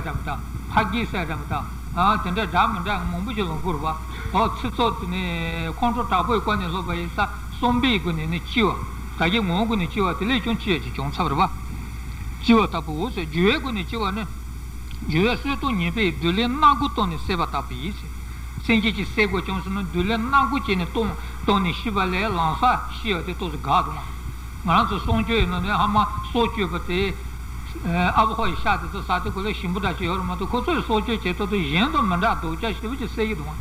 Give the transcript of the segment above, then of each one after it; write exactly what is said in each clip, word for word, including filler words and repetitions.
འདྲ་མི་འདྲ། ཕ་གི་སྲས་འདྲ་མི་འདྲ། ཨ་དེ་འདྲ་འདྲ་མི་འདྲ་མང་པོ་ཞིག་ལོངས་སྐུར་བ། ཨོ་ཚིག་ཚོགས་དེ་ནས་ཁོང་ཁྲོ་དྲག་པོའི་སྐོར་ནས་སློབ་པ་ཡིན་ས་གསུམ་པའི་སྒོ་ནས་ནི་ལྕི་བ། ད་གི་ངོ་བོ་སྒོ་ནས་ལྕི་བ་དེ་ལས་ཀྱང་ལྕི་ཡ་ཅིག་བྱུང་ཚར་བ་རེད་བ། ལྕི་བ་ལྟ་བུའོ་ཟེར། འགྱུར་བའི་སྒོ་ནས་ལྕི་བ་ནི། འགྱུར་བའི་གསོས་སྟོང་ཉེས་པས་བདུད་ལས་སྣ་དགུ་བཏང་ནས་བསད་པ་ལྟ་བུ་ཡིན་ཟེར། སེམས་ཅན་གྱི་སྲས་སྒོ་བྱུང་སོང་ན་བདུད་ལས་སྣ་དགུ་བྱས་ནས་བཏང་བཏང་ནས་ཤི་བ་ལས་ལམ་སང་ཤི་བ་དེ་ཏོག་ཙམ་དགའ་འདུག་མ། ང་རང་ཚོ་སྲོག་གཅོད་ཡིན་ནོ་ནས་ཧ་མ་སྲོག་གཅོད་པ་དེ། ཨ་བོ་ཧོ་ཡི་ཤ་དེ་ཚོ་ཟ་དུས་སྐོར་ལ་ཞིམ་པོ་འདྲ་ཞིག་ཡོད་རེད་མ་གཏོགས་ཁོ་ཚོས་སྲོག་གཅོད་བྱེད་ཐོག་ཏུ་གཞན་དང་མི་འདྲ་སྡུག་ཅག་ཞེ་པོ་ཅིག་བསད་ཀྱི་འདུག་མ།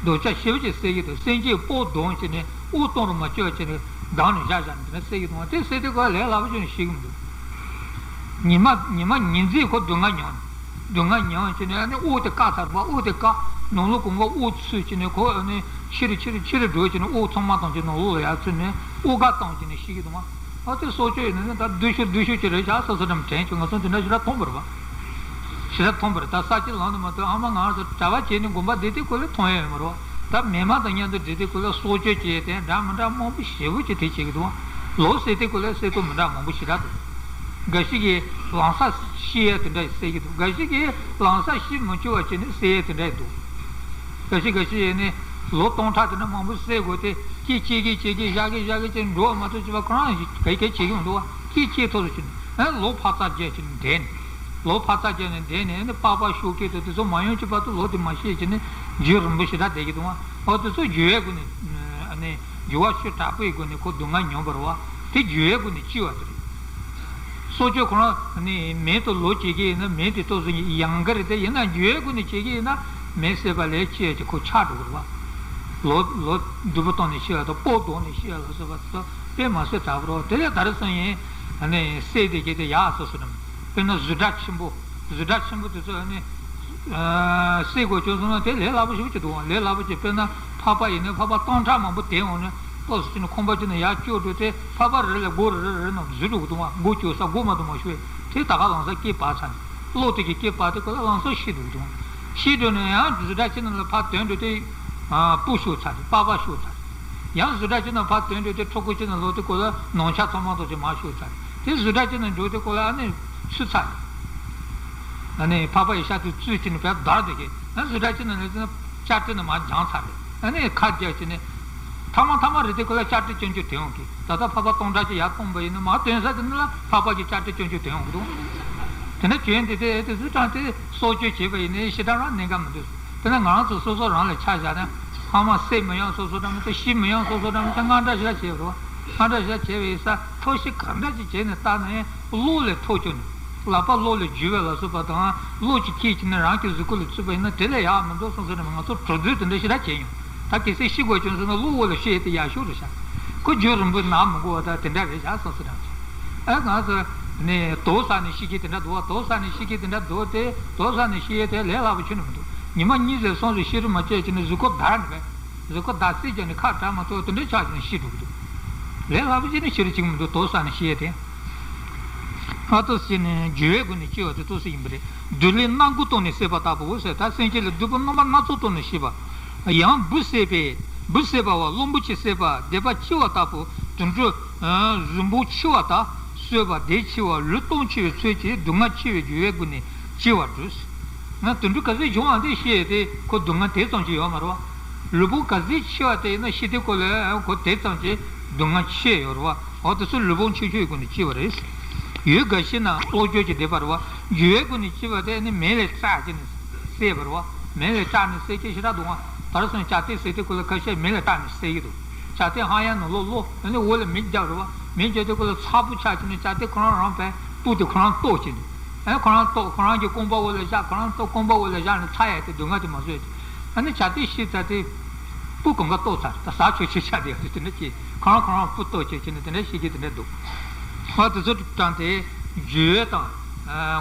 སྡུག་ཅག་ཞེ་པོ་ཅིག་བསད་ཀྱི་འདུག་སེམས་ཅན་སྤོ་སྡོམ་བྱས་ནས་དབུགས་གཏོང་རུ་མ་བཅུག་བྱས་ནས་བསྡམས་ནས་བཞག་བཞག་ནས་དེ་འདྲ་བསད་ཀྱི་འདུག་མ། དེ་བསད་དུས་སྐོར་ལས་སླ་པོ་ཅིག་ནས་ཤི་གི་མི་འདུག་ཉི་མ་ཉི་མ་ཉིན་མཚན་ཁོ་སྡུག་བསྔལ་མྱོང་། སྡུག་བསྔལ་མྱོང་བྱས་ནས་ཨ་ནི་དབུགས་དེ་བཀག་ཚར་བ། དབུགས་དེ་བཀག་ནང་ལོགས་གང་ག་དབུགས་ཚུད་བྱས་ནས་ཁོ་ཨ་ནི་ཕྱི་རུ་ཕྱི་རུ་ཕྱི་རུ་འགྲོ་བྱས་ནས་དབུགས་ཚང་མ་བཏང་བྱས་ནང་ལོགས་ལ་ཡར་ཚུད་ནས་དབུགས་བཀག་བཏང་བྱས་ནས་ཤི་གི་འདུག་མ། ཨ་དེ་སྲོག་གཅོད་ཡིན་ན་ད་སྡུག་ཤོས་སྡུག་ཤོས་ཅིག་རེད་ཤག་སོ་སོ་འགྲམ་དྲན་བྱུང་། ང་ཚོ་འདི་འདྲ་ཞེ་དྲག་མཐོང་པ་རེད་པ། ཞེ་དྲག་མཐོང་པ་རེད། ད་ས་སྐྱ་ལམ་དུ་མ་གཏོགས་ཨ་མ་ང་ཚོ་གྲྭ་པ་བྱས་ནས་དགོན་པ་བསྡད་དུས་སྐོར་ལ་མཐོང་ཡ་ཡོད་མ་རེད་པ། ད་མི་མང་དང་མཉམ་དུ་བསྡད་དུས་སྐོར་ལ་སྲོག་གཅོད་བྱས་དེ་འདྲ་མི་འདྲ་མང་པོ་ཞེ་པོ་ཅིག་དེ་བྱེད་ཀྱི་འདུག་པ། ལོ་ཟེར་དུས་སྐོར་ལ་བསད་སྟོང་མི་འདྲ་མང་པོ་ཞེ་དྲག་འདུག་འགའ་ཞིག་གིས་ལམ་སང་ཤི་ཡ་དེ་འདྲ་བསད་ཀྱི་འདུག་འགའ་ཞིག་གིས་ལམ་སང་ཤི་མི་བཅུག་པ་བྱས་ནས་བསད་ཡ་དེ་འདྲ་འདུག་འགའ་ཞིག་འགའ་ཞིག་ཡིན་ནས་ལོ་སྟོང་ཕྲག་དེ་འདྲ་མང་པོ་བསད་དགོས་ཏེ་སྐྱེས་སྐྱེས་སྐྱེས་སྐྱེས་བཞག་གི་བཞག་གི་བྱས་འགྲོ་བ་མ་གཏོགས་བྱས་པ་ཁོ་རང་ག་གེ་བྱེད་ཀྱི་མི་འདུག་པ། སྐྱེས་སྐྱེས་ཐོག་ཏུ་བྱས་ནས་ཨ་ལོ་ཕར་ཚག་རྒྱག་བྱས་ནས་འདས་ནས། ལོ་ཕར་ཚག་རྒྱག་ནས་འདས་ནས་ཨ་ནི་པགས་པ་ཤོག་སྐེ་དང་དེ་ཚོ་མ་ཡོང་གི་བར་དུ་ལོ་དེ་མ་ཤི་བྱས་ནས་རྒྱུན་རིང་པོ་ཞེ་དྲག་བསྡད་ཀྱི་འདུག་པ། འོ་དེ་ཚོ་འགྱུར་བའི་སྒོ་ནས་ཨ་ནི་འགྱུར་བ་ཤུགས་དྲག་པོའི་སྒོ་ནས་ཁོ་སྡུག་བསྔལ་མྱོང་བ་རེད་པ། དེ་འགྱུར་བའི་སྒོ་ནས་ལྕི་བ་དེ་རེད། སྲོག་གཅོད་ཁོ་རང་ནི་མེ་དང་ལོ་བྱེད་ཀྱི་ཡིན་ན་མེ་དེ་ཏོག་ཙམ་ཡང་གི་རེད། དེ་ཡིན་ན་འགྱུར་བའི་སྒོ་ནས་བྱེད་ཀྱི་ཡིན་ན་མེ་བསད་པ་ལས་ལྕི་ཡ་ཅིག་ཁོ་ཆགས་འགྲོ་གི་རེད་པ། ལོ་ལོ་སྡུག་པོ་བཏང་ནས་ཤི་ཡ་དང་སྤོ་བརྡུངས་ནས་ཤི་ཡ་ལ་སོགས་པ་དེ་ཚོ་དཔེ་མ་སྲིད་དྲག་པོ་རེད། དེ་ལས་ད་རེས་སང་ཡིན་ནི་བསད་དེ་གྱད་དེ་ཡག་སོ་སོ་རེད། དཔེར་ན་གཟུགས་སྒྲ་ཆེན་པོ། གཟུགས་སྒྲ་ཆེན་པོ་དེ་ཚོ་ནི། ཨ་བསད་དགོས་བྱུང་སོང་ན་དེ་ལས་སླ་པོ་ཞེ་པོ་ཅིག་འདུག་ལས་སླ་པོ་ཅིག་དཔེར་ན་ཕག་པ་ཡིན་ན་ཕག་པ་སྟོང་ཕྲག་མང་པོ་དེད་འོང་ནས་ཏོག་ཙམ་ཅིག་ནས་ཁང་པ་ཅིག་ནས་ཡར་སྐྱོད་འགྲོ་དེ་ཕག་པ་རེ་ལ་མགོ་རེ་རེ་རེ་ནང་འཛུལ་འགྲོ་གི་འདུག་མགོ་སྐྱོད་ས་སྒོ་མ་གཏོགས་མ་ཤོར། དེ་ད་ག་ལམ་སང་སྐེ་བག་ཚར་ནས་གློ་དེ་གི་སྐེ་བག་དེ་ཁོ་ལ་ལམ་སང་ཤི་འགྲོ་གི་འདུག་ཤི་འགྲོ་ནས་ཡང་གཟུགས་སྒྲ་ཅིག་ནང་ལ་ཕར་དོན་འགྲོ་དེ་སྤུ་ཤོར་ཚར་རེད། པགས་པ་ཤོར་ཚར་རེད། ཡང་གཟུགས་སྒྲ་ཅིག་ནང་ཕར་དོན་འགྲོ་དེ་ཕྲུ་གུ་ཅིག་ནང་ལོག་དེ་ཁོ་ལ་ནང་ཆ་ཚང་མ་ཐོག་ཅིག་མར་ཤོར་ཚར་རེད། དེ་གཟུགས་སྒྲ་ཅིག་ནང་འགྲོ་དེ་ཁོ་ལ་ཨ་ནི་ཆུ་ཚར་རེད། ཨ་ནི་ཕག་པ་ཡི་ཤ་དེ་བཙོས་བྱས་ནས་བས་བརྡར་བསྡད་ཀྱི། ཨ་གཟུགས་སྒྲ་ཅིག་ནང་ལས་ཙང་ལྕགས་སྤྲེལ་ནང་མར་འགྱངས་ཚར་རེད། ཨ་ནི་ཁ་རྒྱག་བྱས་ནས་ཐ་མ་ཐ་མ་རེད་དེ་ཁོ་ལ་ལྕགས་སྤྲེལ་སྐྱོན་བརྗོད་དེ་ཡོང་གི། ད་ལྟ་ཕག་པ་སྟོང་ཕྲག་ཅིག་ཡར་བཏང་པ་ཡིན་ན་མར་དོན་ས་དེ་ནི་ལ་ཕག་པ་གི་ལྕགས་སྤྲེལ་སྐྱོན་བརྗོད་དེ་ཡོང་གི་འདུག་དེ་ནས་བྱོན་དེ་དེ་དེ་གཟུགས་སྒྲ་དེ་སྲོག་གཅོད་བྱས་པ་ཡིན་ནའི་ཞེ་དྲག་རང་གནད་འགག་མི་འདུག་དེ་ནས་ང་རང་ཚོ་སོ་སོ་རང་ལ་ཆ་བཞག་ན་ཕ་མ་བསད་མི་ཡོང་སོ་སོ་འདྲ་མི་འདུག་ཤི་མི་ཡོང་སོ་སོ་འདྲ་མི་འདུག་དངངས་སྐྲག་ཞེ་དྲག་བྱས་པ་རེད་བ། དངངས་སྐྲག་ཞེ་དྲག་བྱས་པ་ཡིན་ས་ཐབས་ཤེས་ག་འདྲ་ཅིག་བྱས་ནས་བལྟས་ནའི་གློ་ལས་ཐོག་བཅུག་ནས། ལག་པ་གློ་ལས་འཇུ་བ་ལ་སོགས་པ་དང་གློ་གཅིག་ཁྱེར་བྱས་ནས་རང་གི་གཟུགས་པོ་ལ་བཙུགས་པ་ཡིན་ན་དེ་ལས་ཡག་མི་འདུག་བསམ་སོང་ནས་ང་ཚོ་གྲོས་བསྡུར་དེ་འདྲ་ཞེ་དྲག་བྱས་མྱོང་། ད་གལ་སྲིད་ཤི་དགོས་བྱུང་སོང་ན་གློ་འོག་ལ་ཤི་ཡས་དེ་ཡག་ཤོས་རེད་ཤག་ཁོ་རྒྱུན་རིང་པོ་ན་མི་དགོས་པ་ད་དེ་འདྲ་རེད་ཤག་བསམ་སོང་ནས། ཨ་ང་ཚོ་ནས་དོགས་ཟ་ནས་ཤི་གི་དེ་འདྲ་འདུག་བ། དོགས་ཟ་ནས་ཤི་གི་དེ་འདྲ་འདུག་སྟེ་དོགས་ཟ་ནས་ཤི་ཡས་དེ་ལས་སླ་པོ་ཁྱོན་ནས་མི་འདུག་ཉི་མ་གཉིས་ཙམ་གསུམ་ཙམ་ཤི་རུ་མ་བཅད་བྱས་ནས་གཟུགས་པོ་འདར་ནས་བས། གཟུགས་པོ་འདར་སིག་བྱས་ནས་ཁ་གྲག་མ་ཐུབ་དེ་འདྲ་ཆགས་བྱས་ནས་ཤི་འགྲོ་གི་འདུག་ལས་སླ་པོ་ཅིག་ནི་ཤི་རུ་བཅུག་མི་འདུག་དོགས་ཟ་ནས་ཤི་ཡས་དེ། ཨ་ཏོ་ཟེར་ནས་འགྱུར་བའི་སྒོ་ནས་སྐྱེ་བ་དེ་ཏོག་ཙམ་ཡིན་པ་རེད། བདུད་ལས་སྣ་དགུ་བཏང་ནས་བསད་པ་ལྟ་བུའོ་ཟེར། ད་སེམས་ཅན་ལ་སྡུག་པོ་རྣམ་པ་སྣ་ཚོགས་བཏང་ནས་བསད་པ། ཡང་འབུ་བསད་པས་འབུ་བསད་པ་བ་གླང་པོ་ཆེ་བསད་པ་སྡེ་པ་ལྕི་བ་ལྟ་བུ་དུད་འགྲོ་གཟུགས་འབུ་འཆི་བ་དག་གསོད་པ་སྡེ་འཆི་བ་ལུས་སྟོང་འཆི་བའི་ཚུལ་གྱིས་སྡུག་བསྔལ་ཆེ་བའི་འགྱུར་བའི་སྒོ་ནས་སྐྱེ་བར་འགྲོ། ང་དུད་འགྲོ་ག་ཚོད་བྱུང་བ་དེ་ཤེས་ཏེ་ཁོ་སྡུག་བསྔལ་དེ་ཙམ་ཅིག་ཡོད་མ་རེད་བ། ལུས་པོ་ག་ཚོད་འཆི་བ་དེ་ཡིན་ན་ཤི་དུས་སྐབས་ལ་ཁོ་དེ་ཙམ་ཅིག་སྡུག་བསྔལ་ཆེ་ཡོད་རེད་བ། འོ་དེ་ཚོ་ལུས་པོ་འཆི་འཆི་བའི་སྒོ་ནས་སྐྱེ་བ་རེད། ཡུལ་འགའ་ཞིག་ན་གློ་སྐྱོད་ཀྱི་སྡེ་པ་རེད་བ། འགྱུར་བའི་སྒོ་ནས་སྐྱེ་བ་དེ་ནི་མེ་ལས་སྐྲག་བྱས་ནས་བསད་པ་རེད་བ། མེ་ལས་སྐྲག་ནས་བསད་ཀྱི་ཞེ་དྲག་འདུག་བ། ད་རེས་སང་ཇ་ཏིག་ཟེར་དུས་སྐབས་ལ་ཁ་ཤས་མེ་ལས་སྐྲག་ནས་བསད་ཀྱི་འདུག་ཇ་ཏིག་ཧང་ཡང་ནང་ལོགས་བླུགས་ཨ་ནི་འོག་ལ་མེ་བརྒྱབ་རེད་བ། མེ་བརྒྱབ་དུས་སྐབས་ལ་ཚ་པོ་ཆགས་བྱས་ནས་ཇ་ཏིག་ཁོ་རང་རང་བས་སྤུ་དེ་ཁོ་རང་བཏོག་བྱས་ནས། ཨ་ནི་ཁོ་རང་བཏོག་ཁོ་རང་གི་རྐང་པ་འོག་ལ་བཞག་ཁོ་རང་བཏོག་རྐང་པ་འོག་ལ་བཞག་ནས་ཚ་ཡ་དེ་སྡུག་བསྔལ་དེ་མ་བཟོད། ཨ་ནི་ཇ་ཏིག་ཤི་ཚར་དུས་སྤུ་གང་ག་བཏོག་ཚར་ད་ཟ་ཆོག་ཆོག་ཆགས་དེ་ཡ་དེ་དེ་འདྲ་སྐྱེས་ཁོ་རང་ཁོ་རང་སྤུ་བཏོག་བྱས་བྱས་ནས་དེ་འདྲ་ཤི་གི་དེ་འདྲ་འདུག་ཨ་དེ་ཚོ་དྲངས་ཏེ་འགྱུར་བ་དང་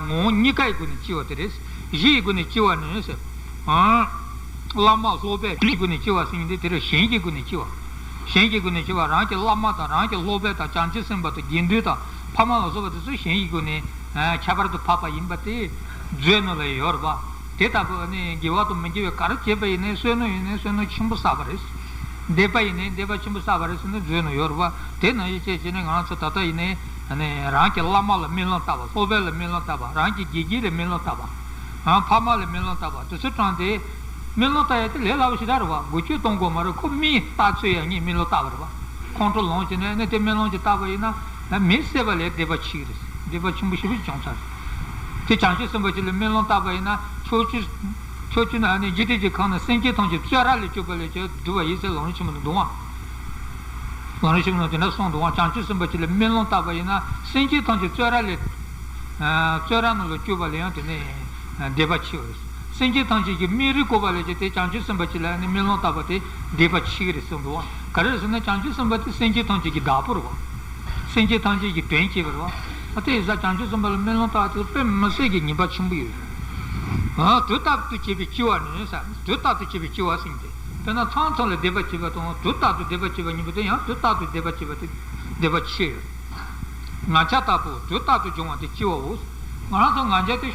ངོ་བོ་གཉིས་ཀའི་སྒོ་ནས་སྐྱེ་བ་དེ་རེད། གཞི་ཡི་སྒོ་ནས་སྐྱེ་བ་ནི་ཟེར། བླ་མ་སློབ་དཔོན་གཞི་ཡི་སྒོ་ནས་སྐྱེ་བ་ཟེར་མཁན་དེ་དེ་རེད། གཞན་གྱི་སྒོ་ནས་སྐྱེ་བ། གཞན་གྱི་སྒོ་ནས་སྐྱེ་བ་རང་གི་བླ་མ་དང་རང་གི་སློབ་དཔོན་དང་བྱང་ཆུབ་སེམས་དཔའ་དང་དགེ་འདུན་དང་ཕ་མ་ལ་སོགས་པ་དེ་ཚོ་གཞན་གྱི་སྒོ་ནས་ཁྱད་པར་དུ་འཕགས་པ་ཡིན་པ་དེ་མཛོད་ནང་ལ་ཡོད་རེད་པ། དེ་ལྟ་བུ་ནི་དགེ་བ་དང་མི་དགེ་བའི་ག་རེ་བྱས་པ་ཡིན་ནའི་བསོད་ནམས་ཡིན་ནའི་བསོད་ནམས་ཆེན་པོ་བསགས་པ་རེད། འདོད་པ་ཡིན་ནའི་འདོད་པ་ཆེན་པོ་བསགས་པ་རེད་ཟེར་ནས་མཛོད་ནང་ཡོད་རེད་པ། དེ་ནང་བཞིན་བྱས་བྱས་ནས་ང་རང་ཚོ་ད་ལྟ་ཡིན་ནའི་ ནི་རང་གི་བླ་མ་ལ་སྨོན་ལམ་བཏབ་པ། སློབ་དཔོན་ལ་སྨོན་ལམ་བཏབ་པ། རང་གི་དགེ་རྒན་ལ་སྨོན་ལམ་བཏབ་པ། རང་ཕ་མ་ལ་སྨོན་ལམ་བཏབ་པ། དེ་ཚོ་དྲངས་ཏེ་སྨོན་ལམ་བཏབ་ཡ་དེ་ལས་སླ་པོ་ཞེ་དྲག་རེད་བ། འགུལ་སྐྱོད་གཏོང་དགོས་མ་རེད། ཁོ་མིས་རྟགས་འཚོལ་ཡ་ངས་སྨོན་ལམ་བཏབ་པ་རེད་བ། ཁོང་ཁྲོ་ལངས་བྱས་ནས་ནི་དེ་སྨོན་ལམ་ཅིག་བཏབ་པ་ཡིན་ན་ན་མི་བསད་པ་ལས་སྡིག་པ་ཆེ་གི་རེད། སྡིག་པ་ཆེན་པོ་ཞེ་པོ་ཅིག་བྱུང་ཚར་རེད། དེ་བྱང་ཆུབ་སེམས་དཔའ་ཅིག་ལ་སྨོན་ལམ་བཏབ་པ་ཡིན་ན་ཕྱོགས་བཅུ་ཕྱོགས་བཅུ་ན་ནི་འཇིག་རྟེན་གྱི་ཁམས་ན་སེམས་ཅན་ཐམས་ཅད་བཙོན་ར་ལས་སྐྱོབ་པ་ལས་ཀྱང་སྡུག་པ་ཡོད་ཟེར་ལམ་རིམ་ཆེན་མོ་ནས་འདུག་ཨང་། ལམ་རིམ་ཆེན་མོ་ནས་དེ་འདྲ་གསུངས་འདུག་ཨང་། བྱང་ཆུབ་སེམས་དཔའ་ཅིག་ལ་སྨོན་ལམ་བཏབ་པ་ཡིན་ན་སེམས་ཅན་ཐམས་ཅད་བཙོན་ར་ལས་བཙོན་ར་ནང་ལ་སྐྱོབ་པ་ལས་ཡང་དེ་ནི་སྡིག་པ་ཆེ་བ་རེད། སེམས་ཅན་ཐམས་ཅད་ཀྱི་སྨན་རིན་བསྐུར་བ་ལས་ཀྱང་དེ་བྱང་ཆུབ་སེམས་དཔའ་ཅིག་ལ་ནི་སྨོན་ལམ་བཏབ་པ་དེ་སྡིག་པ་ཆེ་གི་རེད་གསུངས་འདུག་ཨང་། ག་རེ་ཟེར་ན་བྱང་ཆུབ་སེམས་དཔའ་དེ་སེམས་ཅན་ཐམས་ཅད་ཀྱི་བདག་པོ་རེད་བ། སེམས་ཅན་ཐམས་ཅད་ཀྱི་དོན་བྱེད་པ་རེད་བ། ཨ་དེ་ཡིན་ཙང་བྱང་ཆུབ་སེམས་དཔའ་ལ་སྨོན་ལམ་བཏབ་པ་དེ་དཔེ་མི་སྲིད་ཀྱི་ཉེས་པ་ཆེན་པོ་ཡོད་རེད། ཨ་དུས་རྟག་ཏུ་བྱེད་པའི་སྐྱེ་བ་ནི་ཟེར། དུས་རྟག་ཏུ་བྱེད་པའི་སྐྱེ་བ་ཟེར་ཏེ། དཔེར་ན་མཚམས་མཚམས་ལ་སྡིག་པ་བྱེད་པ་དང་དུས་རྟག་ཏུ་སྡིག་པ་བྱེད་པ་གཉིས་པོ་དེ་ཡང་དུས་རྟག་ཏུ་སྡིག་པ་བྱེད་པ་དེ་སྡིག་པ་ཆེ་ཡོད། ང་རྒྱལ་ལྟ་བུ་དུས་རྟག་ཏུ་འབྱུང་བ་དེ་སྐྱེ་བའོ། ང་རང་ཚོ་ང་རྒྱལ་དེ་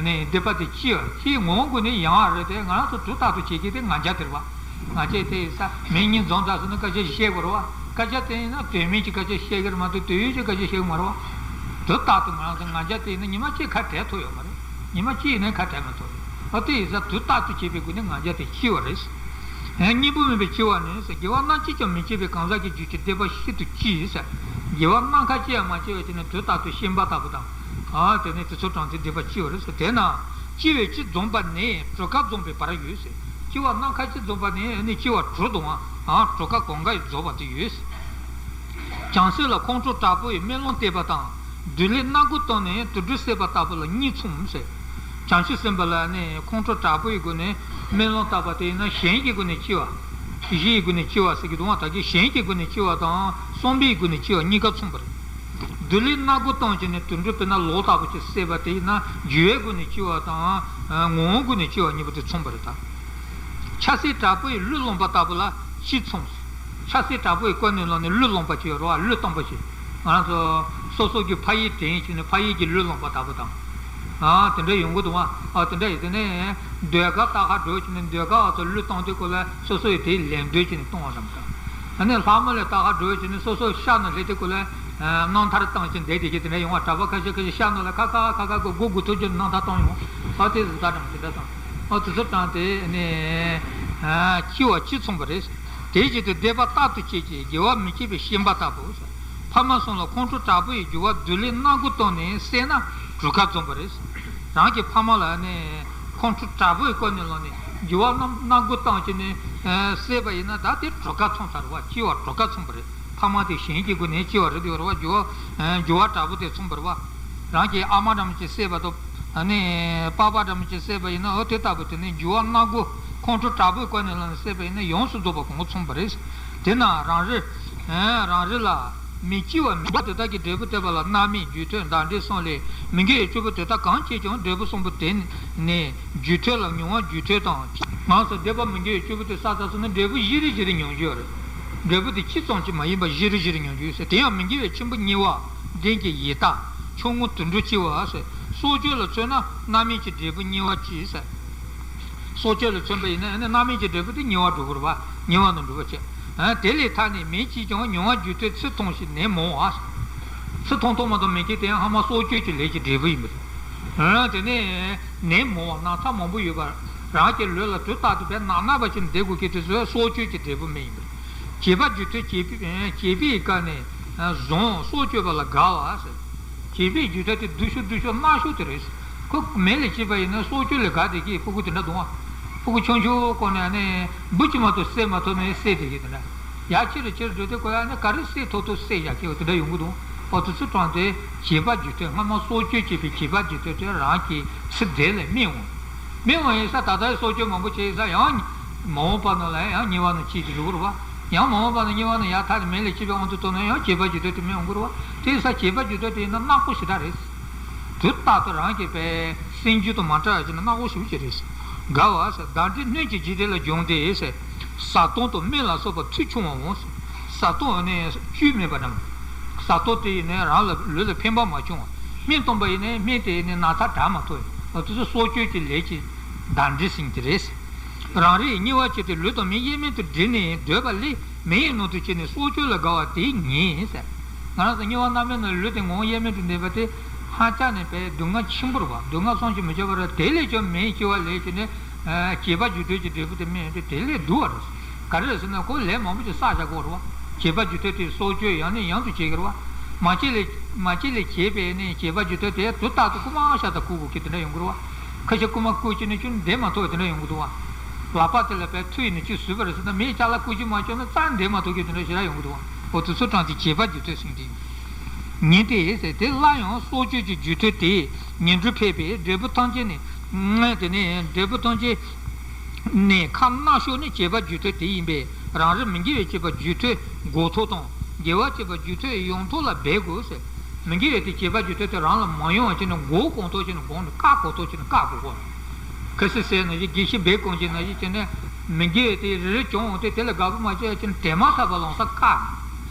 ནི་སྡིག་པ་དེ་སྐྱེ་བ་སྐྱེ་ངོ་བོ་ཀུན་ནས་ཡང་བ་རེད་དེ། ང་རང་ཚོ་དུས་རྟག་ཏུ་བྱེད་ཀྱི་དེ་ང་རྒྱལ་དེ་རེད་བ། ང་རྒྱལ་དེ་ཡིན་ས་མིང་གཉིས་འཛོམས་ཚར་སོང་ན་སྐད་ཆ་བཤད་དགོས་རེད་བ། སྐད་ཆ་དེ་ཡིན་ན་དོན་མེད་ཀྱི་སྐད་ཆ་བཤད་ཀྱི་རེད་མ་གཏོགས་དོན་ཡོད་ཀྱི་སྐད་ཆ་བཤད་ཀྱི་མ་རེད་བ། དུས་རྟག་ཏུ་ང་རང་ཚོ་ང་རྒྱལ་དེ་ཡིན་ན་ཉི་མ་གཅིག་ཁ་བྲལ་ཐུབ་ཡོད་མ་རེད། ཉི་མ་གཅིག་ཡིན་ན་ཁ་བྲལ་མ་ཐུབ་རེད། ཨ་དེ་ཡིན་ཙང་དུས་རྟག་ཏུ་བྱེད་པའི་སྒོ་ནས་ང་རྒྱལ་དེ་སྐྱེ་བ་རེད། ཨ་གཉེན་པོ་མིན་པའི་སྐྱེ་བ་ནི་ཟེར། དགེ་བ་རྣམ་གཅིག་ཀྱང་མི་བྱེད་པའི་གང་ཟག་གི་རྒྱུད་ཀྱི་སྡིག་པ་ཤིན་ཏུ་ལྕི་ཟེར། དགེ་བ་རྣམ་ཁ་ཅིག་ཡང་མ་བྱས་པའི་ཕྱིར་ནི་དུས་རྟག་ཏུ་ཤན་པ་ལྟ་བུ་དང་། ཨ་དེ་ནི་དེ་ཚོ་དྲངས་ཏེ་སྡིག་པ་ལྕི་བ་རེད་ཟེར། དེས་ན་སྐྱེ་བ་གཅིག་འཛོམས་པ་ནས་དྲུག་ཀ་འཛོམས་པའི་བར་ཡོད་ཟེར། སྐྱེ་བ་རྣམ་ཁ་གཅིག་འཛོམས་པ་ནས་ནི་སྐྱེ་བ་དྲུག་དང་ཨ་དྲུག་ཀ་གང་ག་ཡང་རྫོགས་པ་དེ་ཡོད་ཟེར། བྱང་སེམས་ལ་ཁོང་ཁྲོ་དྲག་པོ་ཡིས་སྨོན་ལམ་བཏབ་པ་དང་། བདུད་ལས་སྣ་སྒོ་བཏང་ནས་དུད་འགྲོ་བསད་པ་ལྟ་བུ་ལ་གཉིས་མཚུངས་ཟེར། བྱང་ཆུབ་སེམས་དཔའ་ལ་ནི་ཁོང་ཁྲོ་དྲག་པོ་ཡི་སྒོ་ནས་སྨོན་ལམ་བཏབ་པ་དེ་ཡིན་ན་གཞན་གྱི་སྒོ་ནས་སྐྱེ་བ། གཞི་ཡི་སྒོ་ནས་སྐྱེ་བ་ཟེར་གྱི་འདུག་བ། ད་གིན་གཞན་གྱི་སྒོ་ནས་སྐྱེ་བ་དང་བསམ་པའི་སྒོ་ནས་སྐྱེ་བ་གཉིས་ཀ་མཚུངས་པ་རེད། བདུད་ལས་སྣ་སྒོ་བཏང་བྱས་ནས་དུད་འགྲོ་དཔེར་ན་ལོ་ལྟ་བུ་ཅིག་བསད་པ་དེ་ཡིན་ན་རྒྱུ་བའི་སྒོ་ནས་སྐྱེ་བ་དང་ངོ་བོའི་སྒོ་ནས་སྐྱེ་བ་གཉིས་པོ་དེ་མཚུངས་པ་རེད་ད། ཆབ་སྲིད་དྲག་པོ་ཡིས་གླུད་སློང་བ་ལྟ་བུ་ལ་གཅིག་མཚུངས། ཆབ་སྲིད་དྲག་པོ་ཡིས་ཀུན་ནས་བསླངས་ནས་གླུད་སློང་བ་ཅིག་ཡོད་རེད་བ། གླུད་གཏོང་བ་ཞིག་ང་རང་ཚོ་སོ་སོ་གི་ཕ་ཡུལ་དྲན་བྱས་ནས་ཕ་ཡུལ་གྱི་གླུད་སློང་བ་ལྟ་བུ་དང་། ཨ་དེ་འདྲ་ཡོང་གི་འདུག་བ། ཨ་དེ་འདྲ་ཡིན་དུས་ནས་ཟློས་གར་ལྟ་ག་འགྲོ་བྱས་ནས་ཟློས་གར་བ་ཚོ་གླུད་གཏོང་དུས་སྐབས་ལ་སོ་སོ་ཡི་དེའི་ལད་ཟློས་བྱས་ནས་གཏོང་བ་འདྲ་མི་འདྲ། ཨ་ནི་ལྷ་མོ་ལ་ལྟ་ག་འགྲོ་བྱས་ནས་སོ་སོ་ཤ་ནང་སླེབས་དུས་སྐབས་ལ་རྣམ་ཐར་བཏང་བྱས་བསྡད་བསྡད་ཀྱི་དེ་འདྲ་ཡོང་བ། གྲྭ་པ་ཁ་ཤས་ཁ་ཤས་ཤ་ནང་ལ་ཁ་ཁ་ཁ་ཁ་སྒོ་སྒོ་དགུ་ཐུག་རྒྱུ་རྣམ་ཐར་བཏང་ཡོང་། ཨ་དེ་ཟིག་ད་འདྲ་མི་འདྲ་དང་། ཨ་དེ་ཚོ་དྲངས་ཏེ་ནི་སྐྱེ་བ་གཅིག་མཚུངས་པ་རེད། དེའི་རྗེས་སུ་སྡིག་པ་རྟག་ཏུ་བྱེད་ཅིང་དགེ་བ་མི་བྱེད་པའི་ཤན་པ་ལྟ་བུ། ཕ་མ་གསུམ་ལ་ཁོང་ཁྲོ་དྲག་པོ་ཡིས་རྒྱུ་བ་བདུད་ལས་སྣ་སྒོ་བཏང་ནས་བསད་ན་དྲུག་ཀ་འཛོམས་པ་རེད། རང་གི་ཕ་མ་ལ་ནི་ཁོང་ཁྲོ་དྲག་པོ་ཡིས་ཀུན་ནས་བསླངས་ནས་རྒྱུ་བ་རྣམས་སྣ་སྒོ་བཏང་བྱས་ནས་བསད་པ་ཡིན་ན་ད་དེ་དྲུག་ཀ་མཚུངས་ཚར་བ། སྐྱེ་བ་དྲུག་ཀ་མཚུངས་པ་རེད། ཕ་མ་དེ་གཞན་གྱི་སྒོ་ནས་སྐྱེ་བ་རེད་དེ་ཡོད་རེད་བ། རྒྱུ་བ་རྒྱུ་བ་དྲག་པོ་དེ་མཚུངས་པ་རེད་བ། རང་གི་ཨ་མ་འདྲ་མོ་ཅིག་བསད་པ་དང་ཨ་ནི་པ་ཕ་འདྲ་མོ་ཅིག་བསད་པ་ཡིན་ན་འོ་དེ་ལྟ་བུ་དེ་ནི་རྒྱུ་བ་སྣ་སྒོ་ཁོང་ཁྲོ་དྲག་པོས་ཀུན་ནས་བསླངས་ནས་བསད་པ་ཡིན་ན་ཡོངས་སུ་རྫོགས་པ་གང་ག་མཚུངས་པ་རེད། དེས་ན་རང་རེ་རང་རེ་ལ་མི་སྐྱེ་བ་མིན་པ་དེ་དག་གི་འབྲས་བུ་སྟོན་པ་ལ་རྣམ་སྨིན་རྒྱུ་མཐུན་བདག་འཛིན་གསུམ་ལས་མི་འགལ་བའི་སྐྱེས་བུ་དེ་དག་གང་སྐྱེས་ཀྱང་འབྲས་བུ་གསུམ་པོ་དེ་ནི་རྒྱུ་མཐུན་ལ་མྱོང་བ་རྒྱུ་མཐུན་དང་། ང་ཚོ་སྡིག་པ་མི་དགེ་བའི་སྐྱེས་བུ་དེ་བསགས་ཚར་སོང་ན་འབྲས་བུ་བཞི་རེ་བཞི་རེ་མྱོང་རྒྱུ་ཡོད་རེད། འབྲས་བུ་དེ་གཅིག་ཙམ་གྱིས་མ་ཡིན་པ་བཞི་རེ་བཞི་རེ་མྱོང་རྒྱུ་ཡོད་ཟེར། དེ་ཡང་མི་དགེ་བའི་ཆེན་པོ་གཉིས་པ་ལྡན་གྱི་ཡི་དྭགས་ཆུང་ངུ་དུད་འགྲོ་སྐྱེ་བ་ཟེར། སྲོག་གཅོད་ལ་མཚོན་ན་རྣམ་སྨིན་གྱི་འབྲས་བུ་དམྱལ་བ་སྐྱེ་ཟེར། སྲོག་གཅོད་ལ་མཚོན་པ་ཡིན་ན་ཨ་ནི་རྣམ་སྨིན་གྱི་འབྲས་བུ་དེ་དམྱལ་བ་འགྲོ་དགོས་རེད་བ། དམྱལ་བ་ནང་འགྲོ་བ་བྱེད། ཨ་དེ་ལས་ཐར་ནས་མི་སྐྱེས་ཀྱང་མྱོང་བ་རྒྱུ་མཐུན་ཚུལ་མཐོང་ཞིང་ནད་མང་བ། ཚུལ་མཐོང་མཐོང་མ་མཐོང་མི་སྐྱེས་དེ་ཡང་སྔ་མ་སྲོག་གཅོད་ཀྱི་ལས་ཀྱི་འབྲས་བུ་ཡིན་པ་རེད། ཨ་དེ་ནས་ནད་མང་བ་ན་ཚ་མང་པོ་ཡོད་པ། རང་གི་ལུས་ལ་དུས་རྟག་ཏུ་བས་ན་ན་བ་ཞིག་བསྡད་དགོས་ཀྱི་དུས་སུ་སྲོག་གཅོད་ཀྱི་འབྲས་བུ་སྨིན་ཡིན་པ་རེད། བྱིས་པ་རྒྱུ་མཐུན་བྱིས་པའི་བྱིས་པའི་སྐབས་ནས་བཟུང་སྲོག་གཅོད་པ་ལ་དགའ་བ་ཟེར། བྱིས་པའི་རྒྱུ་མཐུན་དེ་སྡུག་ཤོས་སྡུག་ཤོས་དམའ་ཤོས་དེ་རེད། ཁོ་མེ་ལ་སྐྱེས་པ་ཡིན་ན་སྲོག་གཅོད་ལས་དགའ་བསྡད་ཀྱི་ཕྲུ་གུ་དེ་འདྲ་འདུག་ཨ། ཕྲུ་གུ་ཆུང་ཆུང་སྒང་ནས་ནི་འབུ་གཅིག་མ་གཏོགས་བསད་མ་ཐུབ་ནས་བསད་བསྡད་ཀྱི་དེ་འདྲ། ཡར་ཆེ་རུ་ཆེ་རུ་འགྲོ་དུས་ཁོ་ཡང་ནི་ག་རེ་བསད་ཐུབ་ཐུབ་བསད་བཞག་ཀྱི་འོ་དེ་འདྲ་ཡོང་གི་འདུག་ཨོ་དེ་ཚོ་དྲངས་ཏེ་བྱིས་པ་རྒྱུ་མཐུན་སྔ་མ་སྲོག་གཅོད་བྱེད་པའི་བྱིས་པ་རྒྱུ་མཐུན་དེ་རང་གི་ཚེ་འདི་ལ་སྨིན་འོང་། སྨིན་འོང་ཡིན་ས་ད་ལྟ་སྲོག་གཅོད་མང་པོ་བྱས་ཡིན་ས་ཡང་མ་འོངས་པ་ནང་ལ་ཡང་དམྱལ་བ་ནང་སྐྱེས་ཀྱི་འགྲོ་གི་རེད་བ། ཡང་མ་འོངས་པ་ན་དམྱལ་བ་ནས་ཡར་ཐར་ནས་མེ་ལ་སྐྱེས་པའི་དབང་དུ་བཏང་ན་ཡང་བྱིས་པ་རྒྱུ་མཐུན་དེ་སྨིན་འོང་གི་རེད་བ། དེ་ཡིན་ས་བྱིས་པ་རྒྱུ་མཐུན་དེ་ཡིན་ན་ནག་པོ་ཞེ་དྲག་རེད། དུས་རྟག་ཏུ་རང་གི་པའི་སེམས་རྒྱུད་དང་མ་བྲལ་བ་བྱས་ན་ནག་པོ་ཞེ་པོ་ཅིག་རེད། དགའ་བ་ཟེར་བདག་འཛིན་སྣོད་ཀྱི་འཇིག་རྟེན་ལ་སྦྱངས་ཏེ་ཟེར། བཟའ་བཏུང་དང་སྨན་ལ་སོགས་པ་ཚུལ་ཆུང་བའམ་ཟེར། བཟའ་བཏུང་ནི་བཅུད་མེད་པ་དང་། བཟའ་བཏུང་དེ་ཡིན་ན་རང་ལ་ལུས་ལ་ཕན་པ་མ་བྱུང་བ། སྨན་བཏུང་པ་ཡིན་ན་སྨན་དེ་ཡིན་ན་ན་ཚ་དྲག་མ་ཐུབ་པ། དེ་ཚོ་སྲོག་གཅོད་ཀྱི་ལས་ཀྱི་བདག་འཛིན་ཟེར་གྱི་རེད། རང་རེས་དམྱལ་བ་སྐྱེས་ཏེ་ལུས་དང་མིག་དབྱེར་མེད་དུ་བསྒྲིལ་ནས་སྡོད་པ་ལས་མེ་ཡི་ནང་དུ་སྐྱེས་ནས་སྲོག་གཅོད་ལ་དགའ་བ་དེ་ཉེས་ཟེར། ང་རང་ཚོ་དམྱལ་བ་མནར་མེད་ནང་ལུས་དེ་ངོ་བོ་དབྱེར་མེད་དུ་གནས་པ་དེ་ཧ་ཅང་ནས་པའི་སྡུག་བསྔལ་ཆེན་པོ་རེད་བ། སྡུག་བསྔལ་བསམ་གྱིས་མི་ཁྱབ་པ་རེད། དེ་ལས་ཀྱང་མིའི་སྐྱེ་བ་ལེན་བྱས་ནས་བྱེད་པ་རྒྱུ་མཐུན་གྱི་འབྲས་བུ་དེ་སྨིན་ཡོང་དུས་དེ་ལས་སྡུག་བ་རེད། ག་རེ་རེད་ཟེར་ན་ཁོ་ལས་མང་པོ་ཅིག་བསགས་བཞག་དགོས་རེད་བ། བྱེད་པ་རྒྱུ་མཐུན་དེ་སྲོག་གཅོད་ཡང་ནས་ཡང་དུ་བྱེད་ཀྱི་རེད་བ། མ་བྱས་ལས་མ་བྱས་ལས་བྱས་པའི་ནས་བྱེད་པ་རྒྱུ་མཐུན་དེ་དུས་རྟག་ཏུ་རྐུ་མ་ཤ་སྟག་རྐུ་དགོས་ཀྱི་དེ་འདྲ་ཡོང་གི་རེད་བ། ཁ་ཤས་རྐུ་མ་རྐུ་བྱས་ནས་ཅུང་བདེ་མ་ཐོག་དེ་འདྲ་ཡོང་གི་འདུག་བ། ལག་པ་དེ་ལ་བས་མཐུ་ཡིས་ནི་ཅིག་བཟོས་པ་རེད་ཟེར་ན་མིའི་ཅ་ལག་རྐུ་རྒྱུ་མ་བྱུང་ན་རྩ་བདེ་མ་ཐོག་གི་དེ་འདྲ་ཞེ་དྲག་ཡོང་གི་འདུག་བ། འོ་དེ་ཚོ་གྲངས་ཀྱི་བྱེད་པ་རྒྱུ་མཐུན་ཟེར་གྱི་འདུག་ཉེ་སྟེ་ཟེར་དེ་སླར་ཡང་སྲོག་གཅོད་ཀྱི་རྒྱུ་མཐུན་དེ་ཉིན་གྲོ་ཕལ་པའི་འབྲས་བུ་ཐམས་ཅད་ནི། དེ་ནས་འབྲས་བུ་ཐམས་ཅད་ནས་ཁ་སྣ་ཤོག་ནི་བྱེད་པ་རྒྱུ་མཐུན་དེ་ཡིན་པས་རང་རིག་མི་དགེ་བའི་བྱེད་པ་རྒྱུ་མཐུན་འགོག་ཐབས་དང་དགེ་བ་བྱེད་པ་རྒྱུ་མཐུན་ཡོང་ཐབས་ལ་འབད་དགོས་ཟེར། མི་དགེ་བའི་དེ་བྱེད་པ་རྒྱུ་མཐུན་དེ་རང་ལ་མ་ཡོང་བ་བྱས་ནས་འགོག་གང་ཐུབ་བྱས་ནས་འགོག་ནས་བཀག་གང་ཐུབ་བྱས་ནས་བཀག་དགོས་གོ། ཁ་སི་སེ་ནང་བཞིན་དགེ་བཤེས་སྦས་གང་བྱས་ནང་བཞིན་བྱས་ནས་མི་དགེ་བའི་དེ་རེ་རེ་བྱུང་འོང་དུས་དེ་ལ་དགའ་པོ་མ་བྱས་བྱས་ནས་དེ་མ་ཐག་པ་ལོང་ས་བཀག་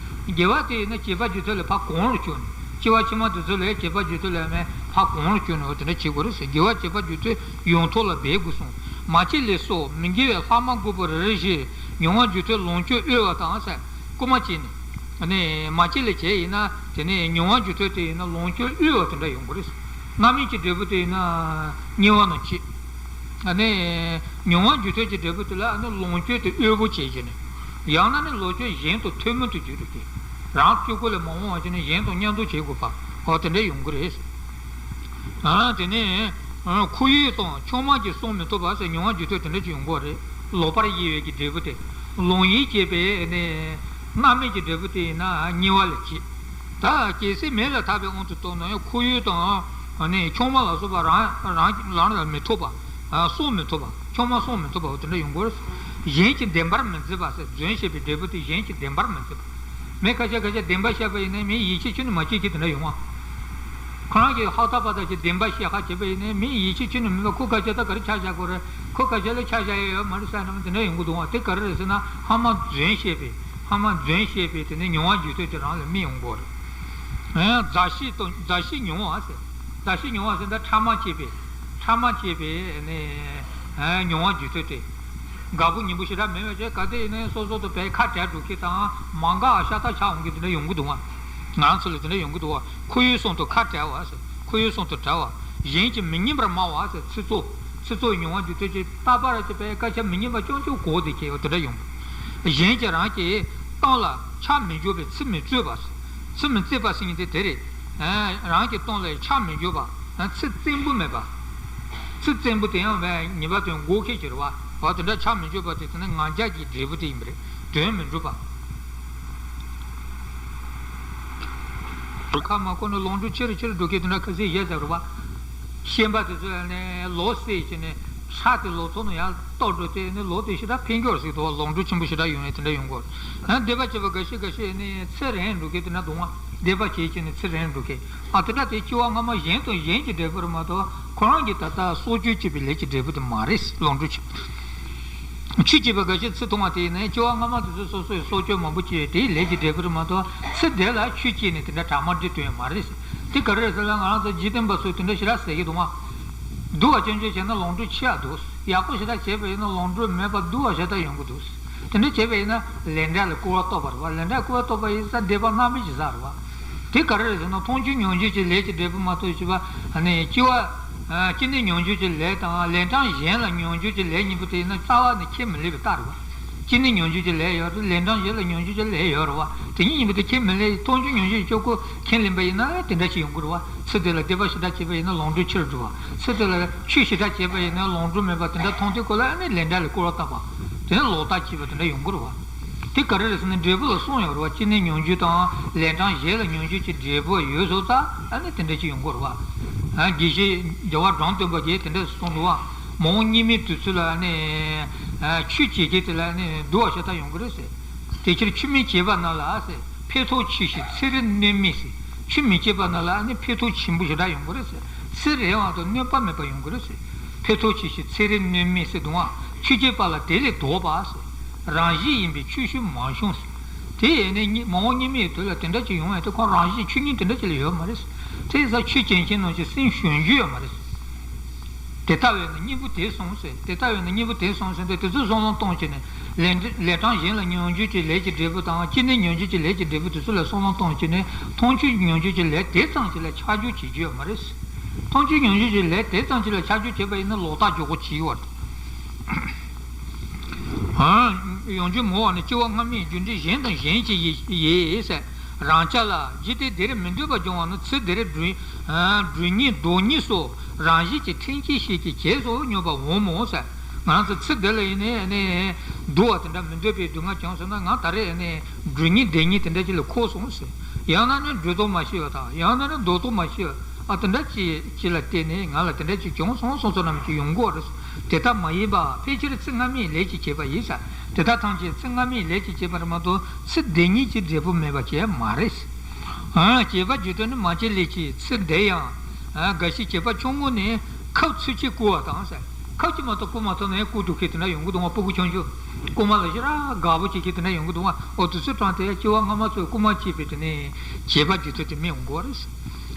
དགེ་བ་དེ་ཡིན་ན་བྱེད་པ་རྒྱུ་མཐུན་ལས་ཕར་གོང་རུ་བསྐྱོད་ནས་སྐྱེ་བ་ཕྱི་མ་དེ་ཚོ་ལས་བྱེད་པ་རྒྱུ་མཐུན་ལས་མེད་ཕར་གོང་རུ་བསྐྱོད་ནས་འོ་དེ་འདྲ་བྱེད་དགོས་རེད་ཟེར། དགེ་བ་བྱེད་པ་རྒྱུ་མཐུན་ཡོང་ཐབས་ལ་འབད་དགོས་གསུངས། མ་བྱས་ལས་སོགས་མི་དགེ་བའི་ལྷག་མ་དགུ་པོ་རེ་རེ་བཞིན་མྱོང་བ་རྒྱུ་མཐུན་ལོངས་སྤྱོད་གཡོ་བ་དང་ཟེར། རྐུ་མ་བྱས་ནས། ཨ་ནི་མ་བྱས་ལས་བྱས་ཡིན་ན་དེ་ནས་མྱོང་བ་རྒྱུ་མཐུན་དེ་ཡིན་ན་ལོངས་སྤྱོད་གཡོ་བ་དེ་འདྲ་ཡོང་གི་རེད། རྣམ་སྨིན་གྱི་འབྲས་བུ་དེ་ཡིན་ན་དམྱལ་བ་ན་སྐྱེ། ཨ་ནི་མྱོང་བ་རྒྱུ་མཐུན་གྱི་འབྲས་བུ་དེ་ལ་ཨ་ནི་ལོངས་སྤྱོད་དེ་གཡོ་པོ་བྱས་བྱས་ནས། ཡང་ན་ནི་ལོངས་སྤྱོད་གཞན་དུ་ཐུན་མོང་དུ་གྱུར་ཏེ། རང་སྤྱོད་སྒོ་ལས་མ་འོངས་པ་བྱས་ནས་གཞན་དང་མཉམ་དུ་བྱེད་དགོས་པ། འོ་དེ་འདྲ་ཡོང་གི་རེད། ཨ་དེ་ནས་ཁོར་ཡུག་དང་ཆུང་མ་གིས་བསྲུང་མི་ཐུབ་པ་ཟེར་མྱོང་བ་རྒྱུ་མཐུན་དེ་འདྲ་ཅིག་ཡོང་གི་རེད། ལོག་པར་གཡེང་བའི་གི་འབྲས་བུ་དེ། ལོང་ཡིད་བྱེད་པའི་ནི་རྣམ་སྨིན་གྱི་འབྲས་བུ་དེ་ཡིན་ན་དམྱལ་བ་ལ་སྐྱེ། ད་གལ་སྲིད་མེ་ལ་ཐག་པའི་དབང་དུ་གཏོང་ན་ཡང་ཁོར་ཡུག་དང་ནི་ཆུང་མ་ལ་སོགས་པ་རང་རང་རང་ལ་མི་ཐུབ་པ། བསྲུང་མི་ཐུབ་པ། ཆུང་མ་བསྲུང་མི་ཐུབ་པ་འོ་དེ་འདྲ་ཡོང་གི་རེད། གཞན་གྱིས་བདེན་པར་མི་འཛིན་པ་ཟེར་རྫུན་བཤད་པའི་འབྲས་བུ་དེ་གཞན་གྱིས་བདེན་པར་མི་འཛིན་པ། མི་ཁ་ཤས་ཁ་ཤས་བདེན་པ་བཤད་པ་ཡིན་ན་མི་ཡིད་ཆེས་ཁྱོན་ནས་མ་བྱེད་ཀྱི་དེ་འདྲ་ཡོང་བ། ཁོ་རང་གིས་ཧ་ཐག་པ་ཐག་གིས་བདེན་པ་བཤད་ཁ་བྱེད་པ་ཡིན་ན་མི་ཡིད་ཆེས་ཁྱོན་ནས་མེད་པ། ཁོ་ཁ་ཤས་ད་ག་རེ་ཆ་བཞག་དགོས་རེད། ཁོ་ཁ་ཤས་ལ་ཆ་བཞག་ཡ་ཡོད་མ་རེད་བསམ་ནས་དེ་འདྲ་ཡོང་གི་འདུག་བ། དེ་ག་རེ་རེད་ཟེར་ན་ཧ་མ་རྫུན་བཤད་པའི་ཧ་མ་རྫུན་བཤད་པའི་དེ་ནས་མྱོང་བ་རྒྱུ་མཐུན་དེ་རང་ལ་སྨིན་ཡོང་གི་རེད། མཛའ་བཤེས་དང་མཛའ་བཤེས་མྱོང་བ་ཟེར། མཛའ་བཤེས་མྱོང་བ་ཟེར་ད་ཕྲ་མ་བྱས་པའི་ཕྲ་མ་བྱས་པའི་ནས་མྱོང་བ་རྒྱུ་མཐུན་དེ། དགའ་པོ་ཉེ་པོ་ཞེ་དྲག་མེད་པ་བྱས་ག་དེ་ཡིན་ནའི་སོ་སོ་དང་བས་ཁ་བྲལ་འགྲོ་མཁན་དང་མ་འགག་ཤ་སྟག་ཆགས་འོང་མཁན་དེ་འདྲ་ཡོང་གི་འདུག་བ། ང་རང་ཚོ་ལ་དེ་འདྲ་ཡོང་གི་འདུག་བ། ཁོར་ཡུག་གསུམ་དུ་ཁ་བྲལ་བ་ཟེར། ཁོར་ཡུག་གསུམ་དུ་བྲལ་བ། གཞན་གྱིས་མི་སྙན་པར་སྨྲ་བ་ཟེར། ཚིག་རྩུབ། ཚིག་རྩུབ་མྱོང་བ་འདི་ཚོ་ཅིག་རྟག་པར་ཅིག་བས་སྐད་ཆ་མི་སྙན་པ་རྐྱང་རྐྱང་གོ་བསྡད་མཁན་དེ་འདྲ་ཡོང་གི། གཞན་གྱིས་རང་གི་གཏམ་ལ་ཆ་མི་འཇོག་པའི་ཚིག་མི་རྩུབ་པ་ཟེར། ཚིག་མི་རྩུབ་པ་ཟེར་མཁན་དེ་དེ་རེད། རང་གི་གཏམ་ལ་ཆ་མི་འཇོག་པ། ཚིག་བཙན་པོ་མེད་པ། ཚིག་བཙན་པོ་དེ་ཡང་བས་ཉེས་པ་དོན་འགོག་མཁན་ཅིག་རེད་བ། འོ་དེ་འདྲ་ཆ་མི་འཇོག་པ་དེ་དེ་ནི་ང་རྒྱལ་གྱི་འབྲས་བུ་དེ་ཡིན་པ་རེད། དོན་མི་འགྲུབ་པ། ཁ་མ་གོ་ནས་ལོངས་སྤྱོད་ཆེ་རུ་ཆེ་རུ་འགྲོ་མཁན་དེ་འདྲ་ཁ་ཤས་བཞག་ཚར་རེད་བ། ཤན་པ་དེ་ཚོ་ཡང་ནས་ལོ་བསད་བྱས་ནས་ཁྲག་དེ་ལོ་ཐོག་ནས་ཡར་གཏོར་འགྲོ་དེ་ནི་ལོ་དེ་ཞེ་དྲག་འཕེལ་འགྱུར་ཟེར་འདུག་བ། ལོངས་སྤྱོད་ཆེན་པོ་ཞེ་དྲག་ཡོང་ཡས་དེ་འདྲ་ཡོང་གི་རེད། ཡང་སྡིག་པ་བྱས་པ་འགའ་ཤས་འགའ་ཤས་ནི་ཚེ་རིང་འགྲོ་མཁན་དེ་འདྲ་འདུག་བ། སྡིག་པ་བྱས་བྱས་ནས་ཚེ་རིང་འགྲོ་མཁན། ཨ་དེ་འདྲ་དེ་སྐྱེ་བ་སྔ་མ་གཞན་དང་གཞན་གྱི་འབྲས་བུ་རེད་མ་གཏོགས་ཁོ་རང་གི་ད་ལྟ་སྲོག་གཅོད་བྱས་པའི་ལས་ཀྱི་འབྲས་བུ་དེ་མ་རེད། ལོངས་སྤྱོད་ཆེ། ཆོས་བྱས་པ་འགའ་ཤས་ཚེ་ཐུང་བ་དེ་ཡིན་ན་སྐྱེ་བ་སྔ་མ་དེ་ཚོ་སོ་སོའི་སྲོག་གཅོད་མང་པོ་བྱས་དེའི་ལས་ཀྱི་འབྲས་བུ་རེད་མ་གཏོགས་ཚེ་འདི་ལ་ཆོས་བྱས་ནས་དེ་འདྲ་གྲ་མ་འགྲིག་དོན་ཡང་མ་རེད། དེ་ག་རེ་རེད་ཟེར་ན་ང་རང་ཚོ་འཇིག་རྟེན་པ་ཚོས་དེ་འདྲ་ཞེ་དྲག་ཟེར་གྱི་འདུག་མ། སྡུག་པ་སྐྱོན་བརྗོད་བྱས་ན་ལོངས་སྤྱོད་ཆེ་ཡ་འདུག་ཡག་པོ་ཞེ་དྲག་བྱས་པ་ཡིན་ན་ལོངས་སྤྱོད་མེད་པ་སྡུག་པ་ཞེ་དྲག་ཡོང་གི་འདུག་དེ་འདྲ་བྱས་པ་ཡིན་ན་ལས་འབྲས་ལ་སྐུར་བ་གཏོགས་པ་རེད་བ། ལས་འབྲས་སྐུར་བ་གཏོགས་པ་ཡིན་ཙང་སྡིག་པ་རྣམ་སྨིན་གྱི་ས་རེད་བ། དེ་ག་རེ་རེད་ཟེར་ན་མཐོང་ཆོས་མྱོང་འགྱུར་གྱི་ལས་ཀྱི་འབྲས་བུ་མ་གཏོགས་ཞེས་པ་ནི་སྐྱེ་བ། སྐྱེ་གནས་མྱོང་འགྱུར་གྱི་ལས་དང་ལན་གྲངས་གཞན་ལ་མྱོང་འགྱུར་གྱི་ལས་གཉིས་པོ་དེ་ཡིན་ན་རྩ་བ་ནས་ཁས་མི་ལེན་པའི་རྟགས་རེད་བ། སྐྱེ་གནས་མྱོང་འགྱུར་གྱི་ལས་ཡོད་རེད། ལན་གྲངས་གཞན་ལ་མྱོང་འགྱུར་གྱི་ལས་ཡོད་རེད་བ། དེ་གཉིས་གཉིས་པོ་དེ་ཁས་མི་ལེན། མཐོང་ཆོས་མྱོང་འགྱུར་གྱི་ཆོས་སྐུ་ཁས་ལེན་པ་ཡིན་ན་དེ་འདྲ་ཞིག་ཡོང་གི་རེད་བ། ཚེ་འདི་ལ་སྡིག་པ་ཞེ་དྲག་བྱས་པ་ཡིན་ན་ལོངས་སྤྱོད་ཆེ་རུ་འགྲོ་བ། ཚེ་འདི་ལ་ཆོས་ཞེ་དྲག་བྱས་པ་ཡིན་ན་ལོངས་སྤྱོད་མེད་པ་དེ་འདྲ་མཐོང་དུས་ཁོ་ལ་ཨ་ནི་ལས་འབྲས་ལ་སྐུར་བ་བཏབ་པ། དེ་ནི་ལོག་ལྟ་སྐྱེས་པ་དེ་འདྲ་ཡོང་གི་རེད་བ། དེ་ག་རེ་རེད་ཟེར་ན་འབྲས་བུ་ལ་གསུམ་ཡོད་རེད་བ། སྐྱེ་གནས་མྱོང་འགྱུར་དང་ལན་གྲངས་གཞན་ལ་མྱོང་འགྱུར་གྱི་འབྲས་བུ་ཡོད་སོང་ཙང་ཨ་ནི་དེ་འདྲ་ཅིག་ཡོང་གི་རེད་བ། ཨ་དགེ་བཤེས་རྒྱལ་བ་དགྲ་འདུལ་པ་གིས་དེ་འདྲ་གསུངས་འདུག་བ། མ་འོངས་སྙིགས་མའི་དུས་ཚོད་ལ་ཨ་ནི་ཆོས་བྱེད་མཁན་དེ་ལ་ཨ་ནི་སྡུག་པ་ཞེ་དྲག་ཡོང་གི་རེད་ཟེར། དེ་ཕྱིར་ཆོས་མིན་བྱེད་པ་རྣམས་ལ་ཟེར། ཕན་ཐོགས་ཆེ་ཞིང་ཚེ་རིང་གནོད་མེད་ཟེར། ཆོས་མི་བྱེད་པ་རྣམས་ལ་ཨ་ནི་ཕན་ཐོགས་ཆེན་པོ་ཞེ་དྲག་ཡོང་གི་རེད་ཟེར། ཚེ་རིང་བ་དང་གནོད་པ་མེད་པ་ཡོང་གི་རེད་ཟེར། ཕན་ཐོགས་ཆེ་ཞིང་ཚེ་རིང་གནོད་མེད་ཟེར་འདུག་བ། ཆོས་བྱེད་པ་ལ་དེ་ལས་ལྡོག་པ་ཟེར། རང་བཞིན་ཡིན་པས་ཆོས་ཤིག་མ་བྱུང་ཟེར། དེ་ཡིན་ནས་མ་འོངས་སྙིགས་མའི་དུས་ལ་དེ་འདྲ་ཅིག་ཡོང་བས་དེ་ཁོ་རང་བཞིན་ཆོས་ཉིད་དེ་འདྲ་ཅིག་ལ་ཡོད་མ་རེད་ཟེར། དེ་ཡིན་ཙང་ཆོས་བྱེད་མཁན་རྣམས་ཀྱི་སེམས་གཞོན་རྒྱུ་ཡོད་མ་རེད་ཟེར། དེ་ལྟ་བས་ན་སྙིང་པོ་དེ་གསུངས་ཟེར། དེ་ལྟ་བས་ན་སྙིང་པོ་དེ་གསུངས་ཟེར་ཏེ་དེ་ཚོ་བསམ་བློ་གཏོང་བྱས་ནས་ ལས་འབྲས་ལས་གྲངས་གཞན་ལ་ཉོན་སྒྲིབ་ཀྱི་ལས་ཀྱི་འབྲས་བུ་དང་སྐྱེ་གནས་ཉོན་སྒྲིབ་ཀྱི་ལས་ཀྱི་འབྲས་བུ་དེ་ཚོ་ལ་བསམ་བློ་གཏོང་བྱས་ནས་མཐོང་ཆོས་ཉོན་སྒྲིབ་ཀྱི་ལས་དེ་ཙམ་ཞིག་ལ་ཆ་འཇོག་བྱེད་རྒྱུ་ཡོད་མ་རེད། མཐོང་ཆོས་ཉོན་སྒྲིབ་ཀྱི་ལས་དེ་ཙམ་ཞིག་ལ་ཆ་འཇོག་བྱས་པ་ཡིན་ན་ལོག་ལྟ་འཇོག་གོ་བྱེད་ཀྱི་ཡོད་རེད། ཡང་རྒྱུ་མོ་བ་ནི་སྐྱེ་བ་སྔ་མའི་རྒྱུ་འབྲས་གཞན་དང་གཞན་གྱི་ཡིན་ཟེར། རང་ཅག་ལ་འཇིག་རྟེན་འདིར་མི་འདོད་པ་སྦྱོང་བ་ནི་ཚེ་འདིར་སྒྲོལ་སྒྲོལ་ཉིད་བཟློག་ཉིད་སོགས་རང་བཞིན་གྱི་འཁྲུལ་རྐྱེན་ཞིག་གི་གེགས་སུ་ཉོན་པ་འོང་མོད་ཟེར། ང་རང་ཚོ་ཚེ་འདི་ལ་ཡིན་ནའི་ནི་སྡུག་བ་དེ་འདྲ་མི་འདོད་པའི་སྡུག་བསྔལ་བྱུང་སོང་ན་ང་ད་རེས་ནི་སྒྲོལ་ཉིད་བཟློག་ཉིད་དེ་འདྲ་ཅིག་ལ་འཁོར་སོང་ཟེར། ཡང་ན་ནི་སྒྲོལ་ཐབས་མ་ཤེས་པ་དང་ཡང་ན་ནི་བཟློག་ཐབས་མ་ཤེས་པ་ཨ་དེ་འདྲ་ཅིག་ཅིག་ལ་བརྟེན་ནས་ང་ལ་དེ་འདྲ་ཅིག་བྱུང་སོང་སོང་ཚོ་རྣམས་ཀྱི་ཡོང་གི་ཡོད་རེད། དེ་ལྟ་མ་ཡིན་པ་ཕལ་ཆེར་ཚེ་སྔ་མའི་ལས་ཀྱིས་བྱས་པ་ཡིན་ཟེར། དེ་དག་ཐམས་ཅད་ཚེ་སྔ་མའི་ལས་ཀྱིས་བྱས་པ་རེད་མ་གཏོགས་ཚེ་འདི་ཉིད་ཀྱི་འབྲས་བུ་མེད་པ་ཅིག་མ་རེད། ཨ་བྱས་པ་རྒྱུ་མཐུན་ནི་མ་སྐྱེས་ལས་ཀྱིས་ཚེ་འདི་ཡང་། ཨ་འགའ་ཞིག་བྱས་པ་ཆུང་ངུ་ནས་ཁབ་ཚུལ་ཁྲིམས་བསྐུར་བ་དང་ཟེར། ཁབ་ཀྱིས་མ་གཏོགས་བསྐུར་མ་ཐུབ་ན་ཡང་བསྐུར་འདུག་མཁན་དེ་འདྲ་ཡོང་གི་འདུག་ང་སྤུ་གུ་ཆུང་ཆུང་། རྐུན་མ་ལ་ཞེ་དྲག་དགའ་པོ་བྱེད་མཁན་དེ་འདྲ་ཡོང་གི་འདུག་ང་འོ་དེ་ཚོའི་གྲངས་དེ་སྐྱེ་བ་སྔ་མ་ཚོས་བསྐུར་མ་བྱས་པའི་དེ་ནས་བྱས་པ་རྒྱུ་མཐུན་དེ་མི་ཡོང་གི་རེད།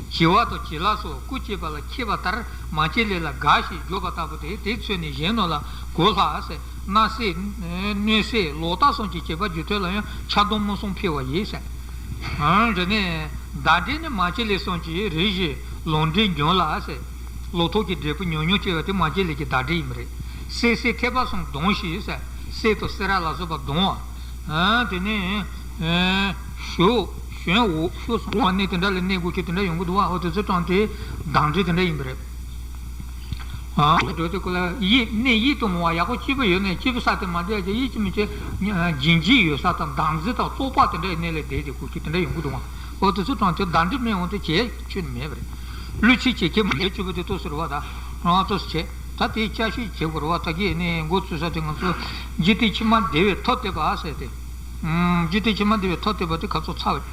བྱི་བ་དང་བྱི་ལ་སོགས་རྐུ་བྱེད་པ་ལ་མཁས་པ་ལྟར་མ་སྐྱེས་ལས་ལ་དགའ་ཞེས་བརྗོད་པ་ལྟ་བུ་སྟེ་དེས་མཚོན་ནས་གཞན་རྣམས་ལ་གོས་ལྷག་ཟེར་སྣ་ཟེར་སྣོད་ཟེར་ལོག་ལྟ་གསུམ་གྱིས་བྱས་པ་རྒྱུ་མཐུན་ལ་ཡང་ཆགས་སྡང་མུན་གསུམ་འཕེལ་བ་ཡིན་ཟེར། ཨང་། དེ་ནས་ཟླ་འབྲས་ནི་མ་སྐྱེས་ལས་གསུམ་གྱིས་རེ་ཞིག་ལོག་འབྲས་ཉོན་ལ་ཟེར། ལོག་ཐོག་གི་འབྲས་བུ་ཉུང་ཉུང་སྐྱེ་བ་དེ་མ་སྐྱེས་ལས་ཀྱི་ཟླ་འབྲས་ཡིན་པ་རེད། སྲེད་སྲེད་ཐེག་པ་གསུམ་གདོན་ཞེས་ཟེར། སྲེད་དང་སེར་བ་ལ་སོགས་པ་གདོན། ཨང་། དེ་ནས་ཞོ་ཞོན་འོ་ཞོ་སོགས་པ་གནས་དེ་འདྲ་ལ་གནས་དགོས་ཀྱི་དེ་འདྲ་ཡོང་གི་འདུག་བ། འོ་དེ་ཚོ་གྲངས་དེ་ཟླ་འབྲས་དེ་འདྲ་ཡིན་པ་རེད། འགྲོ་དེ་ཀུ་ལ་ཡིད་གནས་ཡིད་དུ་འོང་བ་ཡག་པོ་སྐྱིད་པོ་ཡོད་ནས་སྐྱིད་པོ་ས་དེ་མ་བསྡད་ཀྱི་ཡིད་ཀྱི་མི་ཆེ་སྦྱིན་སྦྱིན་ཡོད་ས་དང་བདག་འཛིན་དང་བཙོག་པ་དེ་འདྲའི་གནས་ལས་བསྡད་དེ་ཁུ་ཁྱི་དེ་འདྲ་ཡོང་གི་འདུག་ཨོ་དེ་ཚོ་གྲོང་ཁྱེར་བདག་འཛིན་མི་འོང་དེ་བྱས་ཆོད་མེད་པ་རེད། བློས་ཆེ་བྱེད་ཁྱེད་མི་ལས་བཅུ་པོ་དེ་ཏོག་ཟེར་བ་དང་རང་ཏོག་ཟེར་བྱས་ད་དེའི་བསྐྱར་ཞིབ་བྱེད་དགོས་རེད་བ། ད་གི་ནས་འགོ་ཚུགས་ས་དེ་ང་ཚོ་འཇིག་རྟེན་ཕྱི་མ་བདེ་བའི་ཐབས་བསྟན་པ་ཟེར་ཏེ། འཇིག་རྟེན་ཕྱི་མ་བདེ་བའི་ཐབས་བསྟན་པ་དེ་ག་ཚོད་ཚར་བ།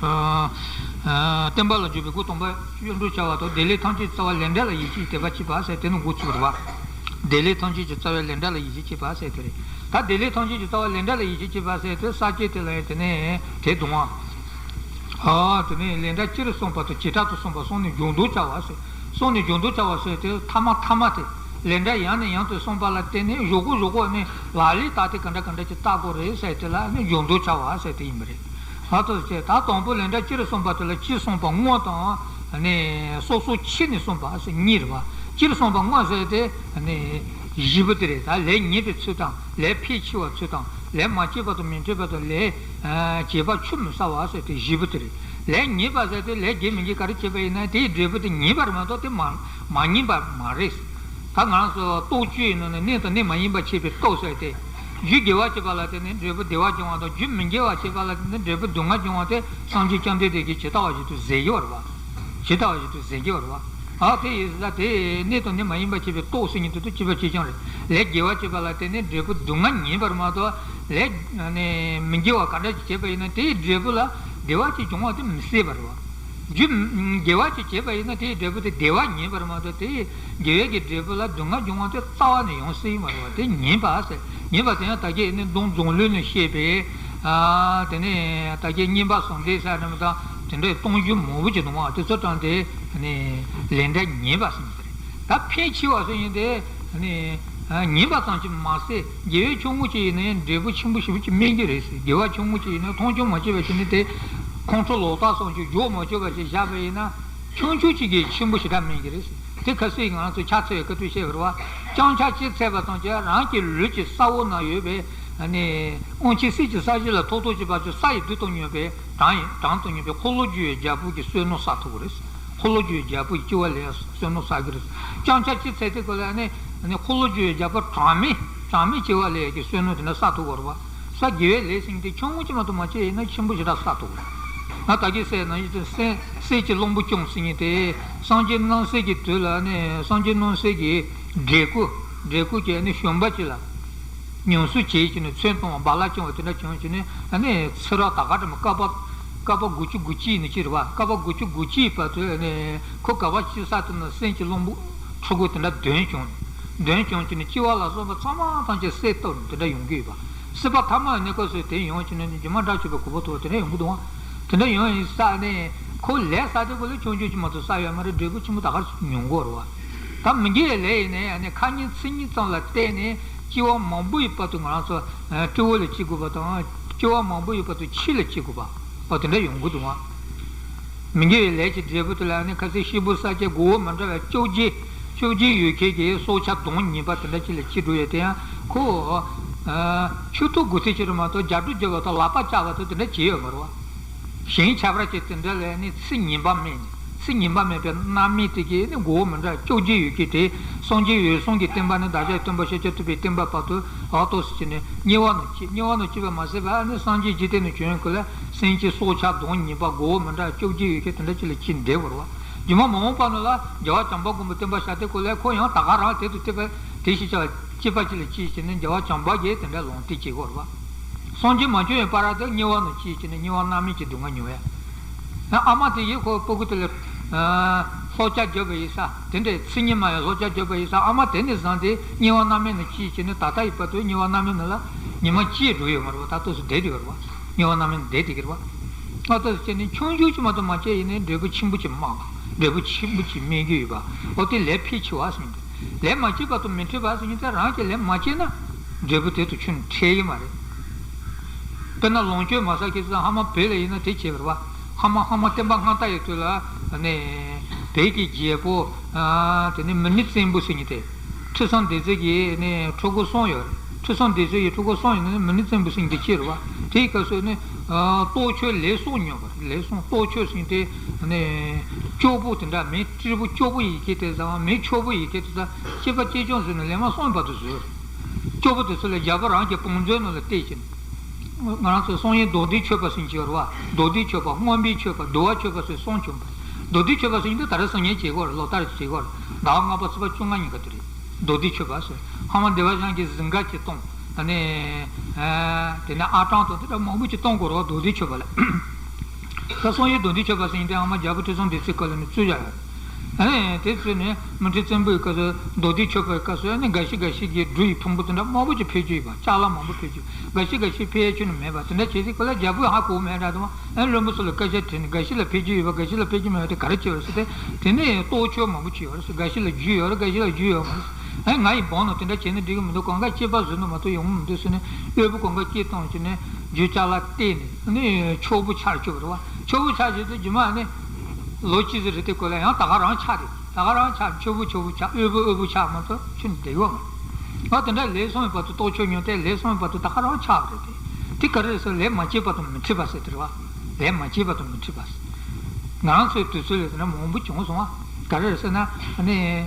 བསྟན་པ་ལ་འཇུག་པའི་སྒོ་སྟོང་པ་སྤྱོད་འགྲོ་བྱ་བ་དང་བདེ་ལེགས་ཐམས་ཅད་རྩ་བ་ལས་འབྲས་ལ་ཡིད་ཆེས་དད་པ་བྱེད་པ་ཟེར་དེ་ནི་འགོ་ཚུགས་རེད་བ། བདེ་ལེགས་ཐམས་ཅད་ཀྱི་རྩ་བའི་ལས་འབྲས་ལ་ཡིད་ཆེས་བྱེད་པ་ཟེར་དེ་རེད། ད་བདེ་ལེགས་ཐམས་ཅད་ཀྱི་རྩ་བ་ལས་འབྲས་ལ་ཡིད་ཆེས་བྱེད་པ་ཟེར་དེ་ས་བཅད་དེ་ལ་ཡང་དེ་ནས་དེ་གདོང་བ། ཨ་དེ་ནས་ལས་འབྲས་སྤྱིར་གསུངས་པ་དང་བྱེ་བྲག་ཏུ་གསུངས་པ་གསུམ་ནས་འཇུག་ལྡོག་བྱ་བ་ཟེར། གསུམ་ནས་འཇུག་ལྡོག་བྱ་བ་ཟེར་དེ་ཐ་མ་ཐ་མ་དེ་ལས་འབྲས་ཡང་ནས་ཡང་དུ་གསུངས་པ་ལ་བརྟེན་ནས་གཞོགས་གུ་གཞོགས་གུ་ནས་ལ་ལས་ད་དེ་ག་འདྲ་ག་འདྲ་ཅིག་བལྟ་དགོས་རེད་ཟེར་དེ་ལ་ནི་འཇུག་ལྡོག་བྱ་བ་ཟེར་དེ་ཡིན་པ་རེད། ཨ་ཏོ་ཟེར་ད་དང་པོ་ལས་འབྲས་སྤྱིར་གསུངས་པ་དེ་ལ་སྤྱིར་གསུངས་པ་དངོས་དང་ནི་སོ་སོ་ཕྱེ་ནས་གསུངས་པ་ཟེར་གཉིས་རེད་བ། སྤྱིར་གསུངས་པ་དངོས་ཟེར་དེ་ནི་བཞི་པོ་དེ་རེད། ད་ལས་ཉེས་པའི་ཚུལ་དང་ལས་ཕལ་ཆེ་བ་ཚུལ་དང་ལས་མ་བྱས་པ་དང་མི་བྱེད་པ་དང་ལས་བྱས་པ་ཆུད་མི་ཟ་བ་ཟེར་དེ་བཞི་པོ་དེ་རེད། ལས་ཉེས་པ་ཟེར་དེ་ལས་དགེ་མི་དགེ་ག་རེ་བྱས་པ་ཡིན་ན་དེའི་འབྲས་བུ་དེ་ཉེས་པ་རེད་མ་གཏོགས་དེ་མ་མ་ཉེས་པ་མ་རེད། ད་ང་རང་ཚོ་རྟོག་དཔྱོད་ཡིན་ནོ་ནི་གནས་དང་གནས་མ་ཡིན་པ་ཕྱེ་བའི་རྟོག་ཟེར་ཏེ། རྒྱུ་དགེ་བ་བྱེད་པ་ལ་བརྟེན་ནས་འབྲས་བུ་བདེ་བ་འབྱུང་བ་དང་རྒྱུ་མི་དགེ་བ་བྱེད་པ་ལ་བརྟེན་ནས་འབྲས་བུ་སྡུག་བསྔལ་འབྱུང་བ་དེ་སངས་རྒྱས་བཅོམ་ལྡན་འདས་ཀྱིས་ཇི་ལྟ་བ་བཞིན་དུ་ཟེར་གྱི་ཡོད་རེད་བ། ཇི་ལྟ་བ་བཞིན་དུ་ཟེར་གྱི་ཡོད་རེད་བ། ཨ་དེ་ཡིན་ཙང་དེ་གནས་དང་གནས་མ་ཡིན་པ་བྱེད་པའི་རྟོག་ཟེར་མཁན་དེ་ཚོ་སྤྱི་པ་གཅིག་རྐྱང་རེད། ལས་དགེ་བ་བྱེད་པ་ལ་བརྟེན་ནས་འབྲས་བུ་སྡུག་བསྔལ་ཉེས་པ་རེད་མ་གཏོགས་ལས་ནི་མི་དགེ་བ་ག་འདྲ་ཞིག་བྱས་པ་ཡིན་ན་དེའི་འབྲས་བུ་ལ་བདེ་བ་ཅིག་འབྱུང་བ་དེ་མི་སྲིད་པ་རེད་བ། རྒྱུ་དགེ་བ་ཅིག་བྱས་པ་ཡིན་ན་དེའི་འབྲས་བུ་དེ་བདེ་བ་ཉེས་པ་རེད་མ་གཏོགས་དེའི་དགེ་བའི་གི་འབྲས་བུ་ལ་སྡུག་བསྔལ་འབྱུང་བ་དེ་རྩ་བ་ནས་ཡོང་སྲིད་མ་རེད་བ། དེ་ཉེས་པ་ཟེར། ཉེས་པ་དེ་ཡང་ད་གིན་ནི་སྡོམ་རྫོང་ལུས་ནས་བཤད་པའི་ཨ་དེ་ནས་ད་གིན་བསྙེན་པ་ཟུང་འབྲེལ་ཟེར་ནས་མི་དང་དེ་འདྲའི་གཏོང་རྒྱུ་མང་པོ་ཅིག་འདུག་བ། དེ་ཚོ་དྲངས་ཏེ་ནི་ལས་འབྲས་ཉེས་པ་ཟེར་ནས་ཟེར། ད་ཕལ་ཆེ་བ་ཚོ་ཡིན་ཏེ་ནི་ཉེས་པ་ཙམ་གྱིས་མ་ཟད་དགེ་བའི་ཆུང་ངུ་ཅིག་ཡིན་ན་ཡང་འབྲས་བུ་ཆེན་པོ་ཞེ་པོ་ཅིག་སྨིན་གྱི་རེད་ཟེར། དགེ་བ་ཆུང་ངུ་ཅིག་ཡིན་ན་མཐོང་ཆུང་མ་བྱས་པ་ཅིག་ནི་དེ་ཁོང་ཁྲོ་ལོག་ལྟ་སོགས་ཀྱིས་འཇོག་མ་ཆོག་པ་ཞིག་བཞག་པ་ཡིན་ན་ཆུང་ཆུང་ཅིག་གིས་ཆེན་པོ་ཞེ་དྲག་སྨིན་གྱི་རེད་ཟེར། དེ་ཁ་སང་ང་རང་ཚོ་ཕྱག་འཚལ་བའི་སྐབས་དུ་བཤད་པ་རེད་བ། བརྐྱང་ཕྱག་ཅི་འཚལ་བ་ཙམ་གྱིས་རང་གི་ལུས་ཀྱི་ས་འོག་ན་ཡོད་པའི་ནི་དབང་ཆེན་གསེར་གྱི་ས་གཞི་ལ་ཐོག་ཐོག་བྱེད་པ་ཚོས་ས་ཡི་རྡུལ་དང་སྙོམས་པའི་གྲངས་ཡིན་གྲངས་དང་སྙོམས་པའི་འཁོར་ལོས་སྒྱུར་བའི་རྒྱལ་པོ་གི་བསོད་ནམས་བསགས་ཐུབ་ཀྱི་རེད། འཁོར་ལོས་སྒྱུར་བའི་རྒྱལ་པོ་ཡི་སྐྱེ་བ་ལས་བསོད་ནམས་བསགས་ཀྱི་རེད། བརྐྱང་ཕྱག་ཅི་འཚལ་དེ་ཀོ་ལ་ནི་ནི་འཁོར་ལོས་སྒྱུར་བའི་རྒྱལ་པོ་གྲངས་མེད་གྲངས་མེད་སྐྱེ་བ་ལས་ཀྱི་བསོད་ནམས་དེ་འདྲ་བསགས་ཐུབ་ཀྱི་རེད་བ། ས་དགེ་བའི་ལས་ཟེར་མཁན་དེ་ཆུང་ངུ་ཅིག་མ་གཏོགས་མ་བྱས་ཡིན་ན་ཆེན་པོ་ཞེ་དྲག་བསགས་ཐུབ་ཀྱི་རེད། ང་ད་གིན་ཟེར་ན་ཡིན་ཏེ་སེམས་སེམས་ཀྱི་གླང་པོ་སྐྱོང་ཟེར་མཁན་དེ་སངས་རྒྱས་རྣམ་སྲས་ཀྱི་དུས་ལ་ནི་སངས་རྒྱས་རྣམ་སྲས་ཀྱི་འདྲེ་སྐུ་འདྲེ་སྐུ་བྱས་ནས་བྱོན་པ་ཅིག་ལ། ཉམས་གསོ་བྱེད་ཀྱི་ནི་མཚོན་གཏོང་བ་བ་ལ་བཅིང་བ་དེ་འདྲ་བྱུང་བྱས་ནས་ཨ་ནི་ཚེ་རབས་ད་ག་འདྲ་མོ་བསྐལ་པ་བསྐལ་པ་དགུ་བཅུ་དགུ་བཅུ་ཡིན་ནི་ཅི་རེད་བ། བསྐལ་པ་དགུ་བཅུ་དགུ་བཅུའི་བར་དུ་ཨ་ནི་ཁོ་ག་བ་ཅི་ས་དུ་ན་སེམས་ཀྱི་གླང་པོ་ཕྲུ་གུ་དེ་འདྲ་གདོན་བྱུང་། གདོན་བྱུང་བྱས་ནས་སྐྱེ་བ་ལ་སོགས་པ་ཚང་མ་ཐམས་ཅད་བསད་གཏུབ་དེ་འདྲ་ཡོང་གི་ཡོད་པ། སྲིད་པ་ཐ་མ་ཡི་གནས་སྐབས་སུ་དེ་ཡོང་བྱས་ནས་ནི་སྒྱུ་མ་དགྲ་བཅོམ་པའི་གོ་འཕང་ཐོབ་དེ་འདྲ་ཡོང་གི་འདུག་བ། དེ་འདྲ་ཡོང་ཡིན་ས་ནས་ཁོ་ལས་ས་དེ་ཁོ་ལས་ཆུང་ཆུང་ཅིག་མ་གཏོགས་ས་ཡོད་མ་རེད། འབྲས་བུ་ཆེན་པོ་ད་ག་རེ་མྱོང་གི་ཡོད་རེད་བ། ད་མི་དགེ་བའི་ལས་ཡིན་ནའི་ཨ་ནི་ཁ་ཉིན་ཚིག་ཉིན་ཙམ་ལ་བརྟེན་ནས་ སྐྱེ་བ་མང་པོ་ཡི་བར་དུ་ང་རང་ཚོ་སྤྲེའུ་ལ་སྐྱེ་དགོས་པ་དང་། སྐྱེ་བ་མང་པོ་ཡི་བར་དུ་ཁྱི་ལ་སྐྱེ་དགོས་པ། འོ་དེ་འདྲ་ཡོང་གི་འདུག་ཨ། མི་དགེ་བའི་ལས་ཀྱི་འབྲས་བུ་དེ་ལ་ནི་ཁ་སང་ཤི་བོ་ས་སྐྱ་མགོ་བོ་མི་འདྲ་བའི་བཅོ་བརྒྱད། བཅོ་བརྒྱད་ཡོད་མཁན་གྱི་སྲོག་ཆགས་གདོང་ངན་པ་དེ་འདྲ་ཅིག་ལ་སྐྱེ་འགྲོ་ཡོད་དེ། ཡང་ཁོ་ཆུ་ཐོག་དགུ་ཐིག་ཅིག་རེད་མ་གཏོགས་རྒྱབ་ཁྲུ་རྒྱབ་པ་དང་ལག་པ་བཅག་པ་དང་དེ་འདྲ་བྱས་ཡོད་མ་རེད་བ། གཞན་ཁྱད་པར་ཅན་དེ་འདྲ་ལ་ནི་ཚིག་ངན་པ་མེད་ནི། ཚིག་ངན་པ་མེད་པའི་རྣམ་སྨིན་དེ་གིས་ནི་མགོ་བོ་མི་འདྲ་བཅོ་བརྒྱད་ཡོད་ཀྱི་དེ། སངས་རྒྱས་འོད་སྲུང་གི་བསྟན་པ་ནི་བདག་ཅག་སྟོན་པ་ཤཱཀྱ་ཐུབ་པའི་བསྟན་པ་བར་དུ་ཨ་ཏོག་སི་ཅི་ནི་དམྱལ་བ་ནང་སྐྱེ། དམྱལ་བ་ནང་སྐྱེ་བ་མ་ཟད་པ་ནི་སངས་རྒྱས་འཇིག་རྟེན་ནང་བྱོན་ཡོང་སྐབས་ལ་སེམས་ཅན་སྲོག་ཆགས་གདོང་ངན་པ་མགོ་བོ་མི་འདྲ་བཅོ་བརྒྱད་ཡོད་ཀྱི་དེ་འདྲ་ཅིག་ལ་སྐྱེ་བསྡད་པ་རེད་བ། རྗེས་མ་མ་འོངས་པ་ནང་ལ་རྒྱལ་བ་བྱམས་པ་མགོན་པོ་བསྟན་པ་ཤར་དུས་སྐབས་ལ་ཁོ་ཡང་ད་ག་རང་དེ་དང་དེ་བས་དེ་ཞིག་བྱ་བ་སྐྱེས་པ་ཅིག་ལ་སྐྱེས་བྱས་ནས་རྒྱལ་བ་བྱམས་པ་གིས་དེ་འདྲ་ལུང་བསྟན་བྱེད་དགོས་རེད་བ། སངས་རྒྱས་མ་བྱོན་པའི་བར་དུ་དམྱལ་བ་ནང་སྐྱེས་བྱས་ནས་དམྱལ་བ་རྣམ་སྨིན་གྱི་སྡུག་བསྔལ་མྱོང་ཡ། ཨ་མ་དེ་ཡིས་ཁོ་སྤུ་གུ་དེ་ལ་ལྷོ་སྐྱ་རྒྱབ་པ་ཡིན་ས་དེ་འདྲའི་ཚིག་ངན་མ་ཡང་ལྷོ་སྐྱ་རྒྱབ་པ་ཡིན་ས། ཨ་མ་དེ་ནས་བཟུང་སྟེ་དམྱལ་བ་རྣམ་སྨིན་ནང་སྐྱེས་བྱས་ནས་ད་ལྟ་ཡི་བར་དུ་དམྱལ་བ་རྣམ་སྨིན་ནང་ལ་ཉི་མ་གཅིག་འགྲོ་ཡོད་མ་རེད་བ། ད་ལྟ་སུ་བསྡད་དེ་ཡོད་རེད་བ། དམྱལ་བ་རྣམ་སྨིན་ནང་བསྡད་དེ་གི་རེད་བ། ཨ་ལྟོས་བྱས་ནས་ཆུང་ཆུང་ཅིག་མ་གཏོགས་མ་སྐྱེས་ཡིན་ནའི་འབྲས་བུ་ཆེན་པོ་ཅིག་མ་འབྲས་བུ་ཆེན་པོ་ཅིག་སྨིན་གྱི་ཡོད་པ། འོ་དེ་ལས་ཕལ་ཆེ་བ་ཟེར་གྱི་འདུག་ལས་མ་བྱས་པ་དང་མི་འཕྲད་པ་ཟེར་གྱི་འདུག་རང་གིས་ལས་མ་བྱས་ན་འབྲས་བུ་དེ་དང་ཁྱོན་ནས་འཕྲད་ཀྱི་མ་རེད། དཔེར་ན་ལོངས་སྤྱོད་མ་ཟ་མཁན་ཚོ་ཧ་མ་བོད་ལ་ཡིན་ན་དེ་བྱས་པ་རེད་བ། ཧ་མ་ཧ་མ་བསྟན་པ་སྔ་དར་ཡོད་དུས་ལ་ནས་བོད་ཀྱི་རྒྱལ་པོ་དེ་ནས་མུ་ནེ་བཙན་པོ་ཟེར་མཁན་དེ། ཁྲི་སྲོང་ལྡེ་བཙན་གྱི་ནི་ཕྲུ་གུ་གསུམ་ཡོད་རེད། ཁྲི་སྲོང་ལྡེ་བཙན་གྱི་ཕྲུ་གུ་གསུམ་ཡོད་ནི་མུ་ནེ་བཙན་པོ་ཟེར་མཁན་དེ་གཅིག་རེད་བ། དེའི་སྐབས་སུ་ནི་ལྟོ་ཆོས་ལེགས་གསུམ་མྱོང་བ་རེད། ལེགས་གསུམ་ལྟོ་ཆོས་ཟེར་མཁན་དེ་ནི་སྐྱོ་པོ་དེ་འདྲ་མེད། སྤྲེལ་པོ་སྐྱོ་པོ་ཡི་གེ་དེ་ཚང་མེད། ཆོས་པོ་ཡི་གེ་དེ་ཚང་སྐྱེས་པ་སྐྱེས་ཆུང་ཟེར་ནས་ལས་མ་གསུམ་བར་དུ་བཟོས་རེད། སྐྱོ་པོ་དེ་ཚོ་ལ་རྒྱལ་པོ་རང་གི་བང་མཛོད་ནང་ལ་བལྟས་ཤིང་། ང་རང་ཚོ་བསམ་ཡས་མདོ་སྡེ་མཆོད་པ་ཟེར་གྱི་ཡོད་རེད་བ། མདོ་སྡེ་མཆོད་པ། མངོན་པའི་མཆོད་པ། འདུལ་བ་མཆོད་པ་ཟེར་གསུམ་བྱུང་བ། མདོ་སྡེ་མཆོད་པ་ཟེར་གྱི་འདི་ད་རེས་སང་ཉིན་བྱེད་དགོས་རེད། ལོ་ལྟར་བྱེད་དགོས་རེད། ཟླ་བ་ལྔ་པ་ཚེས་པ་བཅོ་ལྔ་ཉིན་ག་དུས་རེད། མདོ་སྡེ་མཆོད་པ་ཟེར། ཧ་མ་བདེ་བ་ཅན་གྱི་གཟིམ་ཁ་ཅིག་གཏོང་། ཨ་ནི། དེ་ནས་ཨ་སྤྲང་དང་དེ་འདྲ་མང་པོ་ཅིག་གཏོང་དགོས་རེད་བ། མདོ་སྡེ་མཆོད་པ་ལ། ད་བསམ་ཡས་མདོ་སྡེ་མཆོད་པ་ཟེར་མཁན་དེ་ཨ་མ་རྒྱལ་པོ་ཁྲི་སྲོང་ལྡེ་བཙན་སྐབས་ལ་ནི་བཙུགས་བཞག་ཡོད་རེད། ཨ་ནི་དེ་ཚོ་ནི་མུ་ཁྲི་བཙན་པོའི་སྐབས་སུ་མདོ་སྡེ་མཆོད་པའི་སྐབས་སུ་ཨ་ནི་འགའ་ཤས་འགའ་ཤས་ཀྱིས་འབྲུ་ཡི་ཕུང་པོ་དེ་འདྲ་མང་པོ་ཅིག་ཕུལ་རྒྱུ་ཡོད་པ། ཅ་ལག་མང་པོ་ཕུལ་རྒྱུ། འགའ་ཤས་འགའ་ཤས་ཕུལ་ཡ་ཁྱོན་ནས་མེད་པ། དེ་འདྲ་བྱས་ཚེ་ཁོ་ལ་རྒྱལ་པོས་ཧ་གོ་མེད་འདྲ་འདུག་ཨ་ནི་བློན་པོ་ཚོ་ལ་སྐད་ཆ་དྲིས་ནས་འགའ་ཤས་ལ་ཕུལ་རྒྱུ་ཡོད་པ། འགའ་ཤས་ལ་ཕུལ་རྒྱུ་མེད་པ། དེ་ག་རེ་བྱས་པ་རེད་ཟེར་ཏེ། དེ་ནས་ལྟོ་ཆོས་མང་པོ་བྱས་པ་རེད་ཟེར། འགའ་ཤས་ལ་རྒྱུས་ཡོད་རེད། འགའ་ཤས་ལ་རྒྱུས་ཡོད་མ་རེད། ཨ་ནི་ང་ཡི་འབངས་ནང་དེ་འདྲ་བྱས་ན་འགྲིག་གི་མི་འདུག་གང་ག་སྐྱེས་པ་བཟོས་ནོ་མ་གཏོགས་ཡོང་གི་མི་འདུག་ཟེར་ནས་དབུལ་པོ་གང་ག་སྐྱེས་བཏང་བྱས་ནས་རྒྱུ་ཅ་ལག་སྟེར་ནས་ནི་ཆོག་པོ་ཆགས་བཅུག་པ་རེད་བ། ཆོག་པོ་ཆགས་བྱས་ཏེ་རྗེས་མ་ནི་ལོ་གཅིག་ཙམ་རེ་དེ་སྐོར་ལ་ཡང་ད་ག་རང་ཆགས་རེད། ད་ག་རང་ཆགས། ཆོག་པོ་ཆོག་པོ་ཆགས། དབུལ་པོ་དབུལ་པོ་ཆགས་མ་གཏོགས་ཁྱོན་ནས་བསྡད་ཡོད་མ་རེད། ཨ་དེ་འདྲ་ལས་གསུམ་གྱི་བར་དུ་ལྟོ་ཆོས་མྱོང་སྟེ་ལས་གསུམ་གྱི་བར་དུ་ད་ག་རང་ཆགས་པ་རེད་དེ། དེ་ག་རེ་རེད་ཟེར་ལས་མ་བྱས་བར་དུ་མི་འཁྲིད་པ་ཟེར་དེ་རེད་བ། ལས་མ་བྱས་བར་དུ་མི་འཁྲིད་པ་ཟེར། ང་རང་ཚོའི་དུས་ཚོད་ལ་དེ་འདྲ་མང་པོ་བྱུང་སོང་བ། ག་རེ་རེད་ཟེར་ན་ཨ་ནི།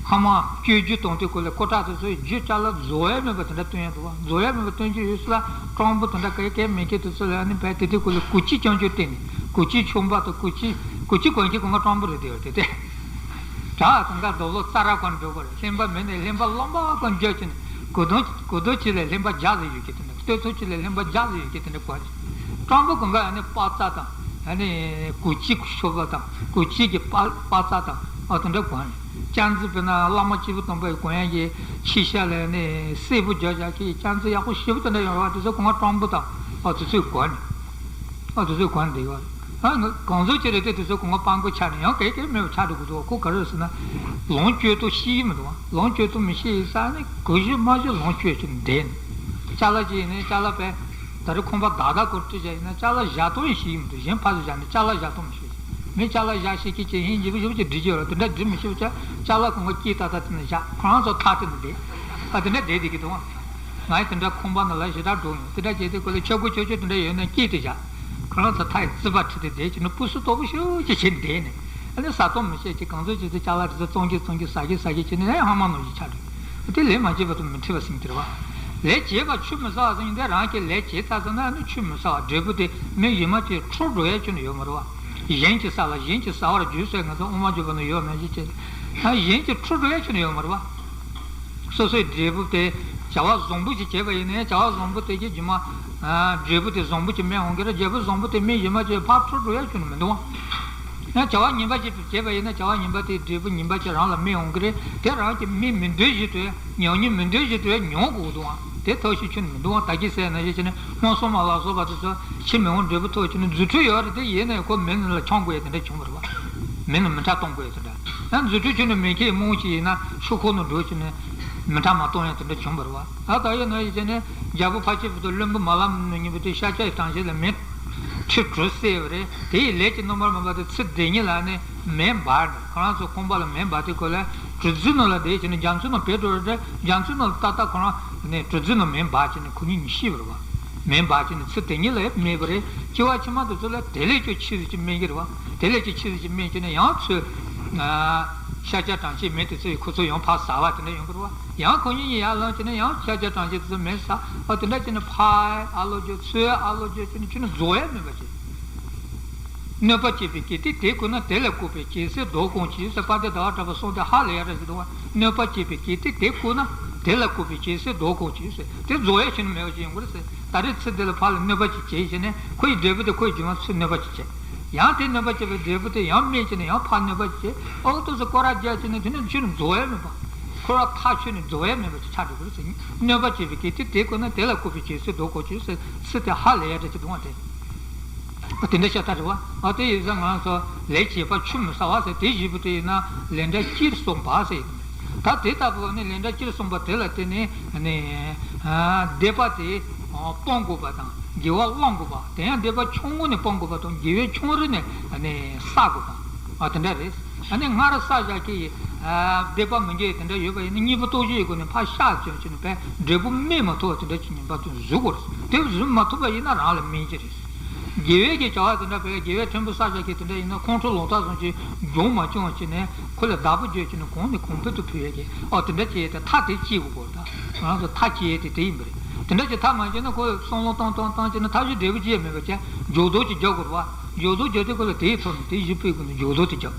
ཧ་མ་བཅོས་རྒྱུ་གཏོང་དུས་སྐོར་ལ་སྐུ་དྲག་དེ་ཚོས་རྒྱུ་ཅ་ལག་རྫོགས་ཡ་མེད་པ་དེ་འདྲ་སྟོན་ཡ་འདུག་བ། རྫོགས་ཡ་མེད་པ་སྟོན་རྒྱུ་ཡོད་ས་ལ་སྤྲང་པོ་དེ་འདྲ་ག་གེ་མེད་མཁན་དེ་ཚོ་ལ་ཨ་ནི་བས་དེ་དུས་སྐོར་ལ་གུ་ཅི་རྐྱང་རྐྱང་སྟེར་ནས། གུ་ཅི་ཆུང་པ་དང་གུ་ཅི། གུ་ཅི་གོན་མཁན་གང་ག་སྤྲང་པོ་རེད་དེ་ཡོད་དེ་དེ། བྲག་གང་ག་རྡོ་ལོ་རྩྭ་ར་གང་འགྲོ་དགོས་རེད། ལྷན་པ་མེད་ནས་ལྷན་པ་རློན་པ་གང་རྒྱག་བྱས་ནས་གོས་ཐུང་གོས་ཐུང་གཅིག་ལ་ལྷན་པ་བརྒྱ་ཙམ་ཡོད་མཁན་དེ་འདྲ། སྟོད་ཐུང་གཅིག་ལ་ལྷན་པ་བརྒྱ་ཙམ་ཡོད་མཁན་དེ་འདྲ་གོན་ནས། སྤྲང་པོ་གང་ག་ཨ་ནི་པགས་ཚང་དང་ཨ་ནི་གུ་ཅི་ཆུང་པ་དང་གུ་ཅི་གི་པགས་པགས་ཚང་དང་ཨ་དེ་འདྲ་གོན་ནས། སྐྱག་རྫུན་དཔེར་ན་བླ་མ་སྐྱེས་བུ་དམ་པ་ཡི་གོན་ཡ་གི་ཕྱི་ཤ་ལ་ཨ་ནི་སེར་པོ་རྒྱག་བཞག་གི་སྐྱག་རྫུན་ཡག་པོ་ཞེ་པོ་དེ་འདྲ་ཡོད་རེད་བ། དེ་ཚོ་གང་ག་སྤྲང་པོ་དང་ཨ་དེ་ཚོས་གོན་ནས། ཨ་དེ་ཚོས་གོན་བསྡད་ཡོད་རེད། ཨ་ང་གང་ཟག་ཅིག་རེད་དེ་དེ་ཚོ་གང་ག་སྤྲང་པོ་ཆགས་ནས་ཡང་ག་གེ་མེད་པ་ཆགས་འགྲོ་གི་འདུག་ཁོ་ག་རེ་རེད་ཟེར་ན། ལོངས་སྤྱོད་སྟངས་ཤེས་ཀྱི་མི་འདུག་བ། ལོངས་སྤྱོད་སྟངས་མི་ཤེས་ཡིན་ཙང་ནི་གང་ཤེས་མ་ཤེས་ལོངས་སྤྱོད་ཀྱི་བསྡད་ནས། ཅ་ལག་ཅིག་ཡིན་ནའི་ཅ་ལག་པས་ད་རེས་ཁང་པ་བདག་བདག་སྐོར་དྲིས་བྱས་ཡིན་ན་ཅ་ལག་བཞག་སྟངས་ཡང་ཤེས་ཀྱི་མི་འདུག་གཞན་ཕར་ཚུར་བཞག་ནས་ཅ་ལག་བཞག་སྟངས་མི་ཤེས། མི་ཅ་ལག་བཞག་ཤེས་མཁན་ཅིག་ཧིན་ཇི་བུ་ཞུ་བུ་ཅིག་སྒྲིག་གི་ཡོད་རེད། དེ་འདྲ་སྒྲིག་མི་ཤེས་པ་ཅ་ཅ་ལག་གང་ག་སྐྱེས་ཏག་ཏག་དེ་ནས་བཞག་ཁོ་རང་ཚོ་ཐག་དེ་ནས་བསྡད། ཨ་དེ་འདྲ་བསྡད་བསྡད་ཀྱི་འདུག་བ། ང་ཡི་དེ་འདྲ་ཁང་པ་ནང་ལ་ཞེ་དྲག་འགྲོ་མྱོང་། དེ་འདྲ་བྱས་དུས་སྐོར་ལ་ཆོག་གོ་ཆོག་ཆོག་དེ་འདྲ་ཡོད་ན་སྐྱེལ་ཏེ་བཞག་ཁོ་རང་ཚོ་མཐའ་ཡི་རྩིས་པ་ཁྲིད་དེ་བསྡད་ཀྱི་ནི་སྤུ་སུ་སྟོབས་པོ་ཤུགས་ཀྱིས་བྱས་བསྡད་ནས། ཨ་ནི་ཟ་སྟངས་མི་ཤེས་ཀྱི་གང་ཟག་ཅིག་ཚོས་ཅ་ལག་དེ་ཚོ་བཙོང་གི་བཙོང་གི་ཟ་གི་ཟ་གི་བྱས་ནས་ཨེ་ཧ་མ་ནོར་ཞིག་ཆགས་འགྲོ། དེ་ལས་མ་བྱས་པ་དང་མི་འཁྲིད་པ་ཟེར་གྱི་རེད་བ། ལས་བྱས་པ་ཆུད་མི་ཟ་བ་ཟེར་མཁན་དེ་རང་གིས་ལས་བྱས་ཚར་ཚར་ན་ཨ་ནི་ཆུད་མི་ཟ་བ། འབྲས་བུ་དེ་མི་གཞན་མ་ཅིག་འཕྲོག་འགྲོ་ཡས་ཁྱོན་ནས་ཡོད་མ་རེད་བ། གཞན་གྱི་ས་ལ་གཞན་གྱིས་ཟ་བར་འགྱུར་ཟེར་ང་ཚོ་དབུ་མ་འཇུག་པ་ནང་ཡོད་མེད་ཅིག་བྱས་ན་གཞན་གྱིས་འཕྲོག་འགྲོ་ཡས་ཁྱོན་ནས་ཡོད་མ་རེད་བ། སོ་སོའི་འབྲས་བུ་དེ་བྱ་བ་བཟང་པོ་ཞིག་བྱས་པ་ཡིན་ན་བྱ་བ་བཟང་པོ་དེ་གི་རྗེས་མ་འབྲས་བུ་དེ་བཟང་པོ་ཅིག་སྨིན་འོང་གི་རེད། འབྲས་བུ་བཟང་པོ་དེ་མི་གཞན་མ་ཅིག་ཕར་འཕྲོག་འགྲོ་ཡ་ཁྱོན་ནས་མི་འདུག་ཨང་། ཡང་བྱ་བ་ངན་པ་ཞིག་བྱས་པ་ཡིན་ན་བྱ་བ་ངན་པ་དེའི་འབྲས་བུ་ངན་པ་ཅིག་རང་ལ་སྨིན་འོང་གི་རེད། དེ་རང་གི་མི་མི་འདོད་བཞིན་དུ་ཡང་ཉམས་ཉེས་མི་འདོད་བཞིན་དུ་ཡང་མྱོང་དགོས་འདུག་ཨང་། དེ་ཐབས་ཤེས་ཁྱོན་ནས་མི་འདུག་ཨང་། ད་གིན་ཟེར་ན་ཡོད་ཅེ་ནས་སྔོན་སོང་མ་ལ་སོགས་པ་དེ་ཚོ་ཕྱིར་མི་འོང་འབྲས་བུ་ཐོབ་ཅེ་ནས་རྫུ་འཕྲུལ་ཡོད་རེད། དེ་ཡིན་ན་ཡང་ཁོ་མི་ནང་ལ་འཆང་དགོས་ཡ་དེ་འདྲ་བྱུང་བ་རེད་བ། མི་ནང་མི་འཁྲབ་གཏོང་དགོས་ཡ་དེ་འདྲ། ཡང་རྫུ་འཕྲུལ་ཁྱོན་ནས་མེད་མཁན་རྨོངས་ཅིག་ཡིན་ན་ཤོག་ཁོག་ནང་འགྲོ་ཅེ་ནས། མི་ཕྲ་མ་གཏོང་ཡང་དེ་འདྲ་བྱུང་བ་རེད་བ། ད་ད་ཡོད་ན་ཡིན་ཟེར་ནས་རྒྱལ་པོ་ཕལ་ཆེར་བུ་དང་བློན་པོ་མ་ལམ་ནས་ཉིན་པོ་དེ་ཤཱཀྱ་གྲངས་ཅན་ལ་མེ་ཁྲི་དྲུག་བསད་པ་རེད། དེ་ཡི་ལས་ཀྱི་རྣམ་པར་སྨིན་པ་དེ་ཚེ་འདི་ཉིད་ལ་ནི་མེ་འབར་ནས་ཁོ་རང་ཚོ་ཁང་པ་ལ་མེ་འབར་དུས་སྐབས་ལ་གྲུ་རྫི་ནང་ལ་བསྡད་བྱས་ནས་རྒྱ་མཚོའི་ནང་བྲོས་འགྲོ་རེད། རྒྱ་མཚོའི་ནང་ལ་ཏག་ཏག་ཁོ་རང་ནས་གྲུ་རྫི་ནང་མེ་འབར་བྱས་ནས་ཁོ་གཉིས་གཉིས་ཤི་བ་རེད་བ། མེ་འབར་བྱས་ནས་ཚེ་དེ་ཉིད་ལ་ཡང་མེད་པ་རེད། སྐྱེ་བ་ཕྱི་མ་དེ་ཚོ་ལ་དེ་ལས་ཀྱང་ཆེ་ཙམ་ཅིག་སྨིན་གྱི་རེད་བ། དེ་ལས་ཀྱང་ཆེ་ཙམ་ཅིག་སྨིན་བྱས་ནས་ཡང་ཚུར་ཤཱཀྱ་གྲངས་ཅན་མེ་དེ་ཚོ་ཡི་ཁོ་ཚོ་ཡང་ཕར་ཟ་བ་དེ་འདྲ་ཡོང་གི་རེད་བ། ཡང་ཁོ་གཉིས་ཡར་ལངས་བྱས་ནས་ཡང་ཤཱཀྱ་གྲངས་ཅན་དེ་ཚོ་མེ་ཟ་བ་དེ་འདྲ་བྱས་ནས་ཕར་ཨ་ལོ་རྒྱུ་ཚུར་ཨ་ལོ་རྒྱུ་བྱས་ནས་ཁྱོད་ནི་རྫོགས་ཡ་མེད་པ་བྱས། གནོད་པ་བྱེད་པའི་གེགས་དེ་དེ་བཀོད་ན་དེ་ལ་བཀོད་པའི་གེགས་སེལ་བཟློག་གང་བྱེད་ཟེར། དཔལ་ལྡན་ཟླ་བ་གྲགས་པས་གསུངས་ཏེ་ཧ་ལས་ཡ་འདྲ་ཞིག་འདུག་བ། གནོད་པ་བྱེད་པའི་གེགས་དེ་དེ་བཀོད་ན་དེ་ལ་བཀོད་པའི་གེགས་སེལ་བཟློག་གང་བྱེད་ཟེར། དེ་རྫོགས་ཡ་ཁྱོན་ནས་མེད་པ་ཞིག་ཡོང་གི་རེད་ཟེར། ད་རེས་ཚེ་འདི་ལ་ཕར་ལ་གནོད་པ་ཅིག་བྱས་བྱས་ནས་ཁོ་ཡི་འབྲས་བུ་དེ་ཁོ་ཡི་རྒྱུ་མ་ཚུར་གནོད་པ་ཅིག་བྱས། ཡང་དེ་གནོད་པ་བྱས་པའི་འབྲས་བུ་དེ་ཡང་སྨིན་བྱས་ནས་ཡང་ཕར་གནོད་པ་ཅིག་བྱས། ཨོ་ཏོ་སུ་སྐོར་ར་རྒྱག་བྱས་ནས་དེ་ནས་ཁྱོན་ནས་རྫོགས་ཡ་མེད་པ། ཁོ་ར་མཐའ་ཁྱོན་ནས་རྫོགས་ཡ་མེད་པ་ཅིག་ཆགས་འགྲོ་གི་རེད་ཟེར། གནོད་པ་བྱེད་པའི་གེགས་དེ་དེ་བཀོད་ན་དེ་ལ་བཀོད་པའི་གེགས་སེལ་བཟློག་གང་བྱེད་ཟེར། ཚུལ་དེ་ཧ་ལས་ཡ་འདྲ་ཅིག་འདུག་བ་དེ། དེ་འདྲ་ཤ་སྟག་རེད་བ། ཨ་དེ་ཡིན་ཙང་ང་རང་ཚོ་ལས་བྱེད་པ་ཆུད་མི་ཟ་བ་ཟེར། དེ་བཞི་པོ་དེ་ཡིན་ན་ལས་འབྲས་སྤྱིར་གསུངས་པ་ཟེར་ཡིན། ད་དེ་ལྟ་བུ་ནི་ལས་འབྲས་སྤྱིར་གསུངས་པ་དེ་ལ་བརྟེན་ནས་ནི་སྡིག་པ་དེ་སྤོང་དགོས་པ་དང་དགེ་བ་བླང་དགོས་པ། དེ་ཡང་སྡིག་པ་ཆུང་ངུ་ནས་སྤོང་དགོས་པ་དང་དགེ་བའི་ཆུང་རིགས་ནས་ནི་བསགས་དགོས་པ། ཨ་དེ་འདྲ་རེད། ཨ་ནི་སྔར་བསགས་བཞག་གི་སྡིག་པ་མི་དགེ་དེ་འདྲ་ཡོད་པ་ཡིན་ན་གཉེན་པོ་སྟོབས་བཞི་ཡི་སྒོ་ནས་ཕར་བཤགས་བཅོས་བྱས་ནས་པས་འབྲས་བུ་སྨིན་མ་ཐུབ་པ་དེ་འདྲ་ཅིག་ཉིན་པ་དུ་བཟོ་དགོས་རེད། དེ་བཟོ་མ་ཐུབ་པ་ཡིན་ན་རང་ལ་སྨིན་གྱི་རེད། དགེ་བའི་གི་བྱ་བ་དེ་འདྲ་བས་དགེ་བའི་ཕྲན་བུ་བསགས་བཞག་གི་དེ་འདྲ་ཡིན་ན་ཁོང་ཁྲོ་ལོག་ལྟ་སོང་ཅིག་འབྱུང་མ་བྱུང་བ་བྱས་ནས་ཁོ་ལ་བདག་པོ་བརྗོད་བྱས་ནས་གོང་ནས་གོང་འཕེལ་དུ་ཕུལ་ཡས་ཀྱི་ཨོ་དེ་འདྲ་བྱས་ཏེ་མཐའ་དེ་སྐྱེལ་དགོས་གོ་ད་ང་རང་ཚོ་མཐའ་སྐྱེལ་ཡས་དེ་དེ་ཡིན་པ་རེད། དེ་འདྲ་ཅིག་མཐའ་མ་སྐྱེལ་ན་ཁོ་བསམ་བློ་བཏང་བཏང་བཏང་བྱས་ན་མཐའ་གཞི་འབྲས་བུ་ཅི་ཡང་མེད་པ་བྱས་འཇུག་ལྡོག་ཅིག་རྒྱག་དགོས་རེད་བ། འཇུག་ལྡོག་རྒྱག་དུས་ཁོ་ལ་དེའི་ཐོག་ནས་དེ་གཞི་སྤོས་དགོས་ནས་འཇུག་ལྡོག་དེ་རྒྱག་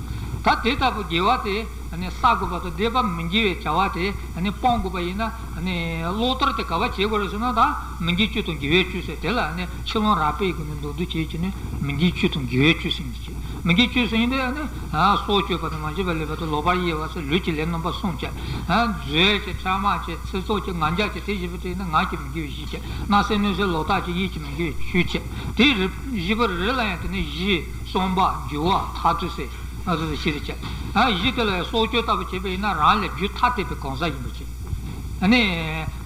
ད་དེ་ལྟ་བུ་དགེ་བ་དེ་ནི་བསགས་དགོས་པ་དང་སྡིག་པ་མི་དགེ་བའི་བྱ་བ་དེ་ནི་སྤོང་དགོས་པ་ཡིན་ན་ནི་ལོག་ལྟར་དེ་ག་བ་བྱེད་དགོས་རེད་ཟེར་ན། ད་མི་དགེ་བཅུ་དང་དགེ་བའི་བཅུ་ཟེར་དེ་ལ་ནི་ཕྱི་ལོང་རགས་པའི་སྒོ་ནས་མདོར་བསྡུས་བྱས་ཀྱི་ནི་མི་དགེ་བཅུ་དང་དགེ་བའི་བཅུ་ཟེར་གྱི། མི་དགེ་བཅུ་ཟེར་ཡིན་དེ་ནི་སྲོག་གཅོད་པ་དང་མ་བྱིན་པ་ལེན་པ་དང་ལོག་པར་གཡེམ་པ་ཟེར་ལུས་ཀྱི་ལས་རྣམ་པ་གསུམ་བྱས། མཛོད་ཀྱི་ཕྲ་མ་བྱས་ཚེ་སྲོག་གི་ང་རྒྱལ་གྱི་དེ་བཞི་པོ་དེ་ནི་ངག་གི་མི་དགེ་བའི་བཞི་བྱས། རྣ་སེལ་སྣོད་སེལ་ལོག་ལྟ་གི་ཡིད་ཀྱི་མི་དགེ་བའི་བཅུ་བྱས། དེ་བཞི་པོ་རེ་རེ་ལ་ཡང་དེ་ནི་བཞི་གསུམ་པ་འགྱུར་བ་མཐར་ཐུག་ཟེར། ང་ཚོ་ཚོ་ཤེས་རེ་བྱས། ཨ་གཞི་དེ་ལ་ཡང་སྲོག་གཅོད་ལྟ་བུ་བྱས་པ་ཡིན་ན་རང་ལས་རྒྱུ་ཐ་དད་པའི་གང་ཟག་ཡིན་པ་བྱས། ཨ་ནི་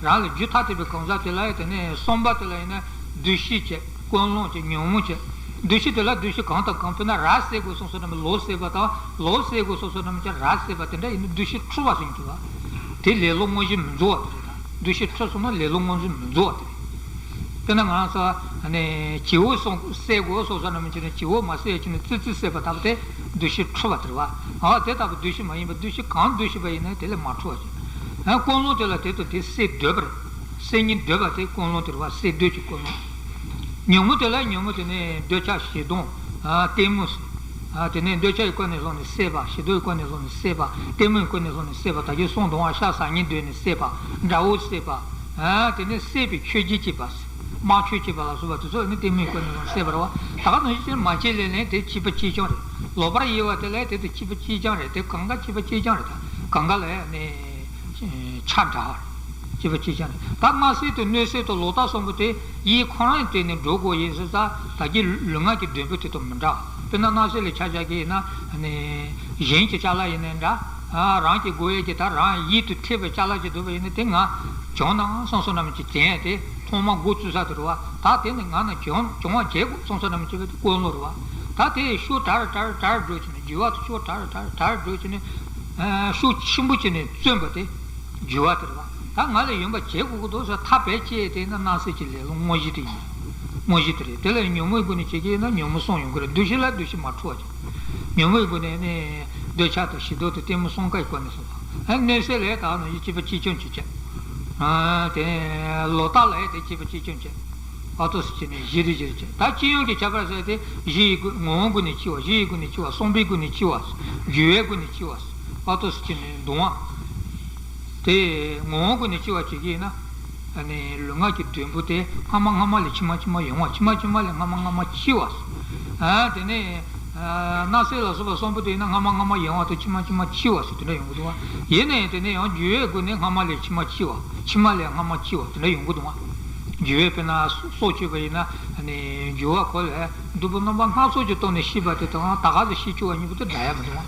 རང་ལས་རྒྱུ་ཐ་དད་པའི་གང་ཟག་དེ་ལ་ཡང་དེ་ནས་གསུམ་པ་དེ་ལ་ཡིན་ན་འདུ་ཤེས་བྱས། ཀུན་སློང་བྱས། ཉོན་མོངས་བྱས། འདུ་ཤེས་དེ་ལ་འདུ་ཤེས་གང་དང་གང་དཔེར་ན་ར་བསད་དགོས་སོང་སོང་ན་མི་ལོ་བསད་པ་དང་ལོ་བསད་དགོས་སོང་སོང་ན་མི་ཅི་ར་བསད་པ་དེ་འདྲ་ཡིན་ན་འདུ་ཤེས་འཁྲུལ་བ་ཟིན་གྱི་བ། དེ་ལེ་ལོ་དངོས་གཞི་མི་འཛོལ་བ་དེ་རེད་ད། འདུ་ཤེས་འཁྲུལ་སོང་ན་ལེ་ལོ་དངོས་གཞི་མི་འཛོལ་བ་དེ་རེད། དཔེར་ན་ང་རང་ཚོ་ནས་བྱིའུ་སོང་བསད་དགོས་སོང་སོང་ན་མི་བྱེད་ནས་བྱིའུ་མ་བསད་ཡ་བྱས་ནས་ཙི་ཙི་བསད་པ་ལྟ་བུ་དེ་འདུ་ཤེས་འཁྲུལ་བ་དེ་རེད་བ། ཨ་དེ་ལྟ་བུ་འདུ་ཤེས་མ་ཡིན་པ་འདུ་ཤེས་གང་འདུ་ཤེས་པ་ཡིན་ན་དེ་ལས་མ་འཁྲུལ་བ་བྱེད། ཨ་ཀུན་སློང་དེ་ལ་དེ་དང་དེ་བསད་འདོད་པ་རེད། བསད་སྙིང་འདོད་པ་དེ་ཀུན་སློང་དེ་རེད་བ། བསད་འདོད་ཀྱི་ཀུན་སློང་། ཉོན་མོངས་དེ་ལ་ཉོན་མོངས་དེ་ནི་འདོད་ཆགས་ཞེ་སྡང་ཨ་གཏི་མུག་ཟེར། ཨ་དེ་ནས་འདོད་ཆགས་ཀྱི་སྒོ་ནས་བསླངས་ནས་བསད་པ། ཞེ་སྡང་གི་སྒོ་ནས་བསླངས་ནས་བསད་པ། གཏི་མུག་གི་སྒོ་ནས་བསླངས་ནས་བསད་པ། ད་གིན་གསུངས་འདུག་བ། ཤ་ཟ་སྙིང་འདོད་ནས་བསད་པ། དགྲ་བོ་བསད་པ། ཨ་དེ་ནས་བསད་པའི་མཆོད་བརྗོད་བྱེད་པ། དམར་མཆོད་བྱེད་པ་ལ་སོགས་པ་དེ་ཚོ་ནི་གཏི་མུག་གི་སྒོ་ནས་བསླངས་བསད་པ་རེད་བ། ད་ག་ནང་བཞིན་མ་བྱས་ལས་ལེན་དེ་བྱས་པ་གཅིག་རྐྱང་རེད། ལོག་པར་གཡེམ་པ་དེ་ལ་དེ་དང་བྱས་པ་གཅིག་རྐྱང་རེད། དེ་གང་ག་བྱས་པ་གཅིག་རྐྱང་རེད། ད་གང་ག་ལ་ནི་ཆ་འདྲ་བ་རེད། བྱས་པ་གཅིག་རྐྱང་རེད། ད་སྣང་སྲིད་དང་གནོད་སྲིད་དང་ལོག་ལྟ་གསུམ་པོ་དེ་ཡིད་ཁོ་རང་གི་སྟེང་ནས་འགྲོ་དགོས་ཡིན་ཟེར་ཙང་ད་གིན་ལུས་ངག་གི་འདོད་པ་དེ་དང་མི་འདྲ་བ། དཔེར་ན་སྣང་སྲིད་ལ་ཆ་བཞག་གི་ཡིན་ན་གཞན་གྱི་ཅ་ལག་ཡིན་ནའི་འདྲ། རང་གི་དགོས་ཡས་ཀྱི་ད་རང་ཡིད་དུ་འཁྲིལ་བའི་ཅ་ལག་ཅིག་འདུག་པ་ཡིན་ན་དེ་ང་གྱོང་ནའང་སོང་སོང་ན་མི་ཅིག་དྲན་ཡས་དེ་ཐོག་མ་འགོ་བཙུགས་ས་དེ་རེད་བ། ད་དེ་ནི་ང་ནི་གྱོང་གྱོང་བ་བྱེད་དགོས་སོང་སོང་ན་མི་ཅིག་པ་དེ་ཀུན་སློང་རེད་བ། ད་དེ་ཤུགས་དྲག་དྲག་དྲག་འགྲོ་བྱས་ནས་འགྱུར་བ་དེ་ཤུགས་དྲག་དྲག་དྲག་འགྲོ་བྱས་ནས་ཤུགས་ཆེན་པོ་བྱས་ནས་བརྩོན་པ་དེ། འགྱུར་བ་དེ་རེད་བ། ད་ང་ལ་ཡོང་བ་བྱེད་དགོས་ཀྱི་འདུག་ཟེར་ཐག་རྦད་བཅད་དེ་ན་སྣང་སྲིད་ཀྱི་ལེ་ལོ་དངོས་གཞི་དེ་ཡིན། དངོས་གཞི་དེ་རེད། དེ་ལ་ཉོན་མོངས་སྒོ་ནས་བྱེད་ཀྱི་ཡིན་ན་ཉོན་མོངས་གསུམ་ཡོང་གི་རེད། འདུ་ཤེས་ལ་འདུ་ཤེས་མ་འཁྲུལ་བ་ཅིག་ཉོན་མོངས་སྒོ་ནས་ནི་འདོད་ཆགས་དང་ཞེ་སྡང་དང་གཏི་མུག་གསུམ་ཀའི་སྒོ་ནས་སོང་བ། ཨ་གནོད་སེམས་ལ་ད་ནང་བཞིན་བྱས་པ་གཅིག་རྐྱང་གཅིག་བྱས། ཨ་དེ་ལོག་ལྟ་ལ་དེ་བྱས་པ་གཅིག་རྐྱང་བྱས། ཨ་ཏོ་སི་ཅི་ནས་བཞི་རེ་བཞི་རེ་བྱས། ད་སྤྱི་ཡོངས་ཀྱི་ཁྱད་པར་ཟེར་དེ་བཞི་ཡི་སྒོ་ངོ་བོའི་སྒོ་ནས་སྐྱེ་བ། བཞི་ཡི་སྒོ་ནས་སྐྱེ་བ། གསུམ་པའི་སྒོ་ནས་སྐྱེ་བ། འགྱུར་བའི་སྒོ་ནས་སྐྱེ་བ། ཨ་ཏོ་སི་ཅི་ནས་ལྡང་བ། དེ་ངོ་བོའི་སྒོ་ནས་སྐྱེ་བ་བྱེད་ཀྱི་ཡིན་ན། ཨ་ནི་ལུས་ངག་གི་འདོད་པ་དེ་སྔ་མ་སྔ་མ་ལས་ཕྱི་མ་ཕྱི་མ་ཡོང་བ། ཕྱི་མ་ཕྱི་མ་ལས་སྔ་མ་སྔ་མ་འཆི་བ། ཨ་དེ་ནས་ཨ་སྣང་སྲིད་ལ་སོགས་པ་གསུམ་པོ་དེ་ཡིན་ན་སྔ་མ་སྔ་མ་ཡོང་བ་དང་ཕྱི་མ་ཕྱི་མ་འཆི་བ་སོགས་དེ་འདྲ་ཡོང་གི་འདུག་བ། ཡིན་ན་ཡང་དེ་ནས་ཡང་འགྱུར་བའི་སྒོ་ནས་སྔ་མ་ལས་ཕྱི་མ་འཆི་བ། ཕྱི་མ་ལས་སྔ་མ་འཆི་བ་དེ་འདྲ་ཡོང་གི་འདུག་བ། འགྱུར་བའི་དཔེར་ན་སྲོག་གཅོད་པ་ཡིན་ན་ཨ་ནི་འགྱུར་བ་ཁོ་ལས་སྡུག་པོ་རྣམ་པ་སྣ་ཚོགས་ཀྱི་སྟོབས་ནས་ཤི་བ་དེ་དང་ད་ག་ལ་ཤི་འཆི་བ་གཉིས་པོ་དེ་འདྲ་ཡ་མི་འདུག་བ།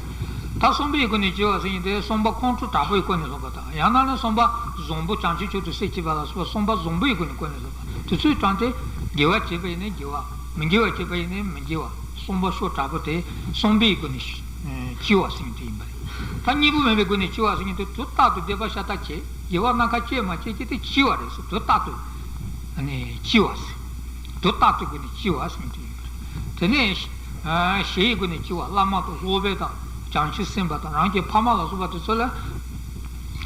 ད་བསམ་པའི་སྒོ་ནས་སྐྱེ་བ་ཟེར་མཁན་དེ་བསམ་པ་ཁོང་ཁྲོ་དྲག་པོའི་སྒོ་ནས་ལྷུང་བ་དང་། ཡང་ན་ནི་བསམ་པ་བཟང་པོ་བྱང་ཆུབ་མཆོག་ཏུ་སེམས་བསྐྱེད་པ་ལ་སོགས་པ་བསམ་པ་བཟང་པོའི་སྒོ་ནས་ཀུན་ནས་ལྷུང་བ། དེ་ཚོའི་གྲངས་དེ་དགེ་བ་བྱས་པ་ཡིན་ན་དགེ་བ། མི་དགེ་བ་བྱས་པ་ཡིན་ན་མི་དགེ་བ། བསམ་པ་ཤུགས་དྲག་པོ་དེ་བསམ་པའི་སྒོ་ནས་སྐྱེ་བ་ཟེར་མཁན་དེ་ཡིན་པ་རེད། ད་གཉིས་པོ་མེད་པའི་སྒོ་ནས་སྐྱེ་བ་ཟེར་མཁན་དེ་དུས་རྟག་ཏུ་སྡིག་པ་ཤ་སྟག་བྱས། དགེ་བ་སྣ་ཁ་སྐྱེས་མ་སྐྱེས་ཀྱི་དེ་སྐྱེ་བ་རེད་ཟེར། དུས་རྟག་ཏུ་ནས་སྐྱེ་བ་ཟེར། དུས་རྟག་ཏུ་སྒོ་ནས་སྐྱེ་བ་ཟེར་མཁན་དེ་ཡིན་པ་རེད། དེ་ནས་ཨ་ཞེ་ཡི་སྒོ་ནས་སྐྱེ་བ། བླ་མ་དང་སློབ་དཔོན་དང་བྱང་ཆུབ་སེམས་དཔའ་དང་རང་གི་ཕ་མ་ལ་སོགས་པ་དེ་ཚོ་ལ་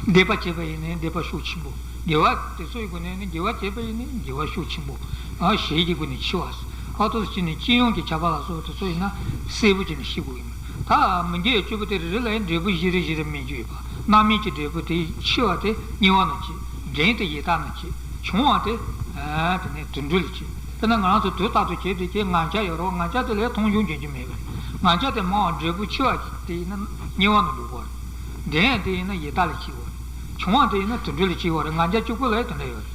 སྡིག་པ་བྱས་པ་ཡིན་ནའི་སྡིག་པ་ཤུགས་ཆེན་པོ། དགེ་བ་དེ་ཚོ་ཡི་སྒོ་ནས་ནི་དགེ་བ་བྱས་པ་ཡིན་ནའི་དགེ་བ་ཤུགས་ཆེན་པོ། ཨ་ཞེ་ཡི་སྒོ་ནས་སྐྱེ་བ་ཟེར། ཨ་ཏོ་ཟེར་ནས་སྤྱི་ཡོངས་ཀྱི་ཁྱབ་པ་ལ་སོགས་པ་དེ་ཚོ་ཡིན་ན་གསལ་པོ་བྱས་ནས་ཤེས་དགོས་ཡིན། ད་མི་དགེ་བའི་བཅུ་པོ་དེ་རེ་རེ་ལ་ཡང་འབྲས་བུ་བཞི་རེ་བཞི་རེ་སྨིན་རྒྱུ་ཡོད་པ། རྣམ་སྨིན་གྱི་འབྲས་བུ་དེ་ཆེ་བ་དེ་དམྱལ་བ་ནང་སྐྱེ། འབྲིང་དེ་ཡི་དྭགས་ནང་སྐྱེ། ཆུང་བ་དེ་ཨ་དེ་ནས་དུད་འགྲོ་ལ་སྐྱེ། དཔེར་ན་ང་རང་ཚོ་དུས་རྟག་ཏུ་བྱེད་དུ་སྐྱེ་ང་རྒྱལ་ཡོད་རོགས། ང་རྒྱལ་དེ་ལས་མཐོང་ཆུང་བྱེད་རྒྱུ་མེད་པ་རེད། ང་རྒྱལ་དེ་མང་བ་འབྲས་བུ་ཆེ་བ་དེ་ཡིན་ན་དམྱལ་བ་ནང་འགྲོ་གི་རེད། འབྲིང་དེ་ཡིན་ན་ཡི་དྭགས་ལ་སྐྱེ་གི་རེད། ཆུང་བ་དེ་ཡིན་ན་དུད་འགྲོ་ལ་སྐྱེ་གི་རེད། ང་རྒྱལ་གཅིག་པོ་ལ་ཡང་དེ་འདྲ་ཡོད་རེད།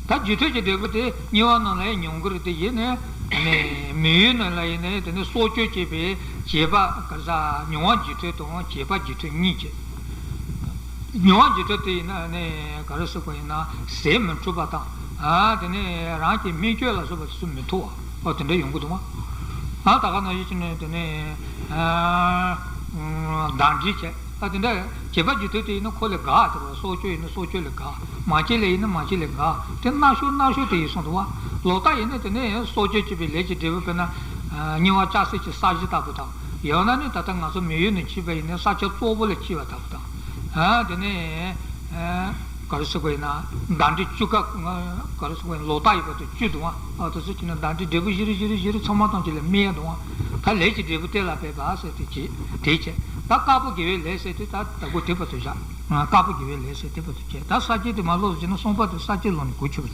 ད་རྒྱུ་མཐུན་གྱི་འབྲས་བུ་དེ་དམྱལ་བ་ནང་ལ་ཡང་མྱོང་གི་རེད། དེ་ཡིན་ནའི་ནས་མི་ཡུལ་ནང་ལ་ཡིན་ནའི་དེ་ནས་སྲོག་གཅོད་བྱེད་པའི་བྱེད་པ་ག་ས་མྱོང་བ་རྒྱུ་མཐུན་དང་བྱེད་པ་རྒྱུ་མཐུན་གཉིས་བྱེད། མྱོང་བ་རྒྱུ་མཐུན་དེ་ཡིན་ན་ནས་ག་རེ་ཟེར་དགོས་ཡིན་ན་ཟས་མི་འཕྲོད་པ་དང་། ཨ་དེ་ནས་རང་གི་སྨན་བཅོས་ལ་སོགས་པ་དེ་ཚོ་མི་ཐུབ་པ། ཨོ་དེ་འདྲ་ཡོང་གི་འདུག་མ། ཨ་ད་ག་ནང་བཞིན་བྱས་ནས་དེ་ནས་ཨ་གདམས་ངག་བྱས། ཨ་དེ་འདྲ་བྱེད་པ་རྒྱུ་མཐུན་དེ་ཡིན་ན་ཁོ་ལས་དགའ་དེ་རེད་བ། སྲོག་གཅོད་ཡིན་ན་སྲོག་གཅོད་ལས་དགའ། མ་བྱེད་ལས་ཡིན་ན་མ་བྱེད་ལས་དགའ། དེ་སྣ་ཤོར་སྣ་ཤོར་དེ་ཡིན་སོང་འདུག་བ། ལོག་ལྟ་ཡིན་ན་དེ་ནས་སྲོག་གཅོད་བྱེད་པའི་ལས་ཀྱི་འབྲས་བུ་དཔེར་ན་དམྱལ་བ་ལྕགས་སྲེག་གི་ས་གཞི་ལྟ་བུ་དང་། ཡང་ན་ནི་ད་ལྟ་ང་ཚོ་མི་ཡུལ་ནས་ཕྱིན་པ་ཡིན་ན་ས་ཆ་བཙོག་པོ་ལ་སྐྱེས་པ་ལྟ་བུ་དང་། ཨ་དེ་ནས་ཨ་ག་རེ་ཟེར་དགོས་ཡིན་ན་གདམས་ངག་བཅུ་ཀ་ག་རེ་ཟེར་དགོས་ཡིན། ལོག་ལྟ་ཡོད་པ་དེ་བཅུ་འདུག་བ། ཨ་དེ་ཚོ་བྱས་ན་གདམས་ངག་འབྲས་བུ་བཞི་རེ་བཞི་རེ་བཞི་རེ་ཚང་མ་ཐམས་ཅད་ལ་སྨིན་ཡ་འདུག་བ། ད་ལས་ཀྱི་འབྲས་བུ་གཏན་ལ་འབེབས་པ་ཟེར་དེ་བྱས་དེ་བྱས། ད་དཀར་པོ་དགེ་བའི་ལས་ཟེར་དེ་ད་ད་གོ་དེ་བར་དུ་བཞག་དཀར་པོ་དགེ་བའི་ལས་ཟེར་དེ་བར་དུ་བྱས། ད་ས་བཅད་དེ་མ་ལོག་ཟེར་ན་གསུམ་པ་དེ་ས་བཅད་ལོག་ནས་གོ་ཆོད་པ་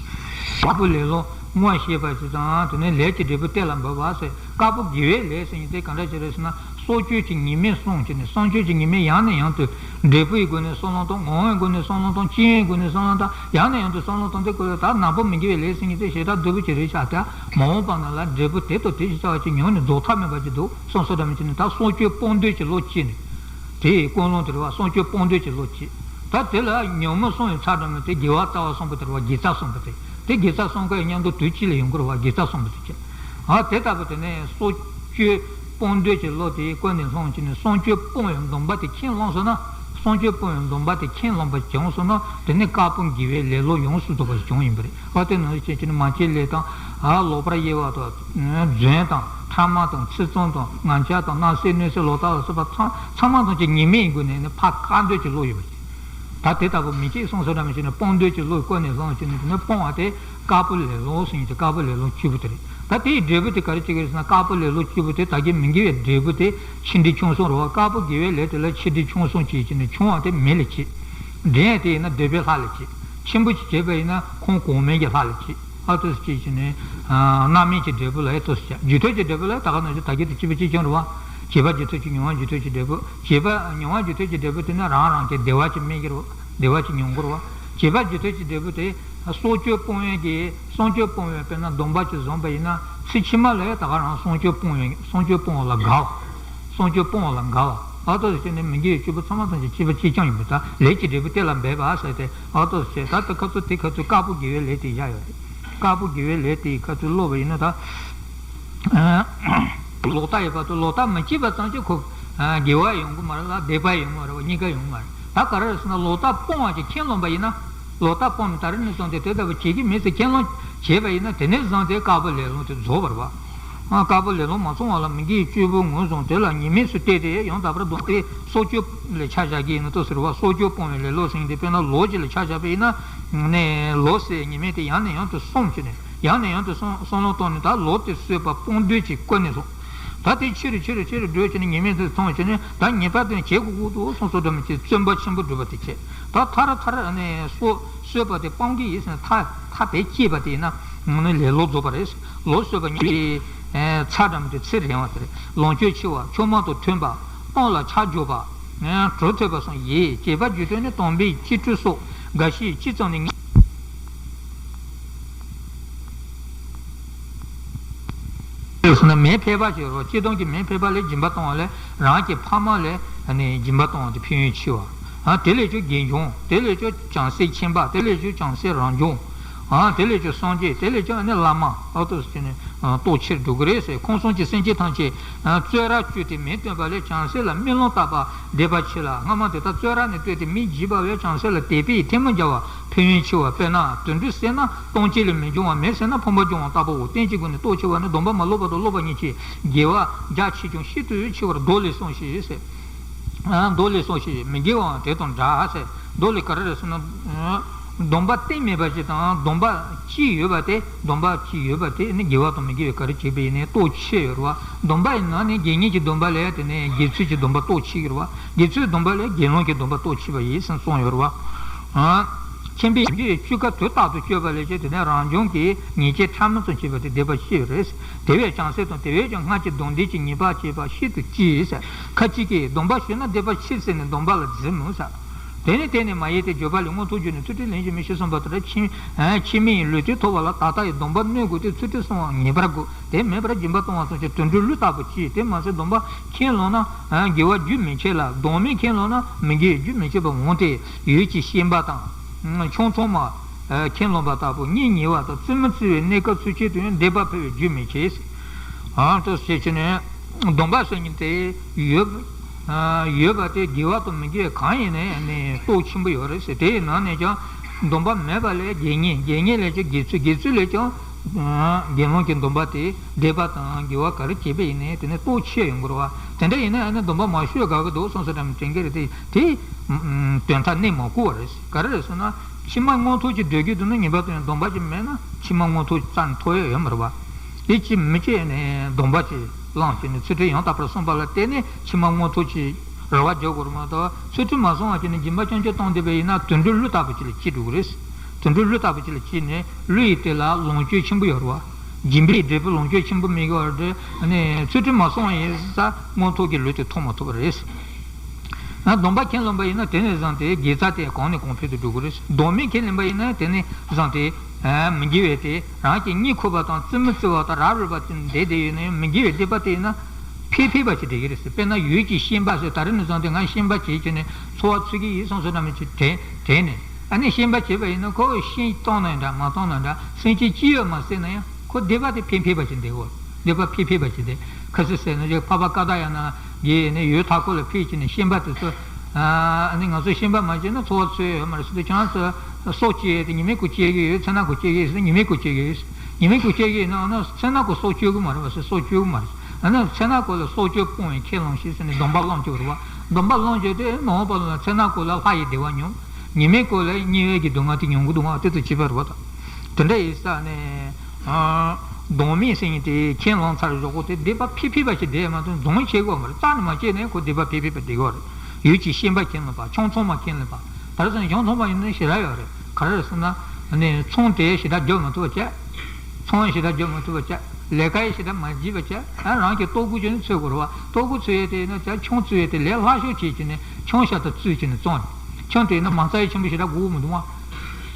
དཀར་པོ་ལས་ལོག་བསྔོ་བ་ཤེས་པ་ཅིག་དང་། དེ་ནས་ལས་ཀྱི་འབྲས་བུ་གཏན་ལ་འབེབས་པ་ཟེར། དཀར་པོ་དགེ་བའི་ལས་ཟེར་མཁན་དེ་ག་འདྲ་ཞིག་རེད་ཟེར་ན། སྲོག་གཅོད་ཀྱི་ཉེས་དམིགས་བསམ་བྱས་ནས། སྲོག་གཅོད་ཀྱི་ཉེས་དམིགས་ཡང་ནས་ཡང་དུ་འབྲས་བུའི་སྒོ་ནས་བསམ་བློ་བཏང་། ངོ་བོའི་སྒོ་ནས་བསམ་བློ་བཏང་། སྤྱོད་ཡུལ་སྒོ་ནས་བསམ་བློ་བཏང་། ཡང་ནས་ཡང་དུ་བསམ་བློ་བཏང་སྟེ་ཀོ་ལ་ད་ནག་པོ་མི་དགེ་བའི་ལས་ཟེར་མཁན་དེ་ཞེ་དྲག་སྡུག་པོ་ཅིག་རེད་ཤག་ད་མ་འོངས་པ་ན་ལ་འབྲས་བུ་དེ་དང་དེ་ཞིག་བྱ་བ་ཅིག་མྱོང་ནས་རྫོགས་མཐའ་མེད་པ་ཅིག་འདུག་བསམ་བསམ་འདྲ་མི་བྱས་ནས། ད་སྲོག་གཅོད་སྤོང་འདོད་ཀྱི་བློ་སྐྱེས་ནས། དེ་ཡི་ཀུན་སློང་དེ་རེད་བ། སྲོག་གཅོད་སྤོང་འདོད་ཀྱི་བློ་སྐྱེས། ད་དེ་ལ་ཉོན་མོངས་གསུམ་ཡི་ཚབ་འདྲ་མི་དེ་དགེ་བ་རྩ་བ་གསུམ་པོ་དེ་རེད་བ། དགེ་རྩ་གསུམ་པོ་དེ། དེ་དགེ་རྩ་གསུམ་ཀ་ཡི་མཉམ་དུ་དུས་གཅིག་ལ་ཡོང་གི་རེད་བ། དགེ་རྩ་གསུམ་པོ་དེ་བྱས། ཨ་དེ་ལྟ་བུ་དེ་ནས་སྲོག་གཅོད་སྤོང་འདོད་ཀྱི་བློ་དེ་ཀུན་ནས་བསླངས་བྱས་ནས་སྲོག་གཅོད་སྤོང་བའི་སྡོམ་པ་དེ་ཁས་བླངས་སོང་ན། སྲོག་གཅོད་སྤོང་བའི་སྡོམ་པ་དེ་ཁས་བླངས་པ་བྱུང་སོང་ན། དེ་ནས་དཀར་པོ་དགེ་བའི་ལེ་ལོ་ཡོངས་སུ་རྫོགས་པ་ཞིག་བྱུང་ཡིན་པ་རེད། ཨ་དེ་ནང་བཞིན་བྱས་ནས་མ་བྱས་ལས་དང་། ཨ་ལོག་པར་དབྱེ་བ་དང་། རྫུན་དང་། ཕྲ་མ་དང་། ཚིག་རྩུབ་དང་། ངན་འཆལ་དང་། བརྣབ་སེམས་གནོད་སེམས་ལོག་ལྟ་ལ་སོགས་པ་ཚང་ཚང་མ་ཐམས་ཅད་ཉེས་དམིགས་ཀྱི་སྒོ་ནས་ནི་ཕར་བཀག་འདོད་ཀྱི་བློ་ཡོད་པ་ཅིག་ད་དེ་ལྟ་བུ་མི་སྐྱེ་གསུངས་སོ་འདྲ་མི་བྱས་ནས་སྤོང་འདོད་ཀྱི་བློ་ཀུན་ནས་བསླངས་བྱས་ནས་དེ་ནས་སྤོང་བ་དེ་དཀར་པོ་ལེ་ལོ་ཟེར་མཁན་དེ་དཀར་པོ་ལེ་ལོ་བཅུ་པོ་དེ་རེད། ད་དེའི་འབྲས་བུ་དེ་ག་རེ་བྱེད་ཀྱི་རེད་ཟེར་ན། དཀར་པོ་ལེ་ལོ་བཅུ་པོ་དེ་ད་གིན་མི་དགེ་བའི་འབྲས་བུ་དེ་ཆེ་འབྲིང་ཆུང་གསུམ་རེད་བ། དཀར་པོ་དགེ་བའི་ལས་དེ་ལ་ཆེ་འབྲིང་ཆུང་གསུམ་བྱས་བྱས་ནས། ཆུང་བ་དེ་མི་ལ་བྱེད། འབྲིང་བ་དེ་ཡིན་ན་འདོད་པའི་ལྷ་ལ་བྱེད། ཆེན་པོ་ཅིག་བྱས་པ་ཡིན་ན་ཁོང་གོང་མའི་གི་ལྷ་ལ་བྱེད། ཨ་ཏོ་ཟེར་བྱས་བྱས་ནས། ཨ་རྣམ་སྨིན་གྱི་འབྲས་བུ་ལ་ཨེ་ཏོ་ཟེར་བྱ། རྒྱུ་མཐུན་གྱི་འབྲས་བུ་ལ་ད་ག་ནང་བཞིན་ད་གིན་དེ་གཅིག་པ་གཅིག་རྐྱང་རེད་བ། བྱས་པ་རྒྱུ་མཐུན་གྱི། མྱོང་བ་རྒྱུ་མཐུན་གྱི་འབྲས་བུ། བྱས་པ་མྱོང་བ་རྒྱུ་མཐུན་གྱི་འབྲས་བུ་དེ་ནི་རང་རང་གི་བདེ་བ་ཅིག་སྨིན་གྱི་རེད་བ། བདེ་བ་ཅིག་མྱོང་གི་རེད་བ། བྱས་པ་རྒྱུ་མཐུན་གྱི་འབྲས་བུ་དེ་སྲོག་གཅོད་སྤོང་བའི་གི། སྲོག་གཅོད་སྤོང་བའི་དཔེར་ན་སྡོམ་པ་ཅིག་བཟུང་པ་ཡིན་ན། ཚིག་ཕྱི་མ་ལ་ཡང་ད་ག་རང་སྲོག་གཅོད་སྤོང་བའི། སྲོག་གཅོད་སྤོང་བ་ལ་དགའ་བ། སྲོག་གཅོད་སྤོང་བ་ལ་དགའ་བ། ཨ་ཏོ་ཟེར་བྱས་ནས་མི་དགེ་བའི་བཅུ་པོ་ཚང་མ་ཐམས་ཅད་གཅིག་པ་གཅིག་རྐྱང་ཡིན་པས། ད་ལས་ཀྱི་འབྲས་བུ་གཏན་ལ་འབེབས་པ་ཟེར་ཏེ། ཨ་ཏོ་ཟེར། ད་ལྟ་ཁ་ཚུར་དེ་ཁ་ཚུར་དཀར་པོ་དགེ་བའི་ལས་དེ་བཞག་ཡོད་རེད། དཀར་པོ་དགེ་བའི་ལས་དེ་ཁ་ཚུར་ཀློག་པ་ཡིན་ན་ད། ལོག་ལྟ་ཡོད་པ་དང་། ལོག་ལྟ་མི་བྱེད་པ་ཙམ་གྱིས་ཁོ་དགེ་བ་ཡོང་གི་མ་རེད་ལ། སྡིག་པ་ཡོང་གི་མ་རེད་བ། གཉིས་ཀ་ཡོང་གི་མ་རེད། ད་ག་རེ་རེད་ཟེར་ན། ལོག་ལྟ་སྤོང་བ་ཅིག་ཁས་བླངས་པ་ཡིན་ན། ལོག་ལྟ་སྤོང་ནས་ད་རེས་ནས་བཟུང་སྟེ་དེ་ལྟ་བུ་བྱེད་ཀྱི་མེད་ཟེར་ཁས་བླངས་བྱས་པ་ཡིན་ན། དེ་ནས་བཟུང་སྟེ་དཀར་པོ་ལེ་ལོ་དེ་རྫོགས་པ་རེད་བ། ཨ་དཀར་པོ་ལེ་ལོ་མ་སོང་བ་ལ་མི་དགེ་བཅུ་པོ་ངོས་བཟུང་དེ་ལ་ཉེས་དམིགས་སུ་བལྟས་ཏེ་ཡང་དག་པར་སྡོམ་པའི་སྲོག་གཅོད་ལ་ཆ་བཞག་གི་ཡིན་ན་ཏོ་ཟེར་བ། སྲོག་གཅོད་སྤོང་བའི་ལེ་ལོ་ཟེར་མཁན་དེ་དཔེར་ན་ལོ་གཅིག་ལ་ཆ་བཞག་པ་ཡིན་ན། ནས་ལོ་ཟེར་ཉེས་དམིགས་དེ་ཡང་ནས་ཡང་དུ་བསམ་བྱས་ནས། ཡང་ནས་ཡང་དུ་བསམ་བསམ་བློ་བཏང་ནས། ད་ལོ་དེ་གསོད་པ་སྤོང་འདོད་ཀྱི་ཀུན་ནས་བསླངས། ད་དེ་ཆེ་རུ་ཆེ་རུ་ཆེ་རུ་འགྲོ་བྱས་ནས་ཉེས་དམིགས་དེ་མཐོང་བྱས་ནས། ད་ངེས་པར་དུ་བྱེད་དགོས་ཀྱི་འདུག་བསམ་བསམ་འདྲ་མི་བྱེད། བརྩོན་པ་ཆེན་པོ་བསྒྲུབ་པ་དེ་བྱེད། ད་མཐར་མཐར་ནས་སྲོག་གསོད་པ་དེ་སྤང་གི་ཡིན་ཟེར་ནས་ཐག་ཐག་དེ་བཅད་པ་དེ་ཡིན་ན། ནི་ལེ་ལོ་རྫོགས་པ་རེད། ལོ་གསོད་པ་ཉེས་པའི་ཚབ་འདྲ་མི་དེ་ཚེ་རིང་བ་དེ་རེད། ལོངས་སྤྱོད་ཆེ་བ། ཆོས་མང་དུ་འཐོན་པ། སྤོང་ལ་ཆ་འཇོག་པ། གྲོལ་ཐུབ་པ་སོགས་ཡིན། བྱས་པ་རྒྱུ་མཐུན་ནི་དམ་པའི་སྤྱི་སྤྲོས་སོགས་འགའ་ཞིག་ཅི་ཙམ་ནས་ངེས། ལས་སོང་ན་མེ་ཕལ་པ་ཞིག་ཡོད་རེད་བ། སྤྱི་བཏང་གི་མེ་ཕལ་པ་ལས་སྦྱིན་པ་གཏོང་བ་ལས་རང་གི་ཕ་མ་ལས་ནི་སྦྱིན་པ་གཏོང་བ་དེ་ཕན་ཡོན་ཆེ་བ། ཨ་དེ་ལས་ཀྱང་དགེ་སྦྱོང་། དེ་ལས་ཀྱང་བྱང་སེམས་ཁྱིམ་པ། དེ་ལས་ཀྱང་བྱང་སེམས་རང་སྦྱོང་། ཨ་དེ་ལས་ཀྱང་སངས་རྒྱས། དེ་ལས་ཀྱང་ནི་བླ་མ། ཨ་ཏོ་ཟེར་ནས་ཨ་སྟོབས་ཆེར་འགྲོ་གི་རེད་ཟེར། ཁམས་གསུམ་གྱི་སེམས་ཅན་ཐམས་ཅད་ཨ་བཙོན་རར་བཅུག་སྟེ་མེ་བཏོན་པ་ལས་བྱང་སེམས་ལ་སྨོན་ལམ་བཏབ་པ་འདོད་པ་ཆེ་ལ། སྔ་མ་དེ་དག་བཙོན་རར་ནས་བཏོན་ཏེ་མེ་བརྗེས་པ་བས་བྱང་སེམས་ལ་དད་པའི་ཐལ་མོ་སྦྱར་བ་ཕན་ཡོན་ཆེ་བ། དཔེར་ན་དུད་འགྲོ་བསད་ན་སྟོང་སྐྱེས་ལས་མི་འབྱུང་བ། མེ་བསད་ན་ཕུང་པོ་འབྱུང་བ་ལྟ་བུའོ། རྟེན་གྱི་སྒོ་ནས་སྟོབས་ཆེ་བ་ནི་སྡོམ་པ་མ་ལོག་པ་དང་ལོག་པ་ཉིད་ཀྱིས་དགེ་བ་རྒྱ་ཆེ་ཀྱང་ཤིན་ཏུ་ཆེ་བར་མདོ་ལས་གསུངས་ཤིག་ཟེར། ཨ་མདོ་ལས་གསུངས་ཤིག། མི་དགེ་བའང་དེ་དང་འདྲ་ཟེར། མདོ་ལས་ག་རེ་རེད་ཟེར་ན། སྡོམ་པ་གཏན་མེད་པ་ཞིག་དང་སྡོམ་པ་གཅིག་ཡོད་པ་དེ། སྡོམ་པ་གཅིག་ཡོད་པ་དེ་ནི་དགེ་བ་དང་མི་དགེ་བའི་ག་རེ་བྱེད་པ་ཡིན་ནའི་སྟོབས་ཆེ་ཡོད་རེད་བ། སྡོམ་པ་ཡི་ནང་ནས་དགེ་བསྙེན་གྱི་སྡོམ་པ་ལས་དེ་ནས་དགེ་ཚུལ་གྱི་སྡོམ་པ་སྟོབས་ཆེ་ཡོད་རེད་བ། དགེ་ཚུལ་སྡོམ་པ་ལས་དགེ་སློང་གི་སྡོམ་པ་སྟོབས་ཆེ་བ་ཡིན་ཟེར་གསུངས་ཡོད་རེད་བ། ཨ་ཁྱིམ་པའི་སྤྱོད་ཀ་དུས་རྟག་ཏུ་སྤྱོད་པ་ལས་ཀྱང་དེ་ནས་རང་བྱུང་གི་ཉེས་བྱས་ཕྲ་མོ་ཙམ་བྱེད་པ་དེ་སྡིག་པ་ཆེ་ཡོད་རེད། དེ་བས་བྱང་སེམས་དང་དེ་བས་ཀྱང་སྔར་གྱི་སྡོམ་ལྡན་གྱི་ཉེས་པ་བྱེད་པ་ཤིན་ཏུ་གཅེས་ཟེར། ཁ་ཅིག་གིས་སྡོམ་པ་ཞུས་ན་སྡིག་པ་ཆེ་ཟེར་ནས་སྡོམ་པ་ལ་རྫི་མོ་ཟེར། དེ་ནི་གཏན་ནས་མ་ཡིན་ཏེ། བརྗོད་པ་ལས་མངོན་མཐོ་གྱུར་ནས། ཚུལ་ཁྲིམས་ལེགས་ཤིང་མི་ཞིག་གསུངས་པ་ལྟར་ཕྱི་ཕྱི་མའི་ལུས་རྟེན་ཐོབ་པ་ལ་ད་ལྟ་ཡི་སྡོམ་པ་གནོད་དགོས་ཏེ། ཚུལ་ཁྲིམས་སྲུང་བ་ངེས་པར་དགོས། དེ་མེད་པར་སྦྱིན་པ་གཏོང་བ་ཙམ་གྱིས་དུད་འགྲོའི་ལུས་ལྟ་བུ་གཅེས། དེ་མ་ཟད་སྡོམ་པ་ཁས་བླངས་ན་དགེ་བ་རྒྱུན་མི་འཆད་ལ། སྡོམ་མེད་ཁས་བླངས་ན་མི་དགེ་བའི་རྒྱུན་མི་འཆད་པར་འོང་སྟེ། ཡུལ་གྱི་ཤན་པ་དང་ཆང་ཚང་མ་ཁས་བླངས་པ་ལྟ་བུ་གཉེན་ཉེ་བ་དང་བཙུན་མོ་བརྩི་བའི་གནས་སྐབས་ཚུན་ཆད་དུ་ཡང་སྡིག་པ་འཕེལ་བའི་རྒྱུན་མི་འཆད། ཨ་ཏོ་ཞེས་བྱས་ནས། སྡོམ་པ་ཟེར་མཁན་དེ་ཡོད། ཨ་ཡོད་པ་དེ་དགེ་བ་དང་མི་དགེ་བ་གང་ཡིན་ནའི་ནི་སྟོབས་ཆེན་པོ་ཡོད་རེད་ཟེར། དེའི་ནང་ནས་ཀྱང་སྡོམ་པ་མེད་པ་ལས་དགེ་བསྙེན། དགེ་བསྙེན་ལས་ཀྱང་དགེ་ཚུལ། དགེ་ཚུལ་ལས་ཀྱང་ཨ་དགེ་སློང་གི་སྡོམ་པ་དེ་སྡིག་པ་དང་དགེ་བ་ག་རེ་བྱས་པ་ཡིན་ནའི་དེ་ནི་སྟོབས་ཆེ་ཡོང་གི་རེད་བ། དེ་འདྲ་ཡིན་ན་ཨ་ནི་སྡོམ་པ་མ་ཞུས་དགའ་གི་འདུག་བསམ་ས་འདྲ་མི་དྲན་གི་རེད་དེ། དེ་དོན་དག་གནས་མ་གོ་བ་རེད། ག་རེ་རེད་ཟེར་ན། ཕྱི་མ་མངོན་མཐོ་ཅིག་འདོད་ཀྱི་འདུག་ན་ངེས་པར་དུ་ཡང་སྡོམ་པ་ཅིག་མེད་ན་ཕྱི་མ་མངོན་མཐོ་རྩ་ནས་ཐོབ་ཡ་ཡོད་མ་རེད་བ། དེ་ཅི་མི་བྱེད་ནས་སྡོམ་པ་ཅིག་བླངས་བྱས་ནས་ཚུལ་ཁྲིམས་ཡང་དག་པར་བསྲུངས་པ་ལ་བརྟེན་ནས་ཕྱི་མ་མངོན་མཐོ་ཅིག་རེ་བ་རྒྱག་དགོས་རེད་མ་གཏོགས། ཚུལ་ཁྲིམས་མ་བསྲུངས་པ་བྱས་ནས་སྦྱིན་པ་རྐྱང་རྐྱང་བཏང་བསྡད་པ་ཡིན་ན་དུད་འགྲོའི་ལུས་ལྟ་བུ་ཅིག་ལ་སྐྱེ་འགྲོ་གི་རེད། དུད་འགྲོའི་ལུས་ལྟ་བུ་ཅིག་ལ་སྐྱེས་ནས་ལུས་ཡི་དེ་ལ་ལོངས་སྤྱོད་ཆེན་པོ་ཡོད་རེད་བ། སྦྱིན་པའི་འབྲས་བུ་ལོངས་སྤྱོད་ཆེན་པོ་མི་དགོས་པ་རེད། ཚུལ་ཁྲིམས་མ་བསྲུངས་པ་ཡིན་ཙང་མངོན་མཐོ་གི་ལུས་དེ་ཐོབ་མ་ཐུབ་པ་རེད། ན་སྡོམ་པ་ཁས་བླངས་པ་ཡིན་ན་དེ་ནས་བཟུང་སྟེ་དགེ་རྩ་དེ་གོང་ནས་གོང་འཕེལ་དུ་འགྲོ་གི་རེད། སྡོམ་མེད་ཁས་ལེན་པ་ཡིན་ན་དེ་ནས་བཟུང་སྟེ་མི་དགེ་བའི་དེ་རང་གི་གཉིད་ཁུག་པ་དང་བཙུན་མོ་བརྩི་བ་དང་རབ་རིབ་པ་དེ་འདས་དེ་ཡིན་ན་ཡང་མི་དགེ་བའི་སྡིག་པ་དེ་ཡིན་ན་འཕེལ་འཕེལ་བ་ཞིག་འགྲིག་གི་རེད་ཟེར། དཔེར་ན་ཡུལ་གྱི་ཤན་པ་ཟེར། ད་རེས་ནས་བཟུང་སྟེ་ང་ཤན་པ་བྱེད་ཀྱི་ནས་འཚོ་བ་འཚོ་གི་ཡིན་བསམ་བསམ་འདྲ་མི་བྱེད་དྲན་དྲན་ནས། ཨ་ནི་ཤན་པ་བྱས་པ་ཡིན་ན་ཁོ་ཤན་བཏང་ན་འདྲ་མ་བཏང་ན་འདྲ་སེམས་ཅན་སྐྱིད་ཡོད་མ་ཟེར་ན་ཡང་ཁོ་སྡིག་པ་དེ་འཕེལ་འཕེལ་བ་ཞིག་འགྲིག་གོ། སྡིག་པ་ཕེབས་ཕེབས་པ་ཞིག་སྟེ། ཁ་སི་ཟེར་ན་ཅིག་འཕགས་པ་ཀ་དག་ཡ་ན་གི་ནི་ཡུལ་མཐའ་འཁོབ་ལ་ཕེབས་ཀྱི་ནི་ཤན་པ་དེ་ཚོ། ཨ་ནི་ང་ཚོ་ཤན་པ་མ་བྱས་ན་འཚོ་བ་འཚོ་ཡ་ཡོད་མ་རེད་ཟེར་དུས། ཁྱེད་རང་ཚོ་སྲོག་བཅད་དེ་ཉི་མའི་གུ་བཅད་ཀྱི་ཡོད། མཚན་ནག་གུ་བཅད་ཀྱི་ཡོད་ཟེར་ན་ཉི་མའི་གུ་བཅད་ཀྱི་ཡོད། ཉི་མའི་གུ་བཅད་ཀྱི་ཡོད་ན་ཨ་ནི་མཚན་ནག་གུ་སྲོག་གཅོད་གི་མ་རེད་བ་ཟེར། སྲོག་གཅོད་གི་མ་རེད། ཨ་ནི་མཚན་ནག་གུ་ལ་སྲོག་གཅོད་སྤོང་བའི་ཁས་བླངས་ཤིག་ཟེར་ནས་སྡོམ་པ་བླངས་བཅུག་རེད་བ། སྡོམ་པ་བླངས་བཅུག་དེ་མ་འོངས་པ་ལ་མཚན་ནག་གུ་ལ་ལྷ་ཡི་བདེ་བ་མྱོང་། ཉི་མའི་གུ་ལ་དམྱལ་བའི་གི་སྡུག་བསྔལ་དེ་མྱོང་གི་འདུག་ཨ། དེ་ཚོ་བྱེད་པ་རེད་བ་ད། དེ་འདྲ་ཡིན་ས་ནས། ཨ། སྡོམ་མེད་ཟེར་མཁན་དེ་ཁས་བླངས་ཚར་ཞོག་གོ། དེ་སྡིག་པ་ཕེབས་ཕེབས་པ་ཞིག་བསྡད་མ་གཏོགས་སྡོམ་བྱེད་དགོས་མ་རེད། རྩ་ནས་མ་བྱས་ནས་ཁོ་སྡིག་པ་ཕེབས་ཕེབས་པ་བསྡད་དགོས་རེད། ཡུལ་གྱི་ཤན་པ་ཁས་བླངས་པ། ཆང་ཚོང་མ་ཁས་བླངས་པ། ད་རེས་ཚང་ཆང་ཚོང་མ་ཡིན་ན་ཞེ་དྲག་ཡོད་རེད། ག་རེ་རེད་ཟེར་ན། ཨ་ནི་ཚོང་དེ་ཞེ་དྲག་རྒྱག་མ་ཐུབ་པ་བྱས། ཚོང་ཞེ་དྲག་རྒྱག་མ་ཐུབ་པ་བྱས། ལས་ཀ་ཡི་ཞེ་དྲག་མ་བྱས་པ་བྱས། ཨ། རང་གི་ལྟོ་གོས་ཅིག་ནི་འཚོལ་དགོས་རེད་བ། ལྟོ་གོས་འཚོལ་ཡས་དེ་ཡིན་ན་ད་ཆང་བཙོང་ཡས་དེ་ལས་སླ་ཤོས་བྱས་བྱས་ནས་ཆང་ཤ་སྟག་བཙོས་བྱས་ནས་བཙོང་། ཆང་དེ་ཡིན་ན་མ་རྩ་ཡི་ཆེན་པོ་ཞེ་དྲག་དགོས་མི་འདུག་བ།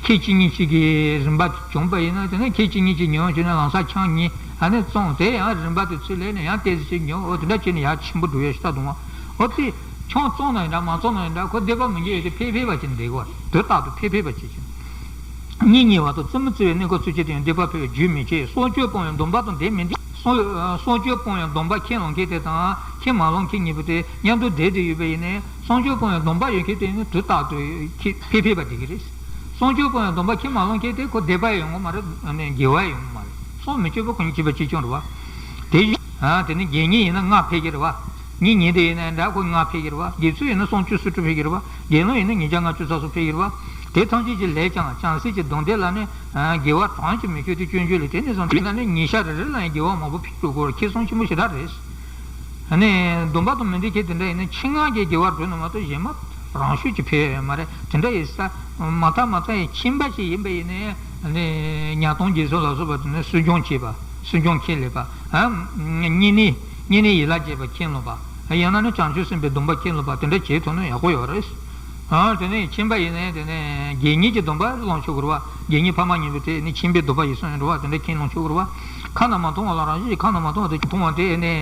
ཁྱེད་གཅིག་གཉིས་གཅིག་གི་རིན་པ་བྱུང་པ་ཡིན་ན་དེ་ནས་ཁྱེད་གཅིག་གཉིས་གཅིག་ཉོས་བྱས་ནས་ལམ་སང་ཆང་གཉིས་ཨ་ནི་བཙོང་། དེ་ཡང་རིན་པ་དེ་ཚུར་ལེན་ནས་ཡང་ཏོག་ཙམ་ཅིག་ཉོ། འོ་དེ་འདྲ་བྱས་ནས་ཡར་ཆེན་པོ་འགྲོ་ཡས་ཞེ་དྲག་འདུག་བ། འོ་དེ། ཆང་བཙོང་ན་ཡིན་འདྲ་མ་བཙོང་ན་ཡིན་འདྲ་ཁོ་སྡིག་པ་མི་དགེ་བའི་དེ་འཕེལ་འཕེལ་བ་ཅིག་འགྲིག་གོ། དུས་རྟག་ཏུ་འཕེལ་འཕེལ་བ་ཅིག་བྱེད། གཉེན་ཉེ་བ་དང་བཙུན་མོ་བརྩི་བའི་གནས་སྐབས་ཚུན་ཆད་དུ་ཡང་སྡིག་པ་འཕེལ་བའི་རྒྱུ་མི་བྱེད། སྲོག་གཅོད་སྤོང་བའི་སྡོམ་པ་དང་ལྡན་མིན་ཏེ། སྲོག་སྲོག་གཅོད་སྤོང་བའི་སྡོམ་པ་ཁས་བླངས་མཁན་དེ་དང་ཁས་མ་བླངས་མཁན་གཉིས་པོ་དེ་མཉམ་དུ་བསྡད་དེ་ཡོད་པ་ཡིན་ནའི། སྲོག་གཅོད་སྤོང་བའི་སྡོམ་པ་ཡོད་མཁན་དེ་ནི་དུས་རྟག་ཏུ་ཁྱེད་འཕེལ་འཕེལ་བ་འགྲིག་གི་རེད། སྲོག་གཅོད་སྤོང་བའི་སྡོམ་པ་ཁས་མ་བླངས་མཁན་དེ་ཁོ་སྡིག་པ་ཡོང་གི་མ་རེད། དགེ་བ་ཡོང་གི་མ་རེད། སྲོག་མི་གཅོད་པ་ཁོ་ཉིད་གཅིག་པ་གཅིག་རྐྱང་རེད་བ། དེ་བཞིན། ཨ། དེ་ནི་དགེ་བསྙེན་ཡིན་ན་ལྔ་འཕེལ་གྱི་རེད་བ། གཉེན་ཉེ་དེ་ཡིན་ན་འདྲ་ཁོ་ལྔ་འཕེལ་གྱི་རེད་བ། དགེ་ཚུལ་ཡིན་ན་སུམ་ཅུ་སོ་དྲུག་འཕེལ་གྱི་རེད་བ། དགེ་སློང་ཡིན་ན་ཉིས་བརྒྱ་ལྔ་བཅུ་རྩ་གསུམ་འཕེལ་གྱི་རེད་བ། དེ་ཐམས་ཅད་ཀྱི་ལས་ཀྱང་བྱང་སེམས་ཀྱི་སྡོམ་ལྡན་ལ་ནི། ཨ། དགེ་བ་གྲངས་ཀྱིས་མི་ཆོད་དེ་སྤྱོད་འཇུག་ལས། དེ་ནས་བཟུང་སྟེ་ན་ནི་ཉིན་ཞག་རེ་རེ་ལ་ཡང་དགེ་བ་མང་པོ་འཕེལ་འགྲོ་གི་རེད། ཁེ་བཟང་ཆེན་པོ་ཞེ་དྲག་རེད། ཨ་ནི་སྡོམ་པ་དང་མི་ལྡན་མཁན་དེ་འདྲ་ཡིན་ན་ཆེད་མངགས་ཀྱི་དགེ་བ་སྒྲུབ་ན་མ་གཏོགས་གཞན་མ་རང་ཤུགས་ཀྱིས་འཕེལ་ཡོད་མ་རེད། དེ་འདྲ་ཡིན་ས། མ་མཐའ་མ་མཐའ་ཡི་ཁྱིམ་པ་ཞིག་ཡིན་པ་ཡིན་ནའི་ཨ་ནི་ཉ་སྟོང་རྒྱལ་སྲུང་ལ་སོགས་པ་དེ་ནི་སྲུང་སྐྱོང་བྱེད་པ། སྲུང་སྐྱོང་ཁས་ལེན་པ། ཨ། བསྙེན་གནས། བསྙེན་གནས་ཡིད་ལ་བྱེད་པ་ཁས་བླངས་པ། ཡང་ན་ནི་བྱང་ཆུབ་སེམས་དཔའི་སྡོམ་པ་ཁས་བླངས་པ་དེ་འདྲ་བྱེད་ཐུབ་ན་ཡག་པོ་ཡོད་རེད། ཨ་དེ་ནས་མཁྱེན་པ་ཡིན་ནའི་དེ་ནས་དགེ་བསྙེན་གྱི་སྡོམ་པ་ལོངས་སྤྱོད་དགོས་རེད་བ། དགེ་བསྙེན་ཕ་མ་གཉིས་པོ་དེ་ནི་མཁྱེན་པའི་སྡོམ་པ་ཡིན་གསུངས་ཡོད་རེད་བ། དེ་འདྲ་མཁྱེན་ལོངས་སྤྱོད་དགོས་རེད་བ། ཁ་ན་མ་མཐོང་བ་ལ་རང་བཞིན་གྱིས་ཁ་ན་མ་མཐོང་བ་དེ་མཐོང་བ་དེ་ནི་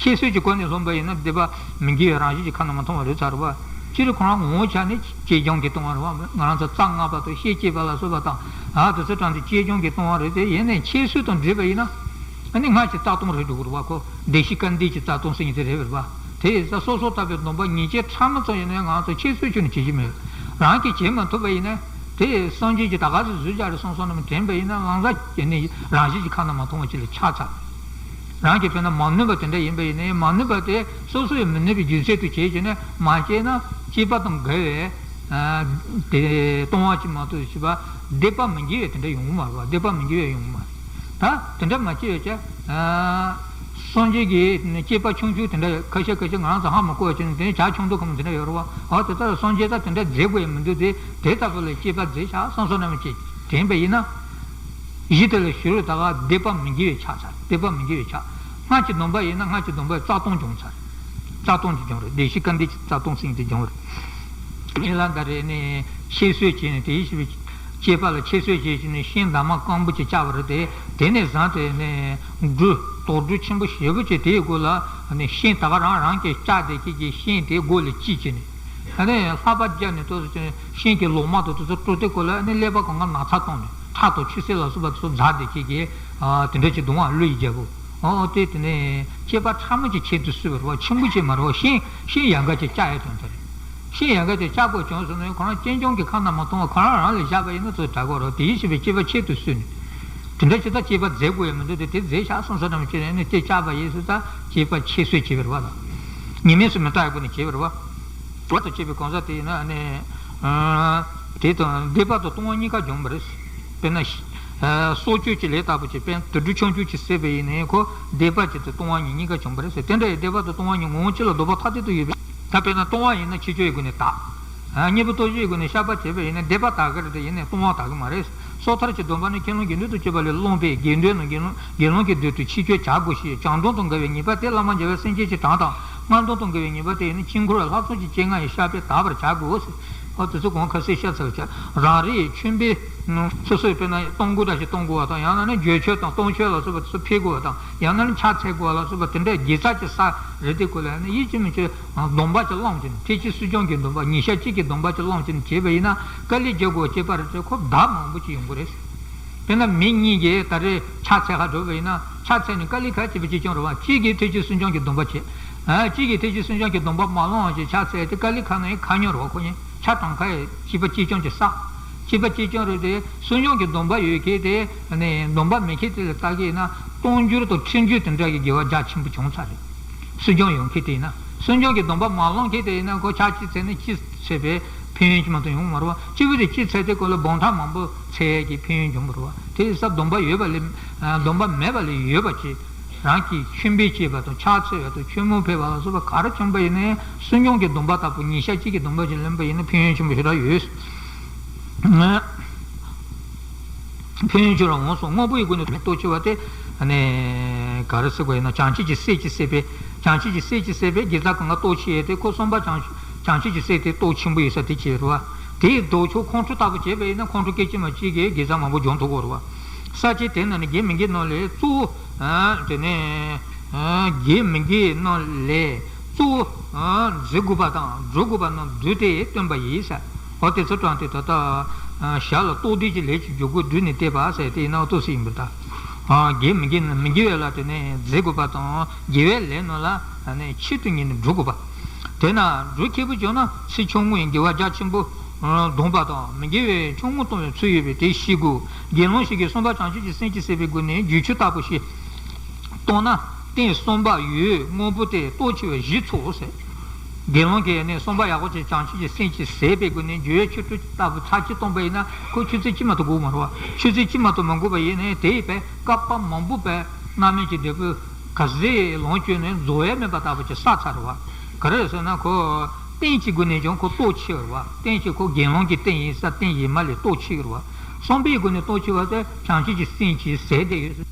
ཤེས་བཟོད་ཀྱི་སྒོ་ནས་ལྷུང་པ་ཡིན་ན་སྡིག་པ་མི་དགེ་བའི་རང་བཞིན་གྱིས་ཁ་ན་མ་མཐོང་བ་རེད་ཚར་བ། སྤྱིར་ཁོ་རང་ངོ་བོ་ཆ་ནས་བྱས་རྐྱང་གིས་སྟོང་བ་རེད་བ། ང་རང་ཚོ་རྩ་སྔགས་པ་དང་ཤེས་བྱེད་པ་ལ་སོགས་པ་དང་ཨ་དེ་ཚོ་དྲངས་ཏེ་བྱས་རྐྱང་གིས་སྟོང་བ་རེད་དེ། ཡིན་ནའི་ཤེས་བཟོད་དང་འདྲེས་པ་ཡིན་ན་ཨ་ནི་སྔར་གྱི་རྩ་ལྟུང་རེད་འགྲོ་གི་རེད་བ། ཁོ་བདེ་གཤེགས་སྐལ་ལྡན་གྱི་རྩ་ལྟུང་ཟེར་མཁན་དེ་རེད་བ། དེ་ཡིན་ཙང་སོ་སོ་ལྟ་བུའི་སྡོམ་པ་ཉེས་ཅན་ཕྲ་མོ་ཙམ་ཡིན་ནའི་ང་ཚོ་ཁྱད་གསོད་ཁྱོན་ནས་བྱེད་ཀྱི་མེད། རང་གིས་བྱེད་མ་ཐུབ་པ་ཡིན་ན་དེ་སངས་རྒྱས་ཀྱིས་ད་ག་ཚོད་བཟོས་བཞག་རེད་བསམ་བསམ་ནམ་དྲན་པ་ཡིན་ན་ལམ་སང་ནི་རང་བཞིན་གྱིས་ཁ་ན་མ་མཐོང་བ་ཅིག་ལ་ཆགས་ཚར། རང་གིས་དཔེར་ན་མ་ནུས་པ་དེ་འདྲ་ཡིན་པ་ཡིན་ནའི་མ་ནུས་པ་དེ་སོ་སོ་ཡིས་མི་ནུས་པའི་རྒྱུ་མཚན་དུ་བྱས་བྱས་ནས་མ་བྱས་ན་སྐྱེས་པ་དང་འགལ་བའི་དེ་ལྟུང་བ་ཅིག་མ་གཏོགས་ཞེས་པ་སྡིག་པ་མི་དགེ་བའི་དེ་འདྲ་ཡོང་གི་མ་རེད་བ། སྡིག་པ་མི་དགེ་བའི་ཡོང་གི་མ་རེད། ད་དེ་འདྲ་མ་བྱས་ཡོད་ཀྱང་། སངས་རྒྱས་ཀྱི་སྐྱེས་པ་ཆུང་ཆུང་དེ་འདྲ་ཁ་ཤས་ཁ་ཤས་ང་རང་ཚོ་ཧ་མ་གོ་བ་བྱས་ནས་དེ་ནས་བྱ་ཆུང་དུ་ཁམས་དེ་འདྲ་ཡོད་རེད་བ། ཨ་དེ་ལྟར་སངས་རྒྱས་ད་དེ་འདྲ་མཛད་དགོས་ཡ་མི་འདུག་སྟེ། དེ་ལྟ་བུ་ལ་སྐྱེས་པ་མཛད་བཞག་བསམ་བསམ་ནམ་ཅིག་དྲན་པ་ཡིན་ན། གཞི་དེ་ལ་ཞུ་རུ་ད་ག་སྡིག་པ་མི་དགེ་བའི་ཆགས་ཚར། སྡིག་པ་མི་དགེ་བའི་ཆགས། སྔར་གྱི་སྡོམ་པ་ཡིན་ན་སྔར་གྱི་སྡོམ་པའི་རྩ་ལྟུང་བྱུང་ཚར། རྩ་ལྟུང་དེ་བྱུང་རེད། བདེ་གཤེགས་སྐལ་ལྡན་གྱི་རྩ་ལྟུང་ཟེར་མཁན་དེ་བྱུང་རེད། ཨེ་ལ་ད་རེས་ནས་ཁྱད་གསོད་བྱས་ནས་དེའི་ཞིབ་སྐྱེས་པ་ལ་ཁྱད་གསོད་བྱས་བྱས་ནས་ཤིང་འདབ་མ་སྐམ་པོ་ཅིག་བཅག་པ་རེད་དེ། དེ་ནས་བཟུང་དེ་ནས་འབྲུ་དོག་འབྲུ་ཆེན་པོ་ཞེ་པོ་ཅིག་དེའི་མགོ་ལ་ནས་ཤིང་ད་ག་རང་རང་གིས་བཅག་བསྡད་ཀྱི་གི་ཤིང་དེའི་མགོ་ལ་དཀྲིས་བྱས་ནས། ཨ་ནི་ལྷགས་པ་བརྒྱབ་ནས་ཏོག་ཙམ་ཤིང་གི་ལོ་མ་དང་དེ་ཚོ་དཀྲུགས་ཏེ་མགོ་ལ་ཨ་ནི་ཀླད་པ་གང་ག་ན་ཚ་བཏང་ནས་ཁྲག་དང་ཆུ་སེར་ལ་སོགས་པ་དེ་ཚོ་འཛག་བསྡད་ཀྱི་གི་དེ་འདྲ་ཅིག་འདུག་ཨ། ཀླུ་ཡི་རྒྱལ་པོ། ཨོ་དེ་དེ་ནས་སྐྱེས་པ་ཕྲ་མོ་ཅིག་ཁྱད་དུ་གསོད་པ་རེད་བ། ཆེན་པོ་ཅིག་མ་རེད་བ། ཤིང་ཤིང་ཡལ་ག་ཅིག་བཅག་ཡ་དོན་དེ་རེད། ཤིང་ཡལ་ག་ཅིག་བཅག་དགོས་བྱུང་སོང་ན་ཁོ་རང་གཅེན་གཅུང་གི་ཁ་ན་མ་མཐོང་བ་ཁོ་རང་རང་ལ་བཞག་པ་ཡིན་ན་ཚོ་དྲག་གོ་རོ། དེའི་ཕྱིར་བའི་སྐྱེས་པ་ཁྱད་དུ་གསོད་ནས། དེ་འདྲ་ཅིག་ད་སྐྱེས་པ་མཛད་དགོས་ཡ་མི་འདུག་སྟེ། དེ་མཛད་བཞག་བསམ་བསམ་ནམ་ཅིག་ནས་ནི་དེ་བཅག་པ་ཡིན་སྲིད་ད་སྐྱེས་པ་ཁྱད་གསོད་བྱེད་པ་རེད་བ། ད་ཉེས་དམིགས་སུ་མི་བལྟ་ཡ་སྒོ་ནས་བྱེད་པ་རེད་བ། བ་དང་བཅས་པའི་གང་ཟག་དེ་ཡིན་ན་ནི། དེ་དང་སྡིག་པ་དང་ལྟུང་བ་གཉིས་ཀ་འབྱུང་བ་རེད། དཔེར་ན། སྲོག་གཅོད་ཀྱི་ལས་ལྟ་བུ་ཅིག་དཔེར་ན་དུད་འགྲོ་ཆུང་ཆུང་ཅིག་བསད་པ་ཡིན་ནའི་ཁོ་སྡིག་པ་གཅིག་དང་ལྟུང་བ་གཉིས་གཉིས་ཀ་བྱུང་བ་རེད་ཟེར། དེ་འདྲ་ཡི་སྡིག་པ་དང་ལྟུང་བ་གཉིས་ངོ་བོ་གཅིག་ལ་ལྡོག་པ་ཐ་དད་དུ་ཡོད་པས། ད་དཔེར་ན་ལྟུང་བ་ཡིན་ན་ཕྱི་སྤྱོད་ཀྱི་སྒོ་ནས་དག་གཉེན་པོ་ལྟོ་བཅོས་ཀྱི་སྒོ་ནས་བཤགས་པ་བྱས་པ་ཡིན་ན་སྡིག་པ་དག་གི་རེད་དེ། ཡིན་ནའི་ལྟུང་བ་དག་གི་མ་རེད། སོ་ཐར་གྱི་སྡོམ་པ་ནི་ཁས་བླངས་དགེ་འདུན་དུ་སྤྱོད་པ་ལས་བླངས་པས་དགེ་འདུན་ནི་དགེ་སློང་དགེ་སློང་གི་དོན་དུ་ཕྱི་སྤྱོད་བྱ་དགོས་ཤེས། བྱང་སྡོམ་དང་འགལ་བའི་ཉེས་པ་དེ་བླ་མ་མཇལ་བའི་སེམས་ཅན་གྱི་གྲངས་དང་། སྔགས་སྡོམ་དང་འགལ་བའི་ཉེས་པ་དེ་ཡིན་ན་དཀྱིལ་འཁོར་ལྷ་ཚོགས་ཀྱི་སྤྱན་སྔ་ཡི་བཤགས་པས་དག་པར་བྱ་དགོས། ཨོ་དེ་ཚོ་གོང་ཁ་གསལ་བཤད་ཚར་བྱ། རང་རེའི་མཆོད་འབུལ་སོ་སོས་དཔེར་ན་གཏོང་སྒོ་འདྲ་ཞིག་གཏོང་དགོས་པ་དང་། ཡང་ན་ནི་མཆོད་བརྗོད་དང་གཏོང་མཆོད་ལ་སོགས་པ་དེ་ཚོ་ཕུལ་དགོས་པ་དང་། ཡང་ན་ནི་ཕྱག་འཚལ་དགོས་པ་ལ་སོགས་པ་དེ་འདྲའི་དགེ་རྩ་གྱི་ས་རེད་དེ། ཁོ་ལ་ནི་ཡིད་ཆེས་མི་ཆེས་སྡོམ་པ་ཅིག་བླངས་བྱས་ནས་ཐེག་ཆེན་སྲིད་སྐྱོང་གི་སྡོམ་པ་ཉིན་ཞག་གཅིག་གི་སྡོམ་པ་ཅིག་བླངས་བྱས་ནས་བྱས་པ་ཡིན་ན་དཀའ་ལས་རྒྱག་དགོས་པ་སྐྱེས་པ་རེད་ཚེ་ཁོ་བདག་མང་པོ་ཅིག་ཡོང་གི་རེད། དཔེར་ན་མི་གཉིས་ཀྱིས་ད་རེས་ཕྱག་འཚལ་ག་འགྲོ་བ་ཡིན་ན་ཕྱག་འཚལ་ནས་དཀའ་ལས་ཁག་ཅིག་བྱེད་ཀྱི་ཡོང་རེད་བ། གཅིག་གིས་ཐེག་ཆེན་སྲིད་སྐྱོང་གི་སྡོམ་པ་བྱེད། ཨ་གཅིག་གིས་ཐེག་ཆེན་སྲིད་སྐྱོང་གི་སྡོམ་པ་མ་བླངས་བྱས་ཕྱག་འཚལ་ཏེ་དཀའ་ལས་ཁག་ན་ཡང་ཁག་ཉོ་རེད་བ། ཁོ་གཉིས་ཕྱག་གྲངས་ཁ་ཡི་བྱིས་པ་གཅེས་སྐྱོང་གི་ས། བྱིས་པ་གཅེས་སྐྱོང་རེད་དེ། སྲིད་སྐྱོང་གི་སྡོམ་པ་ཡོད་མཁན་དེ་ནས་སྡོམ་པ་མེད་མཁན་དེ་ལ་ལྟ་གི་ཡིན་ན་གཏོང་འགྱུར་དང་ཁྲིམས་འགྱུར་དེ་འདྲ་གི་དགེ་བ་རྒྱ་ཆེན་པོ་བྱུང་ཚར་རེད། སྲིད་སྐྱོང་ཡོང་མཁན་དེ་ཡིན་ན། སྲིད་སྐྱོང་གི་སྡོམ་པ་མ་བླངས་མཁན་དེ་ཡིན་ན་ཁོ་ཕྱག་གཅིག་འཚལ་ནས་གཅིག་འཚལ་བའི་ཕན་ཡོན་ཅིག་མ་གཏོགས་ཡོང་མ་རེད་བ། གཅིག་པུ་དེ་གཅིག་འཚལ་ཏེ་ཁོ་ལ་སྦོམ་ཕྲག་མང་པོ་འཚལ་ཡས་ཀྱི་ཕན་ཡོན་འབྱུང་བ་རེད་བ། དེ་ཡིན་ཙང་སྡོམ་པ་ཡོད་པ་ལས་སྡོམ་པ་མེད་པ་ལས་ཡོད་པ་ཅིག་རང་གིས་མཆོད་འབུལ་བྱས་པ་དང་ཕྱག་འཚལ་བ་དང་མཆོད་མེ་ཕུལ་བ་ལ་སོགས་པ་ག་རེ་བྱུང་པ་ཡིན་ནའི་སྲིད་སྐྱོང་གི་སྡོམ་པ་ལྟ་བུ་ཉིན་ཞག་གཅིག་གི་སྡོམ་པ་ཅིག་ལེན་པ་ཡིན་ན་ཕན་ཡོན་ཆེན་པོ་ཞེ་དྲག་ཡོད། ཕན་ཡོན་ཆེ་རུ་འོང་སོང་། དངོས་པོའི་སྒོ་ནས་ལྟོ་ཆེ་བ་དེ་ནི་ག་རེ་ཟེར་དགོས་ཡིན་ན། བྱང་ཆུབ་ཀྱི་སྲས་ཀྱི་སྲས་པས། བྱང་ཆུབ་ཀྱི་སྲས་ཀྱི་སྲས་པས་དགེ་རྩ་གང་ག་ལྟོ་ཆེ་ཡས་དེ་ཁོ་གསུམ་པ་བྱང་བྱང་ཆུབ་ཀྱི་སྲས་དེ་ལྟོ་ཆེན་པོ་ཡོད་ས་དེ་བྱས་རེད་བ། དེའི་ལྡོག་ཕྱོགས་ཁོང་ཁྲོ་ལྟ་བུ་བྱས་པ་ཡིན་ན་ཁོང་ཁྲོ་སྐད་ཅིག་མ་གཅིག་གིས་དགེ་རྩ་མང་པོ་འཇོམས་ཐུབ་ཀྱི་རེད་བ། ས་བཅད་དེ་ནང་ནས་དགེ་མི་དགེ་རྣམས་ལས་གཙོ་བོ། དེ་ནས་དགེ་མི་དགེ་རྣམས་ལས་གཙོ་བོ་འཛིན་དགོས་པ་དང་སྒྲུབ་དགོས་པ་རྣམས་བསྡུས་ཏེ་སྟོན་པ་ཡིན་ཟེར། འོ་དེ་ཚོ་དྲངས་ཏེ་ད་ལྟ་ཞར་ལ་རྟོགས་ལྡན་གྱི་ལས་ཀྱི་འཇུག་སྒོ་བསྡུས་ནས་བསྟན་པ་ཟེར་དེ་ཡིན་ན་འོ་ཏོག་ཙམ་ཡིན་པར་གདའ། དགེ་མི་དགེ་མི་དགེ་བའི་ལ་དེ་ནས་འཛིན་དགོས་པ་དང་དགེ་བའི་ལས་རྣམས་ལ་ཆེད་དུ་གཉེར་ནས་སྒྲུབ་དགོས་པ། དེས་ན་སྒྲུབ་མཁས་པོ་བྱུང་ན་ཚེ་ཆུང་ངུ་ཡི་དགེ་བ་རྒྱ་ཆེན་པོ་འདོམས་པ་དང་མི་དགེ་བའི་ཆུང་ངུ་གཏོང་བའི་ཚུལ་ཡོད་པས་དེ་ཤེས་དགོས། དགེ་སློང་ཞིག་གིས་གསུམ་པ་བྱང་ཆུབ་ཀྱི་སེམས་ཀྱིས་ཟད་པའི་སྒོ་ནས་རྒྱུ་ཆུ་ལྟ་བུ་ཞིག་གཏོང་ན། རྟེན་གསུམ་པ་ཡོད་དངོས་པོ་སྟེ་ལྟོ་ཆེ་བས་བཞི་ཚོགས་ཟེར། དགེ་སློང་གིས་ནི་གསུམ་པ་ཡག་པོ་ཅིག་བྱང་ཆུབ་ཀྱི་སེམས་ཀྱིས་ཟད་པའི་སྒོ་ནས་འགྱུར་བའི་ཆུ་ཚོད་ལྟ་བུ་ཚར་གཅིག་གཏོང་པ་ཡིན་ན་ཁོ་ཆུ་ཚོད་གཅིག་མ་གཏོགས་འགོར་མ་རེད་བ། ཆུ་ཚོད་གཅིག་མ་གཏོགས་མ་འགོར་བ་ཡིན་ནའི་དེ་ཡི་བས་བསྐལ་པ་མང་པོ་བས་རྣམ་སྨིན་གྱི་འབྲས་བུ་ག་ཟེ་ལོངས་སྤྱོད་ནས་རྫོགས་ཡས་མེད་པ་ལྟ་བུ་ཅིག་བསགས་ཚར་རེད་བ། ག་རེ་ཟེར་ན་ཁོ་རྟེན་གྱི་སྒོ་ནས་ཀྱང་ཁོ་ལྟོ་ཆེ་བ་རེད་བ། རྟེན་གྱི་ཁོ་དགེ་སློང་གི་རྟེན་ཡིན་ས་རྟེན་ཡིན་མ་ལས་ལྟོ་ཆེ་གི་རེད་བ། གསུམ་པའི་སྒོ་ནས་ལྟོ་ཆེ་བ་ཟེར་བྱང་ཆུབ་ཀྱི་སེམས་ཀྱིས་ཟད་བསྡད་ཡོད།